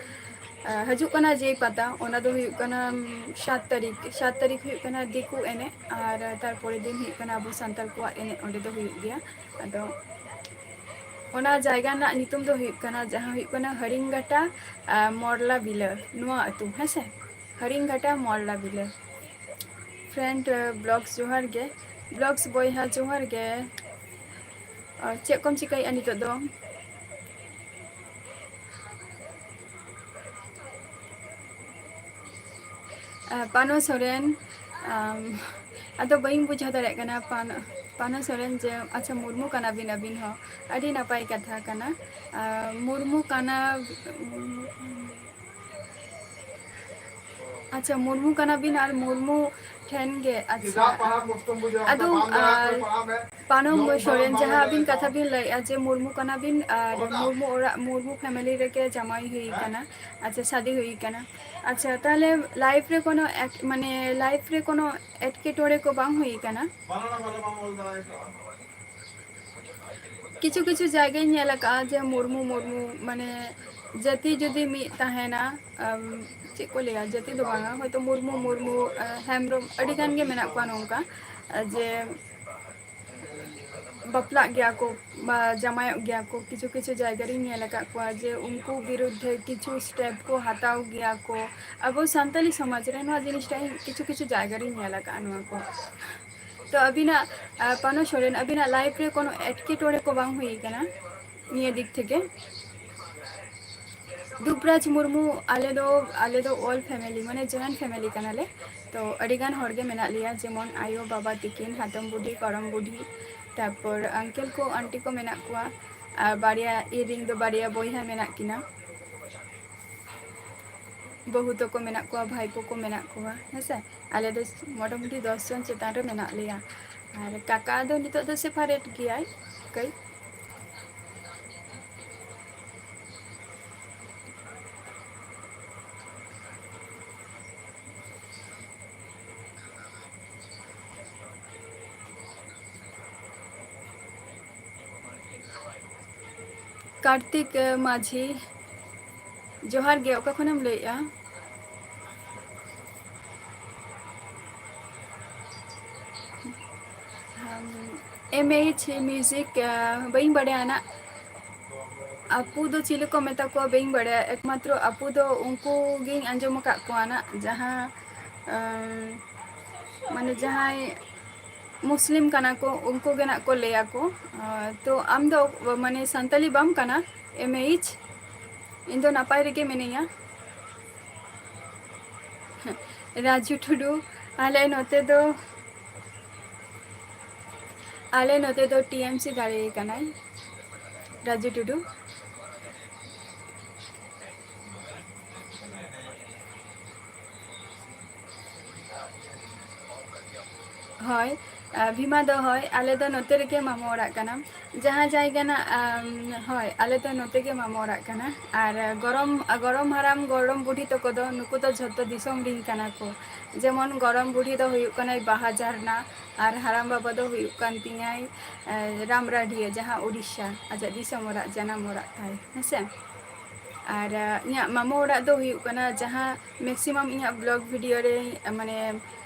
ᱟᱨ ᱦᱤᱡᱩᱜ ᱠᱟᱱᱟ ᱡᱮ ᱯᱟᱛᱟ, ᱚᱱᱟ ᱫᱚ ᱦᱩᱭᱩᱜ ᱠᱟᱱᱟ, ᱩᱢ, ᱥᱟᱛ ᱛᱟᱹᱨᱤᱠᱷ, ᱥᱟᱛ ᱛᱟᱹᱨᱤᱠᱷ ᱦᱩᱭᱩᱜ ᱠᱟᱱᱟ ᱫᱤᱠᱩ ᱮᱱᱮᱡ, ᱟᱨ ᱛᱟᱨᱯᱚᱨᱮ ᱫᱤᱱ ᱦᱩᱭᱩᱜ ᱠᱟᱱᱟ ᱟᱵᱚ ᱥᱟᱱᱛᱟᱲ ᱠᱚᱣᱟᱜ ᱮᱱᱮᱡ, ᱚᱸᱰᱮ ᱫᱚ ᱦᱩᱭᱩᱜ ᱜᱮᱭᱟ᱾ ᱟᱫᱚ ᱚᱱᱟ ᱡᱟᱭᱜᱟ ᱨᱮᱱᱟᱜ ᱧᱩᱛᱩᱢ ᱫᱚ ᱦᱩᱭᱩᱜ ᱠᱟᱱᱟ, ᱡᱟᱦᱟᱸ ᱦᱩᱭᱩᱜ ᱠᱟᱱᱟ ᱦᱟᱹᱨᱤᱝᱜᱟᱴᱟ, ᱟᱨ ᱢᱚᱨᱞᱟ ᱵᱤᱞᱟᱹ, ᱱᱚᱣᱟ ᱟᱹᱛᱩ, ᱦᱮᱸ ᱥᱮ? ᱦᱟᱹᱨᱤᱝᱜᱟᱴᱟ ᱢᱚᱨᱞᱟ ᱵᱤᱞᱟᱹ᱾ Friend, ᱟᱨ vlogs ᱡᱚᱦᱟᱨ ᱜᱮ, vlogs ᱵᱚᱭᱦᱟ ᱡᱚᱦᱟᱨ ᱜᱮ᱾ ᱟᱨ ᱪᱮᱫ ᱠᱚᱢ ᱪᱤᱠᱟᱹᱭᱮᱫᱼᱟ ᱱᱤᱛᱚᱜ ᱫᱚ? ᱟᱨ ᱯᱟᱱᱚ ᱥᱚᱨᱮᱱ, ᱟᱢ, ᱟᱫᱚ ᱵᱟᱹᱧ ᱵᱩᱡᱷᱟᱹᱣ ᱫᱟᱲᱮᱭᱟᱜ ᱠᱟᱱᱟ, ᱯᱟᱱᱚ, ᱯᱟᱱᱚ ᱥᱚᱨᱮᱱ, ᱡᱮ ᱟᱪᱪᱷᱟ, ᱢᱩᱨᱢᱩ ᱠᱟᱱᱟ ᱵᱤᱱ ᱟᱹᱵᱤᱱ ᱦᱚᱸ, ᱟᱹᱰᱤ ᱱᱟᱯᱟᱭ ᱠᱟᱛᱷᱟ ᱠᱟᱱᱟ᱾ ᱟᱨ ᱢᱩᱨᱢᱩ ᱠᱟᱱᱟ, ᱢᱩᱨᱢᱩ, ᱟᱪᱪᱷᱟ, ᱢᱩᱨᱢᱩ ᱠᱟᱱᱟ ᱵᱤᱱ ᱟᱨ ᱢᱩᱨᱢᱩ ᱴᱷᱮᱱ ᱜᱮ, ᱟᱪᱪᱷᱟ᱾ ᱟᱫᱚ, ᱟᱨ ᱯᱟᱱᱚ ᱥᱚᱨᱮᱱ, ᱡᱟᱦᱟᱸ ᱟᱹᱵᱤᱱ ᱠᱟᱛᱷᱟ ᱵᱤᱱ ᱞᱟᱹᱭᱮᱫᱼᱟ ᱡᱮ ᱢᱩᱨᱢᱩ ᱠᱟᱱᱟ ᱵᱤᱱ ᱟᱨ ᱢᱩᱨᱢᱩ ᱚᱲᱟᱜ, ᱢᱩᱨᱢᱩ family ᱨᱮᱜᱮ ᱡᱟᱶᱟᱭ ᱦᱩᱭ ᱠᱟᱱᱟ, ᱟᱪᱪᱷᱟ, ᱥᱟᱫᱤ ᱦᱩᱭ ᱠᱟᱱᱟ, ᱟᱪᱪᱷᱟ, ᱛᱟᱦᱞᱮ life ᱨᱮ ᱠᱳᱱᱳ ᱮᱴ-, ᱢᱟᱱᱮ life ᱨᱮ ᱠᱳᱱᱳ ᱮᱴᱠᱮᱴᱚᱬᱮ ᱠᱚ ᱵᱟᱝ ᱦᱩᱭ ᱠᱟᱱᱟ? ᱠᱤᱪᱷᱩ ᱠᱤᱪᱷᱩ ᱡᱟᱭᱜᱟᱧ ᱧᱮᱞ ᱟᱠᱟᱫᱼᱟ ᱡᱮ ᱢᱩᱨᱢᱩ, ᱢᱩᱨᱢᱩ, ᱢᱟᱱᱮ ᱡᱟᱹᱛᱤ ᱡᱩᱫᱤ ᱢᱤᱫ ᱛᱟᱦᱮᱱᱟ, ᱟᱢ, ᱪᱮᱫ ᱠᱚ ᱞᱟᱹᱭᱟ, ᱡᱟᱹᱛᱤ ᱫᱚ ᱵᱟᱝᱟ, ᱦᱚᱭᱛᱳ ᱢᱩᱨᱢᱩ, ᱢᱩᱨᱢᱩ, ᱟᱸ, ᱦᱮᱢᱵᱨᱚᱢ, ᱟᱹᱰᱤ ᱜᱟᱱ ᱜᱮ ᱢᱮᱱᱟᱜ ᱠᱚᱣᱟ ᱱᱚᱝᱠᱟ, ᱟᱸ, ᱡᱮ ᱵᱟᱯᱞᱟᱜ ᱜᱮᱭᱟ ᱠᱚ ᱵᱟ ᱡᱟᱶᱟᱭᱚᱜ ᱜᱮᱭᱟ ᱠᱚ᱾ ᱠᱤᱪᱷᱩ ᱠᱤᱪᱷᱩ ᱡᱟᱭᱜᱟ ᱨᱤᱧ ᱧᱮᱞ ᱟᱠᱟᱫ ᱠᱚᱣᱟ ᱡᱮ ᱩᱱᱠᱩ ᱵᱤᱨᱩᱫᱽᱫᱷᱮ ᱠᱤᱪᱷᱩ step ᱠᱚ ᱦᱟᱛᱟᱣ ᱜᱮᱭᱟ ᱠᱚ᱾ ᱟᱵᱚ ᱥᱟᱱᱛᱟᱞᱤ ᱥᱚᱢᱟᱡᱽ ᱨᱮ ᱱᱚᱣᱟ ᱡᱤᱱᱤᱥᱴᱟ ᱤᱧ ᱠᱤᱪᱷᱩ ᱠᱤᱪᱷᱩ ᱡᱟᱭᱜᱟ ᱨᱤᱧ ᱧᱮᱞ ᱟᱠᱟᱫᱼᱟ ᱱᱚᱣᱟ ᱠᱚ᱾ ᱛᱚ ᱟᱹᱵᱤᱱᱟᱜ, ᱟᱸ, ᱯᱟᱱᱚ ᱥᱚᱨᱮᱱ, ᱟᱹᱵᱤᱱᱟᱜ life ᱨᱮ ᱠᱳᱱᱳ ᱮᱴᱠᱮᱴᱚᱬᱮ ᱠᱚ ᱵᱟᱝ ᱦᱩᱭ ᱟᱠᱟᱱᱟ ᱱᱤᱭᱟᱹ ᱫᱤᱠ ᱛᱷᱮᱠᱮ? ᱫᱩᱵᱽᱨᱟᱡᱽ ᱢᱩᱨᱢᱩ, ᱟᱞᱮ ᱫᱚ, ᱟᱞᱮ ᱫᱚ all family, ᱢᱟᱱᱮ joint family ᱠᱟᱱᱟᱞᱮ᱾ ᱛᱚ ᱟᱹᱰᱤ ᱜᱟᱱ ᱦᱚᱲ ᱜᱮ ᱢᱮᱱᱟᱜ ᱞᱮᱭᱟ, ᱡᱮᱢᱚᱱ ᱟᱭᱳ, ᱵᱟᱵᱟ ᱛᱤᱠᱤᱱ, ᱦᱟᱛᱚᱢ ᱵᱩᱰᱷᱤ, ᱜᱚᱲᱚᱢ ᱵᱩᱰᱷᱤ, ᱛᱟᱨᱯᱚᱨ uncle ᱠᱚ, aunty ᱠᱚ ᱢᱮᱱᱟᱜ ᱠᱚᱣᱟ, ᱟᱨ ᱵᱟᱨᱭᱟ, ᱤᱧ ᱨᱮᱱ ᱫᱚ ᱵᱟᱨᱭᱟ ᱵᱚᱭᱦᱟ ᱢᱮᱱᱟᱜ ᱠᱤᱱᱟ, ᱵᱟᱹᱦᱩ ᱛᱟᱠᱚ ᱢᱮᱱᱟᱜ ᱠᱚᱣᱟ, ᱵᱷᱟᱭᱯᱳ ᱠᱚ ᱢᱮᱱᱟᱜ ᱠᱚᱣᱟ, ᱦᱮᱸᱥᱮ᱾ ᱟᱞᱮ ᱫᱚ ᱢᱚᱴᱟᱢᱩᱴᱤ ᱫᱚᱥ ᱡᱚᱱ ᱪᱮᱛᱟᱱ ᱨᱮ ᱢᱮᱱᱟᱜ ᱞᱮᱭᱟ᱾ ᱟᱨ ᱠᱟᱠᱟ ᱫᱚ ᱱᱤᱛᱚᱜ ᱫᱚ separate ᱜᱮᱭᱟᱭ ᱠᱟᱹᱡ᱾ ᱠᱟᱨᱛᱤᱠ, ᱮ, ᱢᱟᱹᱡᱷᱤ, ᱡᱚᱦᱟᱨ ᱜᱮ, ᱚᱠᱟ ᱠᱷᱚᱱᱮᱢ ᱞᱟᱹᱭᱮᱜᱼᱟ? ᱮᱢ ᱮᱭᱤᱪ music, ᱮ, ᱵᱟᱹᱧ ᱵᱟᱲᱟᱭᱟ ᱱᱟᱜ᱾ ᱟᱯᱩ ᱫᱚ ᱪᱤᱞᱤ ᱠᱚ ᱢᱮᱛᱟ ᱠᱚᱣᱟ ᱵᱟᱹᱧ ᱵᱟᱲᱟᱭᱟ, ᱮᱠᱢᱟᱛᱨᱚ ᱟᱯᱩ ᱫᱚ ᱩᱱᱠᱩ ᱜᱤᱧ ᱟᱸᱡᱚᱢ ᱟᱠᱟᱫ ᱠᱚᱣᱟ ᱱᱟᱜ, ᱡᱟᱦᱟᱸ, ᱮ, ᱢᱟᱱᱮ ᱡᱟᱦᱟᱸᱭ ᱢᱩᱥᱞᱤᱢ ᱠᱟᱱᱟ ᱠᱚ, ᱩᱱᱠᱩ ᱜᱮ ᱱᱟᱜ ᱠᱚ ᱞᱟᱹᱭᱟ ᱠᱚ᱾ ᱟᱨ ᱛᱚ ᱟᱢ ᱫᱚ ᱢᱟᱱᱮ ᱥᱟᱱᱛᱟᱞᱤ ᱵᱟᱢ ᱠᱟᱱᱟ? ᱮᱢ ᱮᱭᱤᱪ, ᱤᱧ ᱫᱚ ᱱᱟᱯᱟᱭ ᱨᱮᱜᱮ ᱢᱤᱱᱟᱹᱧᱟ᱾ ᱨᱟᱡᱩ ᱴᱩᱰᱩ, ᱟᱞᱮ ᱱᱚᱛᱮ ᱫᱚ, ᱟᱞᱮ ᱱᱚᱛᱮ ᱫᱚ ᱴᱤ ᱮᱢ ᱥᱤ ᱫᱟᱲᱮ ᱠᱟᱱᱟᱭ ᱨᱟᱡᱩ ᱴᱩᱰᱩ᱾ ᱦᱳᱭ, ᱟᱨ ᱵᱷᱤᱢᱟ ᱫᱚ, ᱦᱳᱭ, ᱟᱞᱮ ᱫᱚ ᱱᱚᱛᱮ ᱨᱮᱜᱮ ᱢᱟᱢᱚ ᱚᱲᱟᱜ ᱠᱟᱱᱟ᱾ ᱡᱟᱦᱟᱸ ᱡᱟᱭᱜᱟ ᱱᱟᱜ, ᱟᱢ, ᱦᱳᱭ, ᱟᱞᱮ ᱫᱚ ᱱᱚᱛᱮ ᱜᱮ ᱢᱟᱢᱚ ᱚᱲᱟᱜ ᱠᱟᱱᱟ᱾ ᱟᱨ ᱜᱚᱲᱚᱢ, ᱜᱚᱲᱚᱢ ᱦᱟᱲᱟᱢ, ᱜᱚᱲᱚᱢ ᱵᱩᱰᱷᱤ ᱛᱟᱠᱚ ᱫᱚ, ᱱᱩᱠᱩ ᱫᱚ ᱡᱷᱚᱛᱚ ᱫᱤᱥᱚᱢ ᱨᱤᱱ ᱠᱟᱱᱟ ᱠᱚ᱾ ᱡᱮᱢᱚᱱ ᱜᱚᱲᱚᱢ ᱵᱩᱰᱷᱤ ᱫᱚ ᱦᱩᱭᱩᱜ ᱠᱟᱱᱟᱭ ᱵᱟᱦᱟ ᱡᱷᱟᱨᱱᱟ, ᱟᱨ ᱦᱟᱲᱟᱢ ᱵᱟᱵᱟ ᱫᱚ ᱦᱩᱭᱩᱜ ᱠᱟᱱ ᱛᱤᱧᱟᱭ, ᱮ, ᱨᱟᱢᱨᱟᱰᱤᱭᱟᱹ, ᱡᱟᱦᱟᱸ ᱩᱰᱤᱥᱟ, ᱟᱡᱟᱜ ᱫᱤᱥᱚᱢ ᱚᱲᱟᱜ, ᱡᱟᱱᱟᱢ ᱚᱲᱟᱜ ᱛᱟᱭ, ᱦᱮᱸᱥᱮ᱾ ᱟᱨ, ᱟ, ᱤᱧᱟᱹᱜ ᱢᱟᱢᱚ ᱚᱲᱟᱜ ᱫᱚ ᱦᱩᱭᱩᱜ ᱠᱟᱱᱟ, ᱡᱟᱦᱟᱸ maximum ᱤᱧᱟᱹᱜ vlog video ᱨᱮ, ᱢᱟᱱᱮ,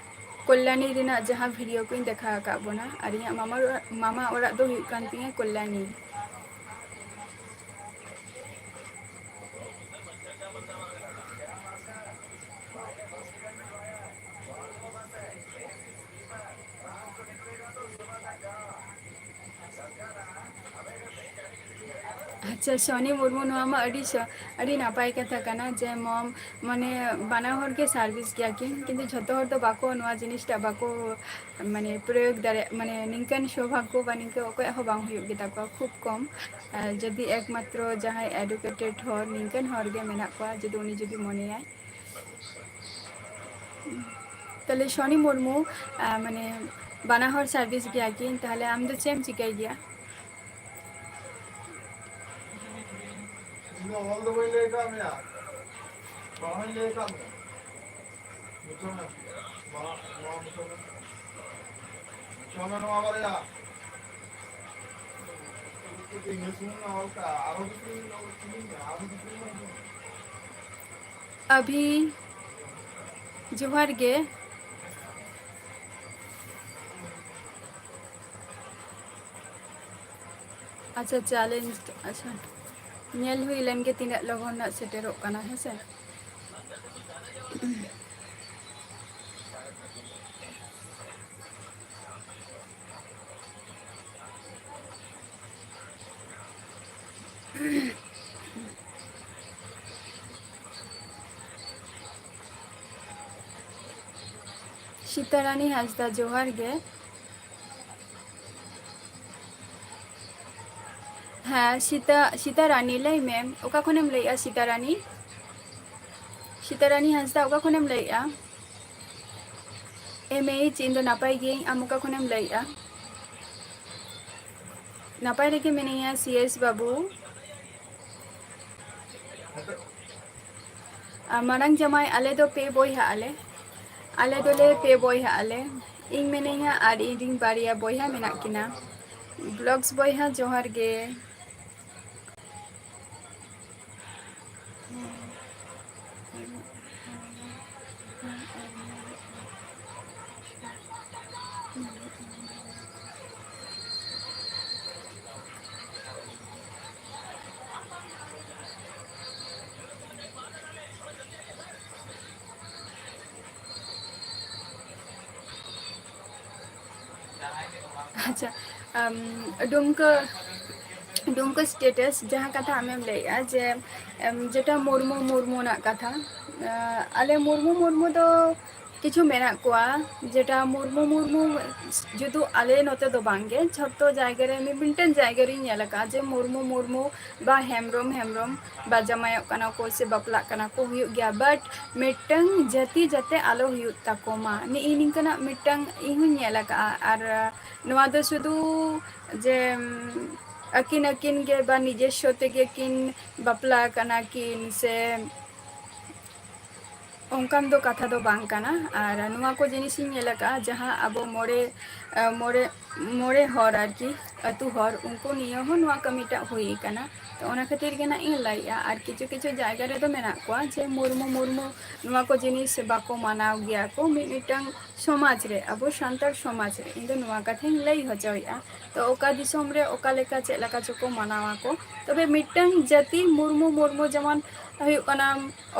ᱠᱚᱞᱭᱟᱱᱤ ᱨᱮᱱᱟᱜ ᱡᱟᱦᱟᱸ video ᱠᱚᱧ ᱫᱮᱠᱷᱟᱣ ᱟᱠᱟᱫ ᱵᱚᱱᱟ, ᱟᱨ ᱤᱧᱟᱹᱜ ᱢᱟᱢᱟ ᱚᱲᱟᱜ, ᱢᱟᱢᱟ ᱚᱲᱟᱜ ᱫᱚ ᱦᱩᱭᱩᱜ ᱠᱟᱱ ᱛᱤᱧᱟᱹ ᱠᱚᱞᱭᱟᱱᱤ᱾ ᱟᱪᱪᱷᱟ, ᱥᱚᱱᱤ ᱢᱩᱨᱢᱩ, ᱱᱚᱣᱟ ᱢᱟ ᱟᱹᱰᱤ ᱥᱟ-, ᱟᱹᱰᱤ ᱱᱟᱯᱟᱭ ᱠᱟᱛᱷᱟ ᱠᱟᱱᱟ ᱡᱮ mom, ᱢᱟᱱᱮ, ᱵᱟᱱᱟ ᱦᱚᱲ ᱜᱮ service ᱜᱮᱭᱟ ᱠᱤᱱ, ᱠᱤᱱᱛᱩ ᱡᱷᱚᱛᱚ ᱦᱚᱲ ᱫᱚ ᱵᱟᱠᱚ, ᱱᱚᱣᱟ ᱡᱤᱱᱤᱥᱴᱟᱜ ᱵᱟᱠᱚ, ᱢᱟᱱᱮ, ᱯᱨᱚᱭᱳᱜᱽ ᱫᱟᱲᱮᱭᱟᱜ, ᱢᱟᱱᱮ, ᱱᱤᱝᱠᱟᱹᱱ ᱥᱳᱵᱷᱟᱜᱽᱜᱚ ᱵᱟ ᱱᱤᱝᱠᱟᱹ ᱚᱠᱚᱭᱟᱜ ᱦᱚᱸ ᱵᱟᱝ ᱦᱩᱭᱩᱜ ᱜᱮᱛᱟ ᱠᱚᱣᱟ, ᱠᱷᱩᱵ ᱠᱚᱢ᱾ ᱟᱨ ᱡᱩᱫᱤ ᱮᱠᱢᱟᱛᱨᱚ ᱡᱟᱦᱟᱸᱭ educated ᱦᱚᱲ, ᱱᱤᱝᱠᱟᱹᱱ ᱦᱚᱲ ᱜᱮ ᱢᱮᱱᱟᱜ ᱠᱚᱣᱟ, ᱡᱩᱫᱤ ᱩᱱᱤ ᱡᱩᱫᱤ ᱢᱚᱱᱮᱭᱟᱭ᱾ ᱛᱟᱦᱞᱮ ᱥᱚᱱᱤ ᱢᱩᱨᱢᱩ, ᱟᱸ, ᱢᱟᱱᱮ, ᱵᱟᱱᱟ ᱦᱚᱲ service ᱜᱮᱭᱟ ᱠᱤᱱ, ᱛᱟᱦᱞᱮ ᱟᱢ ᱫᱚ ᱪᱮᱫ ᱮᱢ ᱪᱤᱠᱟᱹᱭ ᱜᱮᱭᱟ? ᱤᱧ ᱫᱚ ᱚᱞ ᱫᱚ ᱵᱟᱹᱧ ᱞᱟᱹᱭ ᱟᱠᱟᱫ ᱢᱮᱭᱟ, ᱯᱟᱲᱦᱟᱣ ᱤᱧ ᱞᱟᱹᱭ ᱟᱠᱟᱫ ᱢᱮᱭᱟ᱾ ᱢᱩᱪᱟᱹᱫ ᱢᱮ᱾ ᱱᱚᱣᱟ, ᱱᱚᱣᱟ ᱢᱩᱪᱟᱹᱫ ᱢᱮ᱾ ᱢᱩᱪᱟᱹᱫ ᱢᱮ ᱱᱚᱣᱟ ᱵᱟᱨᱭᱟ᱾ ᱤᱧ ᱥᱩᱢᱩᱝ ᱮ ᱚᱞ ᱠᱟᱜᱼᱟ, ᱟᱨᱚ ᱠᱤᱪᱷᱩ ᱚᱞ ᱠᱟᱜᱼᱟ, ᱟᱨᱚ ᱠᱤᱪᱷᱩ ᱚᱞ ᱠᱟᱜᱼᱟ᱾ ᱟᱵᱷᱤ, ᱡᱚᱦᱟᱨ ᱜᱮ᱾ ᱟᱪᱪᱷᱟ, challenge, ᱟᱪᱪᱷᱟ, ᱧᱮᱞ ᱦᱩᱭ ᱞᱮᱱ ᱜᱮ ᱛᱤᱱᱟᱹᱜ ᱞᱚᱜᱚᱱ ᱱᱟᱜ ᱥᱮᱴᱮᱨᱚᱜ ᱠᱟᱱᱟ, ᱦᱮᱸ ᱥᱮ᱾ ᱥᱤᱛᱟᱨᱟᱱᱤ ᱦᱟᱸᱥᱫᱟ, ᱡᱚᱦᱟᱨ ᱜᱮ᱾ ᱦᱮᱸ, ᱥᱤᱛᱟ, ᱥᱤᱛᱟ ᱨᱟᱱᱤ, ᱞᱟᱹᱭ ᱢᱮ, ᱚᱠᱟ ᱠᱷᱚᱱᱮᱢ ᱞᱟᱹᱭᱮᱜᱼᱟ? ᱥᱤᱛᱟ ᱨᱟᱱᱤ, ᱥᱤᱛᱟ ᱨᱟᱱᱤ ᱦᱟᱸᱥᱫᱟ, ᱚᱠᱟ ᱠᱷᱚᱱᱮᱢ ᱞᱟᱹᱭᱮᱜᱼᱟ? ᱮᱢ ᱮᱭᱤᱪ, ᱤᱧ ᱫᱚ ᱱᱟᱯᱟᱭ ᱜᱤᱭᱟᱹᱧ, ᱟᱢ ᱚᱠᱟ ᱠᱷᱚᱱᱮᱢ ᱞᱟᱹᱭᱮᱜᱼᱟ? ᱱᱟᱯᱟᱭ ᱨᱮᱜᱮ ᱢᱤᱱᱟᱹᱧᱟ, ᱥᱤ ᱮᱥ ᱵᱟᱹᱵᱩ᱾ ᱟᱨ ᱢᱟᱨᱟᱝ ᱡᱟᱢᱟᱭ, ᱟᱞᱮ ᱫᱚ ᱯᱮ ᱵᱚᱭᱦᱟᱜ ᱟᱞᱮ᱾ ᱟᱞᱮ ᱫᱚᱞᱮ ᱯᱮ ᱵᱚᱭᱦᱟᱜ ᱟᱞᱮ᱾ ᱤᱧ ᱢᱤᱱᱟᱹᱧᱟ ᱟᱨ ᱤᱧ ᱨᱤᱱ ᱵᱟᱨᱭᱟ ᱵᱚᱭᱦᱟ ᱢᱮᱱᱟᱜ ᱠᱤᱱᱟ᱾ ᱵᱞᱚᱜᱥ ᱵᱚᱭᱦᱟ, ᱡᱚᱦᱟᱨ ᱜᱮ᱾ ᱟᱪᱪᱷᱟ, ᱟᱢ, ᱰᱩᱢᱠᱟᱹ, ᱰᱩᱢᱠᱟᱹ status ᱡᱟᱦᱟᱸ ᱠᱟᱛᱷᱟ ᱟᱢᱮᱢ ᱞᱟᱹᱭᱮᱜᱼᱟ ᱡᱮ, ᱮᱢ, ᱡᱮᱴᱟ ᱢᱩᱨᱢᱩ, ᱢᱩᱨᱢᱩ ᱨᱮᱱᱟᱜ ᱠᱟᱛᱷᱟ, ᱟᱸ, ᱟᱞᱮ ᱢᱩᱨᱢᱩ, ᱢᱩᱨᱢᱩ ᱫᱚ ᱠᱤᱪᱷᱩ ᱢᱮᱱᱟᱜ ᱠᱚᱣᱟ, ᱡᱮᱴᱟ ᱢᱩᱨᱢᱩ, ᱢᱩᱨᱢᱩ ᱡᱩᱫᱤ ᱟᱞᱮ ᱱᱚᱛᱮ ᱫᱚ ᱵᱟᱝᱜᱮ, ᱡᱷᱚᱛᱚ ᱡᱟᱭᱜᱟ ᱨᱮ ᱢᱤ-, ᱢᱤᱫᱴᱮᱱ ᱡᱟᱭᱜᱟ ᱨᱤᱧ ᱧᱮᱞ ᱟᱠᱟᱫᱼᱟ ᱡᱮ ᱢᱩᱨᱢᱩ, ᱢᱩᱨᱢᱩ ᱵᱟ ᱦᱮᱢᱵᱨᱚᱢ, ᱦᱮᱢᱵᱨᱚᱢ ᱵᱟ ᱡᱟᱢᱟᱭᱚᱜ ᱠᱟᱱᱟ ᱠᱚ ᱥᱮ ᱵᱟᱯᱞᱟᱜ ᱠᱟᱱᱟ ᱠᱚ, ᱦᱩᱭᱩᱜ ᱜᱮᱭᱟ, but ᱢᱤᱫᱴᱟᱝ ᱡᱟᱹᱛᱤ ᱡᱟᱛᱮ ᱟᱞᱚ ᱦᱩᱭᱩᱜ ᱛᱟᱠᱚ ᱢᱟ, ᱱᱤᱜᱼᱤ ᱱᱤᱝᱠᱟᱹᱱᱟᱜ ᱢᱤᱫᱴᱟᱝ ᱤᱧ ᱦᱚᱧ ᱧᱮᱞ ᱟᱠᱟᱫᱼᱟ᱾ ᱟᱨ ᱱᱚᱣᱟ ᱫᱚ ᱥᱩᱫᱷᱩ ᱡᱮ, ᱩᱢ, ᱟᱹᱠᱤᱱ ᱟᱹᱠᱤᱱ ᱜᱮ ᱵᱟ ᱱᱤᱡᱮᱥᱥᱚ ᱛᱮᱜᱮ ᱠᱤᱱ ᱵᱟᱯᱞᱟ ᱟᱠᱟᱱᱟ ᱠᱤᱱ ᱥᱮ ᱚᱱᱠᱟᱱ ᱫᱚ ᱠᱟᱛᱷᱟ ᱫᱚ ᱵᱟᱝ ᱠᱟᱱᱟ᱾ ᱟᱨ ᱱᱚᱣᱟ ᱠᱚ ᱡᱤᱱᱤᱥᱤᱧ ᱧᱮᱞ ᱟᱠᱟᱫᱼᱟ, ᱡᱟᱦᱟᱸ ᱟᱵᱚ ᱢᱚᱬᱮ, ᱟᱸ, ᱢᱚᱬᱮ, ᱢᱚᱬᱮ ᱦᱚᱲ ᱟᱨᱠᱤ, ᱟᱹᱛᱩ ᱦᱚᱲ, ᱩᱱᱠᱩ ᱱᱤᱭᱟᱹ ᱦᱚᱸ ᱱᱚᱣᱟ ᱠᱟᱹᱢᱤᱴᱟᱜ ᱦᱩᱭ ᱟᱠᱟᱱᱟ᱾ ᱛᱚ ᱚᱱᱟ ᱠᱷᱟᱹᱛᱤᱨ ᱜᱮ ᱱᱟᱜ ᱤᱧ ᱞᱟᱹᱭᱮᱜᱼᱟ᱾ ᱟᱨ ᱠᱤᱪᱷᱩ ᱠᱤᱪᱷᱩ ᱡᱟᱭᱜᱟ ᱨᱮᱫᱚ ᱢᱮᱱᱟᱜ ᱠᱚᱣᱟ ᱡᱮ ᱢᱩᱨᱢᱩ, ᱢᱩᱨᱢᱩ ᱱᱚᱣᱟ ᱠᱚ ᱡᱤᱱᱤᱥ ᱵᱟᱠᱚ ᱢᱟᱱᱟᱣ ᱜᱮᱭᱟ ᱠᱚ, ᱢᱤᱫ ᱢᱤᱫᱴᱟᱝ ᱥᱚᱢᱟᱡᱽ ᱨᱮ, ᱟᱵᱚ ᱥᱟᱱᱛᱟᱲ ᱥᱚᱢᱟᱡᱽ ᱨᱮ, ᱤᱧ ᱫᱚ ᱱᱚᱣᱟ ᱠᱟᱛᱷᱟᱧ ᱞᱟᱹᱭ ᱦᱚᱪᱚᱭᱮᱜᱼᱟ᱾ ᱛᱚ ᱚᱠᱟ ᱫᱤᱥᱚᱢ ᱨᱮ ᱚᱠᱟ ᱞᱮᱠᱟ, ᱪᱮᱫ ᱞᱮᱠᱟ ᱪᱚᱠᱚ ᱢᱟᱱᱟᱣ ᱟᱠᱚ, ᱛᱚᱵᱮ ᱢᱤᱫᱴᱟᱝ ᱡᱟᱹᱛᱤ ᱢᱩᱨᱢᱩ, ᱢᱩᱨᱢᱩ ᱡᱮᱢᱚᱱ ᱦᱩᱭᱩᱜ ᱠᱟᱱᱟ,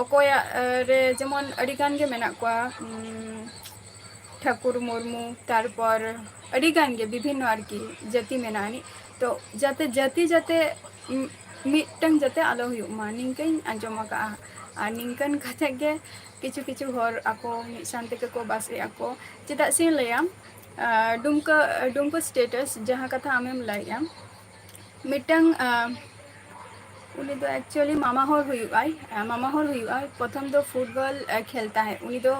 ᱚᱠᱚᱭᱟᱜ, ᱮ, ᱨᱮ ᱡᱮᱢᱚᱱ ᱟᱹᱰᱤ ᱜᱟᱱ ᱜᱮ ᱢᱮᱱᱟᱜ ᱠᱚᱣᱟ, ᱩᱢ, ᱴᱷᱟᱹᱠᱩᱨ ᱢᱩᱨᱢᱩ, ᱛᱟᱨᱯᱚᱨ ᱟᱹᱰᱤ ᱜᱟᱱ ᱜᱮ ᱵᱤᱵᱷᱤᱱᱱᱚ ᱟᱨᱠᱤ ᱡᱟᱹᱛᱤ ᱢᱮᱱᱟᱜ ᱟᱹᱱᱤᱡ᱾ ᱛᱚ ᱡᱟᱛᱮ ᱡᱟᱹᱛᱤ ᱡᱟᱛᱮ, ᱩᱢ, ᱢᱤᱫᱴᱟᱝ ᱡᱟᱛᱮ ᱟᱞᱚ ᱦᱩᱭᱩᱜ ᱢᱟ, ᱱᱤᱝᱠᱟᱹᱧ ᱟᱸᱡᱚᱢ ᱟᱠᱟᱫᱼᱟ᱾ ᱟᱨ ᱱᱤᱝᱠᱟᱹᱱ ᱠᱟᱛᱮ ᱜᱮ ᱠᱤᱪᱷᱩ ᱠᱤᱪᱷᱩ ᱦᱚᱲ ᱟᱠᱚ ᱢᱤᱫ ᱥᱟᱶ ᱛᱮᱜᱮ ᱠᱚ ᱵᱟᱥ ᱮᱫᱼᱟ ᱠᱚ᱾ ᱪᱮᱫᱟᱜ ᱥᱮᱧ ᱞᱟᱹᱭᱟ, ᱟᱨ ᱰᱩᱢᱠᱟᱹ, ᱰᱩᱢᱠᱟᱹ status ᱡᱟᱦᱟᱸ ᱠᱟᱛᱷᱟ ᱟᱢᱮᱢ ᱞᱟᱹᱭᱮᱫᱼᱟ, ᱢᱤᱫᱴᱟᱝ, ᱟᱨ ᱩᱱᱤ ᱫᱚ actually ᱢᱟᱢᱟ ᱦᱚᱲ ᱦᱩᱭᱩᱜᱼᱟᱭ, ᱟᱨ ᱢᱟᱢᱟ ᱦᱚᱲ ᱦᱩᱭᱩᱜᱼᱟᱭ᱾ ᱯᱨᱚᱛᱷᱚᱢ ᱫᱚ ᱯᱷᱩᱴᱵᱚᱞ, ᱟᱨ ᱠᱷᱮᱞ ᱛᱟᱦᱮᱸᱫ᱾ ᱩᱱᱤ ᱫᱚ,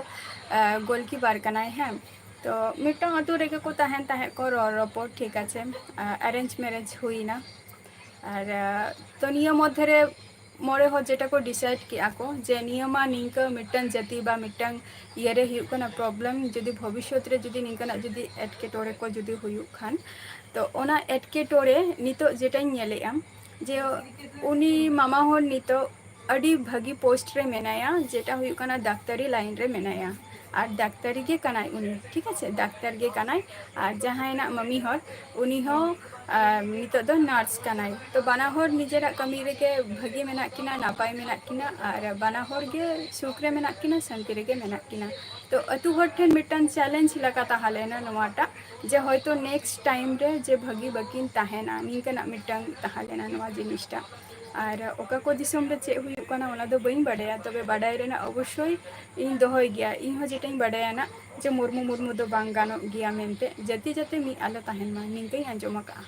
ᱟᱨ goalkeeper ᱠᱟᱱᱟᱭ, ᱦᱮᱸ᱾ ᱛᱚ ᱢᱤᱫᱴᱟᱝ ᱟᱛᱳ ᱨᱮᱜᱮ ᱠᱚ ᱛᱟᱦᱮᱱ ᱛᱟᱦᱮᱸᱫ ᱠᱚ, ᱨᱚᱲ ᱨᱚᱯᱚᱲ, ᱴᱷᱤᱠ ᱟᱪᱷᱮ, ᱟᱨ arrange marriage ᱦᱩᱭᱱᱟ᱾ ᱟᱨ, ᱟᱨ ᱛᱚ ᱱᱤᱭᱟᱹ ᱢᱚᱫᱽᱫᱷᱮ ᱨᱮ ᱢᱚᱬᱮ ᱦᱚᱲ ᱡᱮᱴᱟ ᱠᱚ decide ᱠᱮᱜᱼᱟ ᱠᱚ ᱡᱮ ᱱᱤᱭᱟᱹ ᱢᱟ ᱱᱤᱝᱠᱟᱹ ᱢᱤᱫᱴᱟᱝ ᱡᱟᱹᱛᱤ ᱵᱟ ᱢᱤᱫᱴᱟᱝ ᱤᱭᱟᱹ ᱨᱮ ᱦᱩᱭᱩᱜ ᱠᱟᱱᱟ problem, ᱡᱩᱫᱤ ᱵᱷᱚᱵᱤᱥᱥᱚᱛ ᱨᱮ ᱡᱩᱫᱤ ᱱᱤᱝᱠᱟᱱᱟᱜ ᱡᱩᱫᱤ ᱮᱴᱠᱮᱴᱚᱬᱮ ᱠᱚ ᱡᱩᱫᱤ ᱦᱩᱭᱩᱜ ᱠᱷᱟᱱ, ᱛᱚ ᱚᱱᱟ ᱮᱴᱠᱮᱴᱚᱬᱮ ᱱᱤᱛᱚᱜ ᱡᱮᱴᱟᱧ ᱧᱮᱞᱮᱜᱼᱟ ᱡᱮ ᱩᱱᱤ ᱢᱟᱢᱟ ᱦᱚᱲ ᱱᱤᱛᱚᱜ ᱟᱹᱰᱤ ᱵᱷᱟᱹᱜᱤ post ᱨᱮ ᱢᱮᱱᱟᱭᱟ, ᱡᱮᱴᱟ ᱦᱩᱭᱩᱜ ᱠᱟᱱᱟ ᱰᱟᱠᱛᱟᱨᱤ line ᱨᱮ ᱢᱮᱱᱟᱭᱟ᱾ ᱟᱨ ᱰᱟᱠᱛᱟᱨᱤ ᱜᱮ ᱠᱟᱱᱟᱭ ᱩᱱᱤ, ᱴᱷᱤᱠ ᱟᱪᱷᱮ, ᱰᱟᱠᱛᱟᱨ ᱜᱮ ᱠᱟᱱᱟᱭ᱾ ᱟᱨ ᱡᱟᱦᱟᱸᱭ ᱱᱟᱜ ᱢᱟᱢᱤ ᱦᱚᱲ, ᱩᱱᱤ ᱦᱚᱸ, ᱟᱨ ᱱᱤᱛᱚᱜ ᱫᱚ nurse ᱠᱟᱱᱟᱭ᱾ ᱛᱚ ᱵᱟᱱᱟ ᱦᱚᱲ ᱱᱤᱡᱮᱨᱟᱜ ᱠᱟᱹᱢᱤ ᱨᱮᱜᱮ ᱵᱷᱟᱹᱜᱤ ᱢᱮᱱᱟᱜ ᱠᱤᱱᱟ, ᱱᱟᱯᱟᱭ ᱢᱮᱱᱟᱜ ᱠᱤᱱᱟ, ᱟᱨ ᱵᱟᱱᱟ ᱦᱚᱲ ᱜᱮ ᱥᱩᱠ ᱨᱮ ᱢᱮᱱᱟᱜ ᱠᱤᱱᱟ, ᱥᱟᱱᱛᱤ ᱨᱮᱜᱮ ᱢᱮᱱᱟᱜ ᱠᱤᱱᱟ᱾ ᱛᱚ ᱟᱹᱛᱩ ᱦᱚᱲ ᱴᱷᱮᱱ ᱢᱤᱫᱴᱟᱝ challenge ᱞᱮᱠᱟ ᱛᱟᱦᱮᱸ ᱞᱮᱱᱟ ᱱᱚᱣᱟᱴᱟᱜ, ᱡᱮ ᱦᱚᱭᱛᱚ next time ᱨᱮ ᱡᱮ ᱵᱷᱟᱹᱜᱤ ᱵᱟᱹᱠᱤᱱ ᱛᱟᱦᱮᱱᱟ, ᱱᱤᱝᱠᱟᱹᱱᱟᱜ ᱢᱤᱫᱴᱟᱝ ᱛᱟᱦᱮᱸ ᱞᱮᱱᱟ ᱱᱚᱣᱟ ᱡᱤᱱᱤᱥᱴᱟᱜ᱾ ᱟᱨ ᱚᱠᱟ ᱠᱚ ᱫᱤᱥᱚᱢ ᱨᱮ ᱪᱮᱫ ᱦᱩᱭᱩᱜ ᱠᱟᱱᱟ ᱚᱱᱟ ᱫᱚ ᱵᱟᱹᱧ ᱵᱟᱰᱟᱭᱟ, ᱛᱚᱵᱮ ᱵᱟᱰᱟᱭ ᱨᱮᱱᱟᱜ ᱚᱵᱚᱥᱥᱳᱭ ᱤᱧ ᱫᱚᱦᱚᱭ ᱜᱮᱭᱟ᱾ ᱤᱧ ᱦᱚᱸ ᱡᱮᱴᱟᱧ ᱵᱟᱰᱟᱭᱟ ᱱᱟᱜ, ᱡᱮ ᱢᱩᱨᱢᱩ ᱢᱩᱨᱢᱩ ᱫᱚ ᱵᱟᱝ ᱜᱟᱱᱚᱜ ᱜᱮᱭᱟ ᱢᱮᱱᱛᱮ, ᱡᱟᱹᱛᱤ ᱡᱟᱹᱛᱤ ᱢᱤᱫ ᱟᱞᱚ ᱛᱟᱦᱮᱱ ᱢᱟ, ᱱᱤᱝᱠᱟᱹᱧ ᱟᱸᱡᱚᱢ ᱟᱠᱟᱜᱼᱟ᱾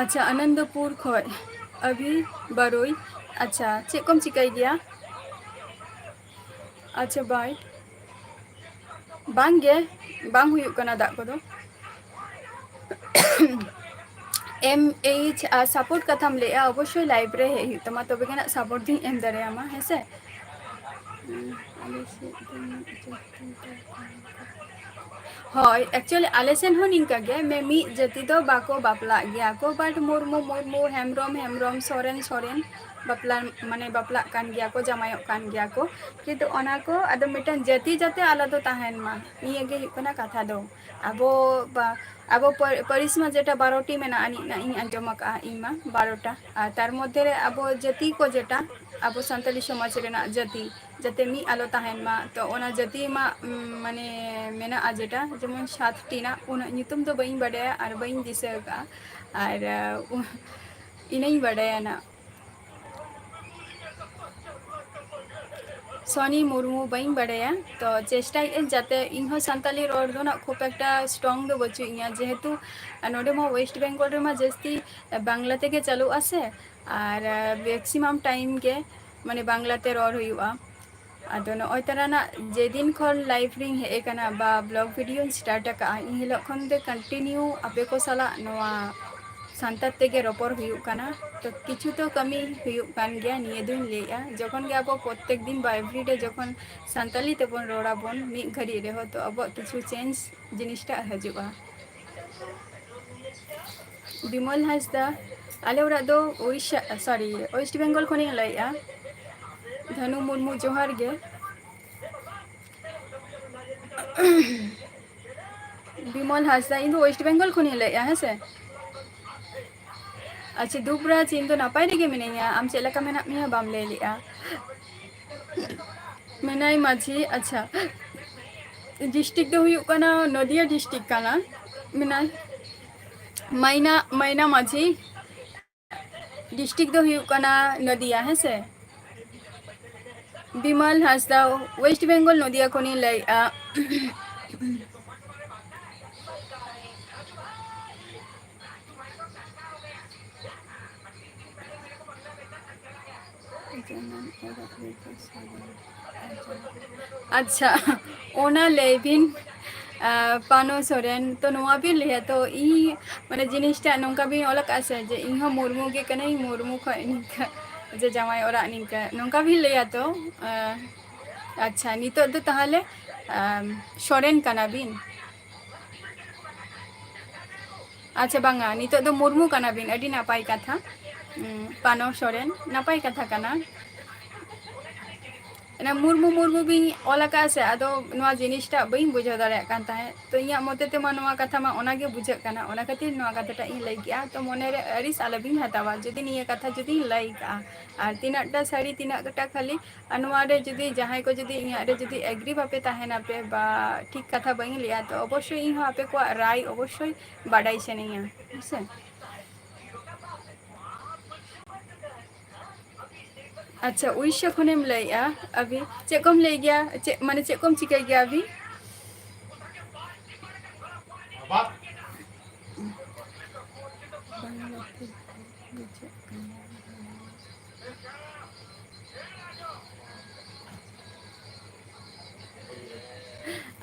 ᱟᱪᱪᱷᱟ, ᱟᱱᱚᱱᱫᱚᱯᱩᱨ ᱠᱷᱚᱡ ᱟᱵᱷᱤ ᱵᱟᱨᱳᱭ᱾ ᱟᱪᱪᱷᱟ, ᱪᱮᱫ ᱠᱚᱢ ᱪᱤᱠᱟᱹᱭ ᱜᱮᱭᱟ? ᱟᱪᱪᱷᱟ, bye᱾ ᱵᱟᱝ ᱜᱮ, ᱵᱟᱝ ᱦᱩᱭᱩᱜ ᱠᱟᱱᱟ ᱫᱟᱜ ᱠᱚᱫᱚ᱾ ᱮᱢ ᱮᱭᱤᱪ ᱟᱨ support ᱠᱟᱛᱷᱟᱢ ᱞᱟᱹᱭᱮᱜᱼᱟ, ᱚᱵᱚᱥᱥᱳᱭ live ᱨᱮ ᱦᱮᱡ ᱦᱩᱭᱩᱜ ᱛᱟᱢᱟ, ᱛᱚᱵᱮ ᱜᱮ ᱱᱟᱜ support ᱫᱩᱧ ᱮᱢ ᱫᱟᱲᱮᱭᱟᱢᱟ, ᱦᱮᱸ ᱥᱮ? ᱦᱳᱭ, actually ᱟᱞᱮ ᱥᱮᱱ ᱦᱚᱸ ᱱᱤᱝᱠᱟ ᱜᱮ, ᱢᱮ-, ᱢᱤᱫ ᱡᱟᱹᱛᱤ ᱫᱚ ᱵᱟᱠᱚ ᱵᱟᱯᱞᱟᱜ ᱜᱮᱭᱟ ᱠᱚ, but ᱢᱩᱨᱢᱩ ᱢᱩᱨᱢᱩ, ᱦᱮᱢᱵᱨᱚᱢ ᱦᱮᱢᱵᱨᱚᱢ, ᱥᱚᱨᱮᱱ ᱥᱚᱨᱮᱱ, ᱵᱟᱯᱞᱟ, ᱢᱟᱱᱮ ᱵᱟᱯᱞᱟᱜ ᱠᱟᱱ ᱜᱮᱭᱟ ᱠᱚ, ᱡᱟᱶᱟᱭᱚᱜ ᱠᱟᱱ ᱜᱮᱭᱟ ᱠᱚ, ᱠᱤᱱᱛᱩ ᱚᱱᱟ ᱠᱚ ᱟᱫᱚ ᱢᱤᱫᱴᱟᱝ ᱡᱟᱹᱛᱤ ᱡᱟᱛᱮ ᱟᱞᱟᱫᱟ ᱛᱟᱦᱮᱱ ᱢᱟ, ᱱᱤᱭᱟᱹ ᱜᱮ ᱦᱩᱭᱩᱜ ᱠᱟᱱᱟ ᱠᱟᱛᱷᱟ ᱫᱚ᱾ ᱟᱵᱚ ᱵᱟ-, ᱟᱵᱚ ᱯᱟᱹ-, ᱯᱟᱹᱨᱤᱥ ᱢᱟ ᱡᱮᱴᱟ ᱵᱟᱨᱚᱴᱤ ᱢᱮᱱᱟᱜᱼᱟ, ᱟᱹᱱᱤᱡ ᱱᱟᱜ ᱤᱧ ᱟᱸᱡᱚᱢ ᱟᱠᱟᱫᱼᱟ ᱤᱧ ᱢᱟ ᱵᱟᱨᱚᱴᱟ, ᱟᱨ ᱛᱟᱨ ᱢᱚᱫᱽᱫᱷᱮ ᱨᱮ ᱟᱵᱚ ᱡᱟᱹᱛᱤ ᱠᱚ ᱡᱮᱴᱟ ᱟᱵᱚ ᱥᱟᱱᱛᱟᱞᱤ ᱥᱚᱢᱟᱡᱽ ᱨᱮᱱᱟᱜ ᱡᱟᱹᱛᱤ, ᱡᱟᱛᱮ ᱢᱤᱫ ᱟᱞᱚ ᱛᱟᱦᱮᱱ ᱢᱟ, ᱛᱚ ᱚᱱᱟ ᱡᱟᱹᱛᱤ ᱢᱟ, ᱩᱢ, ᱢᱟᱱᱮ ᱢᱮᱱᱟᱜᱼᱟ ᱡᱮᱴᱟ, ᱡᱮᱢᱚᱱ ᱥᱟᱛᱴᱤ ᱱᱟᱜ, ᱩᱱᱟᱹᱜ ᱧᱩᱛᱩᱢ ᱫᱚ ᱵᱟᱹᱧ ᱵᱟᱰᱟᱭᱟ ᱟᱨ ᱵᱟᱹᱧ ᱫᱤᱥᱟᱹ ᱟᱠᱟᱫᱼᱟ, ᱟᱨ, ᱩ-, ᱤᱱᱟᱹᱧ ᱵᱟᱰᱟᱭᱟ ᱱᱟᱜ᱾ ᱥᱚᱱᱤ ᱢᱩᱨᱢᱩ ᱵᱟᱹᱧ ᱵᱟᱰᱟᱭᱟ, ᱛᱚ ᱪᱮᱥᱴᱟᱭᱮᱫ ᱟᱹᱧ ᱡᱟᱛᱮ ᱤᱧᱦᱚᱸ ᱥᱟᱱᱛᱟᱞᱤ ᱨᱚᱲ ᱫᱚ ᱱᱟᱜ ᱠᱷᱩᱵ ᱮᱠᱴᱟ strong ᱫᱚ ᱵᱟᱹᱪᱩᱜ ᱤᱧᱟ, ᱡᱮᱦᱮᱛᱩ ᱱᱚᱰᱮ ᱢᱟ West Bengal ᱨᱮᱢᱟ ᱡᱟᱹᱥᱛᱤ ᱵᱟᱝᱞᱟ ᱛᱮᱜᱮ ᱪᱟᱹᱞᱩᱜᱼᱟ ᱥᱮ, ᱟᱨ maximum time ᱜᱮ ᱢᱟᱱᱮ ᱵᱟᱝᱞᱟ ᱛᱮ ᱨᱚᱲ ᱦᱩᱭᱩᱜᱼᱟ᱾ ᱟᱫᱚ ᱱᱚᱜᱼᱚᱭ ᱛᱟᱨᱟᱱᱟᱜ ᱡᱮᱫᱤᱱ ᱠᱷᱚᱱ live ᱨᱤᱧ ᱦᱮᱡ ᱟᱠᱟᱱᱟ ᱵᱟ vlog videoᱧ start ᱟᱠᱟᱫᱼᱟ, ᱤᱱ ᱦᱤᱞᱳᱜ ᱠᱷᱚᱱ ᱜᱮ continue ᱟᱯᱮ ᱠᱚ ᱥᱟᱞᱟᱜ ᱱᱚᱣᱟ ᱥᱟᱱᱛᱟᱲ ᱛᱮᱜᱮ ᱨᱚᱯᱚᱲ ᱦᱩᱭᱩᱜ ᱠᱟᱱᱟ᱾ ᱛᱚ ᱠᱤᱪᱷᱩ ᱛᱚ ᱠᱟᱹᱢᱤ ᱦᱩᱭᱩᱜ ᱠᱟᱱ ᱜᱮᱭᱟ, ᱱᱤᱭᱟᱹ ᱫᱩᱧ ᱞᱟᱹᱭᱮᱫᱼᱟ, ᱡᱚᱠᱷᱚᱱ ᱜᱮ ᱟᱵᱚ ᱯᱨᱚᱛᱛᱮᱠ ᱫᱤᱱ ᱵᱟ everyday ᱡᱚᱠᱷᱚᱱ ᱥᱟᱱᱛᱟᱞᱤ ᱛᱮᱵᱚᱱ ᱨᱚᱲᱟᱵᱚᱱ ᱢᱤᱫ ᱜᱷᱟᱹᱲᱤᱡ ᱨᱮᱦᱚᱸ, ᱛᱚ ᱟᱵᱚᱣᱟᱜ ᱠᱤᱪᱷᱩ change ᱡᱤᱱᱤᱥᱴᱟᱜ ᱦᱤᱡᱩᱜᱼᱟ᱾ ᱵᱤᱢᱚᱞ ᱦᱟᱸᱥᱫᱟ, ᱟᱞᱮ ᱚᱲᱟᱜ ᱫᱚ ᱩᱲᱤᱥᱥᱟ, sorry, West Bengal ᱠᱷᱚᱱᱤᱧ ᱞᱟᱹᱭᱮᱫᱼᱟ᱾ ᱫᱷᱟᱱᱩ ᱢᱩᱨᱢᱩ, ᱡᱚᱦᱟᱨ ᱜᱮ᱾ ᱵᱤᱢᱚᱞ ᱦᱟᱸᱥᱫᱟ, ᱤᱧ ᱫᱚ West Bengal ᱠᱷᱚᱱᱤᱧ ᱞᱟᱹᱭᱮᱫᱼᱟ, ᱦᱮᱸ ᱥᱮ᱾ ᱟᱪᱪᱷᱟ ᱫᱩᱵᱨᱟᱡᱽ, ᱤᱧ ᱫᱚ ᱱᱟᱯᱟᱭ ᱨᱮᱜᱮ ᱢᱤᱱᱟᱹᱧᱟ, ᱟᱢ ᱪᱮᱫ ᱞᱮᱠᱟ ᱢᱮᱱᱟᱜ ᱢᱮᱭᱟ ᱵᱟᱢ ᱞᱟᱹᱭ ᱞᱮᱫᱼᱟ᱾ ᱢᱮᱱᱟᱭ ᱢᱟᱹᱡᱷᱤ, ᱟᱪᱪᱷᱟ, district ᱫᱚ ᱦᱩᱭᱩᱜ ᱠᱟᱱᱟ ᱱᱚᱫᱤᱭᱟ district ᱠᱟᱱᱟ᱾ ᱢᱮᱱᱟᱭ ᱢᱟᱭᱱᱟ, ᱢᱟᱭᱱᱟ ᱢᱟᱹᱡᱷᱤ, district ᱫᱚ ᱦᱩᱭᱩᱜ ᱠᱟᱱᱟ ᱱᱚᱫᱤᱭᱟ, ᱦᱮᱸ ᱥᱮ᱾ ᱵᱤᱢᱚᱞ ᱦᱟᱸᱥᱫᱟ, West Bengal, ᱱᱚᱫᱤᱭᱟ ᱠᱷᱚᱱᱤᱧ ᱞᱟᱹᱭᱮᱫᱼᱟ᱾ ᱟᱪᱪᱷᱟ, ᱚᱱᱟ ᱞᱟᱹᱭ ᱵᱤᱱ, ᱟᱸ, ᱯᱟᱱᱚ ᱥᱚᱨᱮᱱ, ᱛᱚ ᱱᱚᱣᱟ ᱵᱤᱱ ᱞᱟᱹᱭᱟ ᱛᱚ, ᱤᱧ ᱢᱟᱱᱮ ᱡᱤᱱᱤᱥᱴᱟᱜ ᱱᱚᱝᱠᱟ ᱵᱤᱱ ᱚᱞ ᱟᱠᱟᱫᱼᱟ ᱥᱮ, ᱡᱮ ᱤᱧ ᱦᱚᱸ ᱢᱩᱨᱢᱩ ᱜᱮ ᱠᱟᱹᱱᱟᱹᱧ, ᱢᱩᱨᱢᱩ ᱠᱷᱚᱱ ᱱᱤᱝᱠᱟᱹ, ᱡᱮ ᱡᱟᱶᱟᱭ ᱚᱲᱟᱜ ᱱᱤᱝᱠᱟᱹ, ᱱᱚᱝᱠᱟ ᱵᱤᱱ ᱞᱟᱹᱭᱟ ᱛᱚ? ᱟᱸ, ᱟᱪᱪᱷᱟ, ᱱᱤᱛᱚᱜ ᱫᱚ ᱛᱟᱦᱚᱞᱮ, ᱟᱸ, ᱥᱚᱨᱮᱱ ᱠᱟᱱᱟ ᱵᱤᱱ? ᱟᱪᱪᱷᱟ, ᱵᱟᱝᱟ, ᱱᱤᱛᱚᱜ ᱫᱚ ᱢᱩᱨᱢᱩ ᱠᱟᱱᱟ ᱵᱤᱱ, ᱟᱹᱰᱤ ᱱᱟᱯᱟᱭ ᱠᱟᱛᱷᱟ᱾ ᱩᱸ, ᱯᱟᱱᱚ ᱥᱚᱨᱮᱱ, ᱱᱟᱯᱟᱭ ᱠᱟᱛᱷᱟ ᱠᱟᱱᱟ᱾ ᱚᱱᱟ ᱢᱩᱨᱢᱩ ᱢᱩᱨᱢᱩ ᱵᱤᱱ ᱚᱞ ᱟᱠᱟᱫᱼᱟ ᱥᱮ, ᱟᱫᱚ ᱱᱚᱣᱟ ᱡᱤᱱᱤᱥᱴᱟᱜ ᱵᱟᱹᱧ ᱵᱩᱡᱷᱟᱹᱣ ᱫᱟᱲᱮᱭᱟᱜ ᱠᱟᱱ ᱛᱟᱦᱮᱸᱫ᱾ ᱛᱚ ᱤᱧᱟᱹᱜ ᱢᱚᱛᱮ ᱛᱮᱢᱟ ᱱᱚᱣᱟ ᱠᱟᱛᱷᱟ ᱢᱟ ᱚᱱᱟᱜᱮ ᱵᱩᱡᱷᱟᱹᱜ ᱠᱟᱱᱟ, ᱚᱱᱟ ᱠᱷᱟᱹᱛᱤᱨ ᱱᱚᱣᱟ ᱠᱟᱛᱷᱟᱴᱟᱜ ᱤᱧ ᱞᱟᱹᱭ ᱠᱮᱜᱼᱟ᱾ ᱛᱚ ᱢᱚᱱᱮᱨᱮ ᱟᱹᱲᱤᱥ ᱟᱞᱚᱵᱤᱱ ᱦᱟᱛᱟᱣᱟ ᱡᱩᱫᱤ ᱱᱤᱭᱟᱹ ᱠᱟᱛᱷᱟ ᱡᱩᱫᱤᱧ ᱞᱟᱹᱭ ᱠᱟᱜᱼᱟ, ᱟᱨ ᱛᱤᱱᱟᱹᱜ ᱴᱟ ᱥᱟᱹᱨᱤ ᱛᱤᱱᱟᱹᱜ ᱴᱟ ᱠᱷᱟᱹᱞᱤ, ᱟᱨ ᱱᱚᱣᱟ ᱨᱮ ᱡᱩᱫᱤ ᱡᱟᱦᱟᱸᱭ ᱠᱚ ᱡᱩᱫᱤ ᱤᱧᱟᱹᱜ ᱨᱮ ᱡᱩᱫᱤ agree ᱵᱟᱯᱮ ᱛᱟᱦᱮᱱᱟ ᱯᱮ ᱵᱟ ᱴᱷᱤᱠ ᱠᱟᱛᱷᱟ ᱵᱟᱹᱧ ᱞᱟᱹᱭᱟ, ᱛᱚ ᱚᱵᱚᱥᱥᱳᱭ ᱤᱧ ᱦᱚᱸ ᱟᱯᱮ ᱠᱚᱣᱟᱜ ᱨᱟᱭ ᱚᱵᱚᱥᱥᱳᱭ ᱵᱟᱰᱟᱭ ᱥᱟᱱᱟᱧᱟ, ᱦᱮᱸ ᱥᱮ? ᱟᱪᱪᱷᱟ, ᱩᱲᱤᱥᱥᱟ ᱠᱷᱚᱱᱮᱢ ᱞᱟᱹᱭᱮᱜᱼᱟ ᱟᱵᱤ? ᱪᱮᱫ ᱠᱚᱢ ᱞᱟᱹᱭ ᱜᱮᱭᱟ, ᱪᱮᱫ, ᱢᱟᱱᱮ ᱪᱮᱫ ᱠᱚᱢ ᱪᱤᱠᱟᱹᱭ ᱜᱮᱭᱟ ᱟᱵᱤ?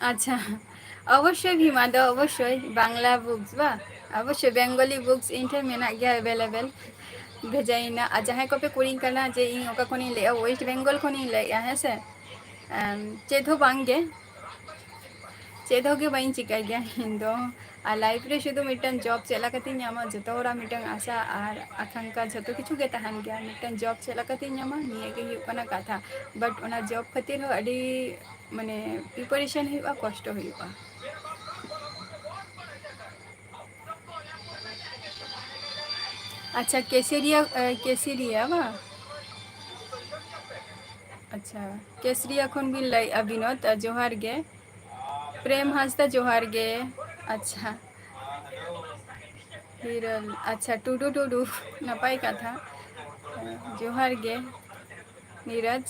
ᱟᱪᱪᱷᱟ, ᱚᱵᱚᱥᱥᱳᱭ ᱵᱷᱤᱢᱟ ᱫᱚ ᱚᱵᱚᱥᱥᱳᱭ ᱵᱟᱝᱞᱟ books ᱵᱟ, ᱚᱵᱚᱥᱥᱳᱭ Bengali books ᱤᱧ ᱴᱷᱮᱱ ᱢᱮᱱᱟᱜ ᱜᱮᱭᱟ available, ᱵᱷᱮᱡᱟᱭᱤᱧ ᱱᱟ᱾ ᱟᱨ ᱡᱟᱦᱟᱸᱭ ᱠᱚᱯᱮ ᱠᱩᱞᱤᱧ ᱠᱟᱱᱟ ᱡᱮ ᱤᱧ ᱚᱠᱟ ᱠᱷᱚᱱᱤᱧ ᱞᱟᱹᱭᱮᱜᱼᱟ, West Bengal ᱠᱷᱚᱱᱤᱧ ᱞᱟᱹᱭᱮᱜᱼᱟ, ᱦᱮᱸ ᱥᱮ? ᱮᱢ, ᱪᱮᱫ ᱦᱚᱸ ᱵᱟᱝ ᱜᱮ, ᱪᱮᱫ ᱦᱚᱸ ᱜᱮ ᱵᱟᱹᱧ ᱪᱤᱠᱟᱹᱭ ᱜᱮᱭᱟ ᱤᱧ ᱫᱚ᱾ ᱟᱨ life ᱨᱮ ᱥᱩᱫᱷᱩ ᱢᱤᱫᱴᱟᱝ job ᱪᱮᱫ ᱞᱮᱠᱟᱛᱤᱧ ᱧᱟᱢᱟ, ᱡᱚᱛᱚ ᱦᱚᱲᱟᱜ ᱢᱤᱫᱴᱟᱝ ᱟᱥᱟ ᱟᱨ ᱟᱠᱟᱝᱠᱷᱟ ᱡᱷᱚᱛᱚ ᱠᱤᱪᱷᱩ ᱜᱮ ᱛᱟᱦᱮᱱ ᱜᱮᱭᱟ, ᱢᱤᱫᱴᱟᱝ job ᱪᱮᱫ ᱞᱮᱠᱟᱛᱤᱧ ᱧᱟᱢᱟ ᱱᱤᱭᱟᱹ ᱜᱮ ᱦᱩᱭᱩᱜ ᱠᱟᱱᱟ ᱠᱟᱛᱷᱟ᱾ But ᱚᱱᱟ job ᱠᱷᱟᱹᱛᱤᱨ ᱦᱚᱸ ᱟᱹᱰᱤ ᱢᱟᱱᱮ preparation ᱦᱩᱭᱩᱜᱼᱟ, ᱠᱚᱥᱴᱚ ᱦᱩᱭᱩᱜᱼᱟ᱾ ᱟᱪᱪᱷᱟ, ᱠᱮᱥᱮᱨᱤᱭᱟ, ᱮ, ᱠᱮᱥᱮᱨᱤᱭᱟ ᱵᱟᱝ? ᱟᱪᱪᱷᱟ, ᱠᱮᱥᱨᱤᱭᱟ ᱠᱷᱚᱱ ᱵᱤᱱ ᱞᱟᱹᱭᱮᱜᱼᱟ ᱵᱤᱱᱳᱫ, ᱡᱚᱦᱟᱨ ᱜᱮ᱾ ᱯᱨᱮᱢ ᱦᱟᱸᱥᱫᱟ, ᱡᱚᱦᱟᱨ ᱜᱮ᱾ ᱟᱪᱪᱷᱟ, ᱦᱤᱨᱟᱹᱞ, ᱟᱪᱪᱷᱟ, ᱴᱩᱰᱩ, ᱴᱩᱰᱩ, ᱱᱟᱯᱟᱭ ᱠᱟᱛᱷᱟ᱾ ᱡᱚᱦᱟᱨ ᱜᱮ, ᱱᱤᱨᱟᱡᱽ᱾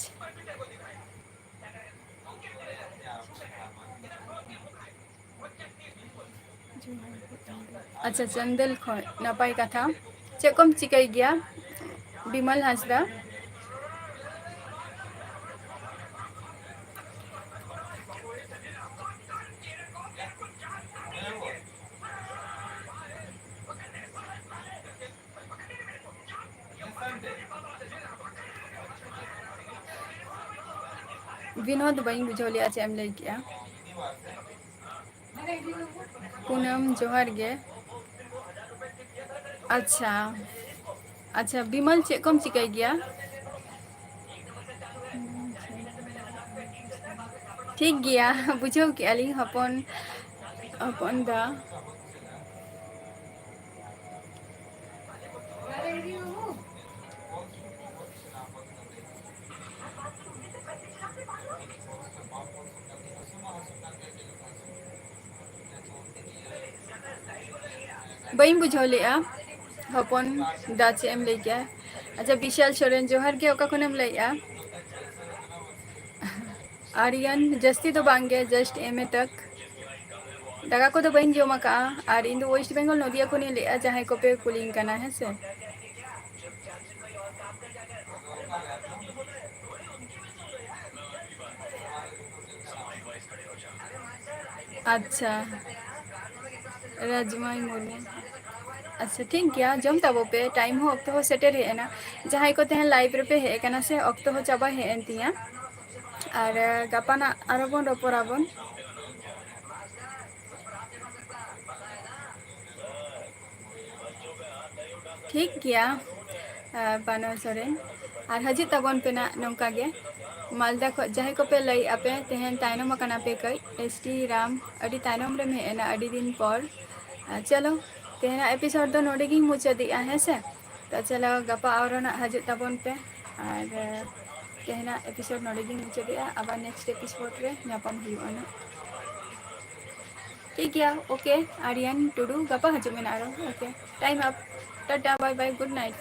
ᱟᱪᱪᱷᱟ, ᱪᱟᱱᱫᱮᱞ ᱠᱷᱚᱱ, ᱱᱟᱯᱟᱭ ᱠᱟᱛᱷᱟ᱾ ᱪᱮᱫ ᱠᱚᱢ ᱪᱤᱠᱟᱹᱭ ᱜᱮᱭᱟ, ᱵᱤᱢᱚᱞ ᱦᱟᱸᱥᱫᱟ? ᱵᱤᱱᱳᱫ, ᱵᱟᱹᱧ ᱵᱩᱡᱷᱟᱹᱣ ᱞᱮᱜᱼᱟ ᱪᱮᱫ ᱮᱢ ᱞᱟᱹᱭ ᱠᱮᱜᱼᱟ᱾ ᱯᱩᱱᱟᱢ, ᱡᱚᱦᱟᱨ ᱜᱮ᱾ ᱟᱪᱪᱷᱟ, ᱟᱪᱪᱷᱟ, ᱵᱤᱢᱚᱞ, ᱪᱮᱫ ᱠᱚᱢ ᱪᱤᱠᱟᱹᱭ ᱜᱮᱭᱟ? ᱴᱷᱤᱠ ᱜᱮᱭᱟ, ᱵᱩᱡᱷᱟᱹᱣ ᱠᱮᱜᱼᱟ ᱞᱤᱧ, ᱦᱚᱯᱚᱱ, ᱦᱚᱯᱚᱱ ᱫᱟ᱾ ᱵᱟᱹᱧ ᱵᱩᱡᱷᱟᱹᱣ ᱞᱮᱜᱼᱟ, ᱦᱚᱯᱚᱱ ᱫᱟ, ᱪᱮᱫ ᱮᱢ ᱞᱟᱹᱭ ᱠᱮᱜᱼᱟ? ᱟᱪᱪᱷᱟ, ᱵᱤᱥᱟᱞ ᱥᱚᱨᱮᱱ, ᱡᱚᱦᱟᱨ ᱜᱮ, ᱚᱠᱟ ᱠᱷᱚᱱᱮᱢ ᱞᱟᱹᱭᱮᱜᱼᱟ? ᱟᱨᱭᱟᱱ, ᱡᱟᱹᱥᱛᱤ ᱫᱚ ᱵᱟᱝ ᱜᱮ, just M A ᱛᱟᱠ᱾ ᱫᱟᱠᱟ ᱠᱚᱫᱚ ᱵᱟᱹᱧ ᱡᱚᱢ ᱟᱠᱟᱜᱼᱟ, ᱟᱨ ᱤᱧ ᱫᱚ West Bengal ᱱᱚᱫᱤᱭᱟ ᱠᱷᱚᱱᱤᱧ ᱞᱟᱹᱭᱮᱜᱼᱟ, ᱡᱟᱦᱟᱸᱭ ᱠᱚᱯᱮ ᱠᱩᱞᱤᱧ ᱠᱟᱱᱟ, ᱦᱮᱸ ᱥᱮ᱾ ᱟᱪᱪᱷᱟ, ᱨᱟᱡᱽᱢᱟᱭ ᱢᱩᱨᱢᱩ᱾ ᱟᱪᱪᱷᱟ, ᱴᱷᱤᱠ ᱜᱮᱭᱟ, ᱡᱚᱢ ᱛᱟᱵᱚ ᱯᱮ, time ᱦᱚᱸ, ᱚᱠᱛᱚ ᱦᱚᱸ ᱥᱮᱴᱮᱨ ᱦᱮᱡ ᱮᱱᱟ᱾ ᱡᱟᱦᱟᱸᱭ ᱠᱚ ᱛᱮᱦᱮᱧ live ᱨᱮᱯᱮ ᱦᱮᱡ ᱟᱠᱟᱱᱟ ᱥᱮ, ᱚᱠᱛᱚ ᱦᱚᱸ ᱪᱟᱵᱟ ᱦᱮᱡ ᱮᱱ ᱛᱤᱧᱟ, ᱟᱨ, ᱮ, ᱜᱟᱯᱟ ᱱᱟᱜ ᱟᱨᱚ ᱵᱚᱱ ᱨᱚᱯᱚᱲᱟᱵᱚᱱ᱾ ᱴᱷᱤᱠ ᱜᱮᱭᱟ, ᱮ, ᱵᱟᱱᱚ ᱥᱚᱨᱮᱱ, ᱟᱨ ᱦᱤᱡᱩᱜ ᱛᱟᱵᱚᱱ ᱯᱮ ᱱᱟᱜ ᱱᱚᱝᱠᱟ ᱜᱮ᱾ ᱢᱟᱞᱫᱟ ᱠᱷᱚᱡ ᱡᱟᱦᱟᱸᱭ ᱠᱚᱯᱮ ᱞᱟᱹᱭᱮᱜᱼᱟ ᱯᱮ, ᱛᱮᱦᱮᱧ ᱛᱟᱭᱱᱚᱢ ᱟᱠᱟᱱᱟ ᱯᱮ ᱠᱟᱹᱡ, S T ᱨᱟᱢ, ᱟᱹᱰᱤ ᱛᱟᱭᱱᱚᱢ ᱨᱮᱢ ᱦᱮᱡ ᱮᱱᱟ, ᱟᱹᱰᱤ ᱫᱤᱱ ᱯᱚᱨ᱾ ᱟᱨ ᱪᱚᱞᱚ, ᱛᱮᱦᱮᱧᱟᱜ episode ᱫᱚ ᱱᱚᱰᱮ ᱜᱤᱧ ᱢᱩᱪᱟᱹᱫᱮᱜᱼᱟ, ᱦᱮᱸ ᱥᱮ? ᱛᱚ ᱪᱚᱞᱚ, ᱜᱟᱯᱟ ᱟᱨᱚ ᱱᱟᱜ ᱦᱤᱡᱩᱜ ᱛᱟᱵᱚᱱ ᱯᱮ, ᱟᱨ, ᱮ, ᱛᱮᱦᱮᱧᱟᱜ episode ᱱᱚᱰᱮ ᱜᱤᱧ ᱢᱩᱪᱟᱹᱫᱮᱜᱼᱟ᱾ ᱟᱵᱟᱨ next episode ᱨᱮ ᱧᱟᱯᱟᱢ ᱦᱩᱭᱩᱜᱼᱟ ᱱᱟᱜ᱾ ᱴᱷᱤᱠ ᱜᱮᱭᱟ, okay, ᱟᱨᱭᱟᱱ ᱴᱩᱰᱩ, ᱜᱟᱯᱟ ᱦᱤᱡᱩᱜ ᱢᱮ ᱱᱟᱜ ᱟᱨᱚ, okay, time up, Tata, bye bye, good night᱾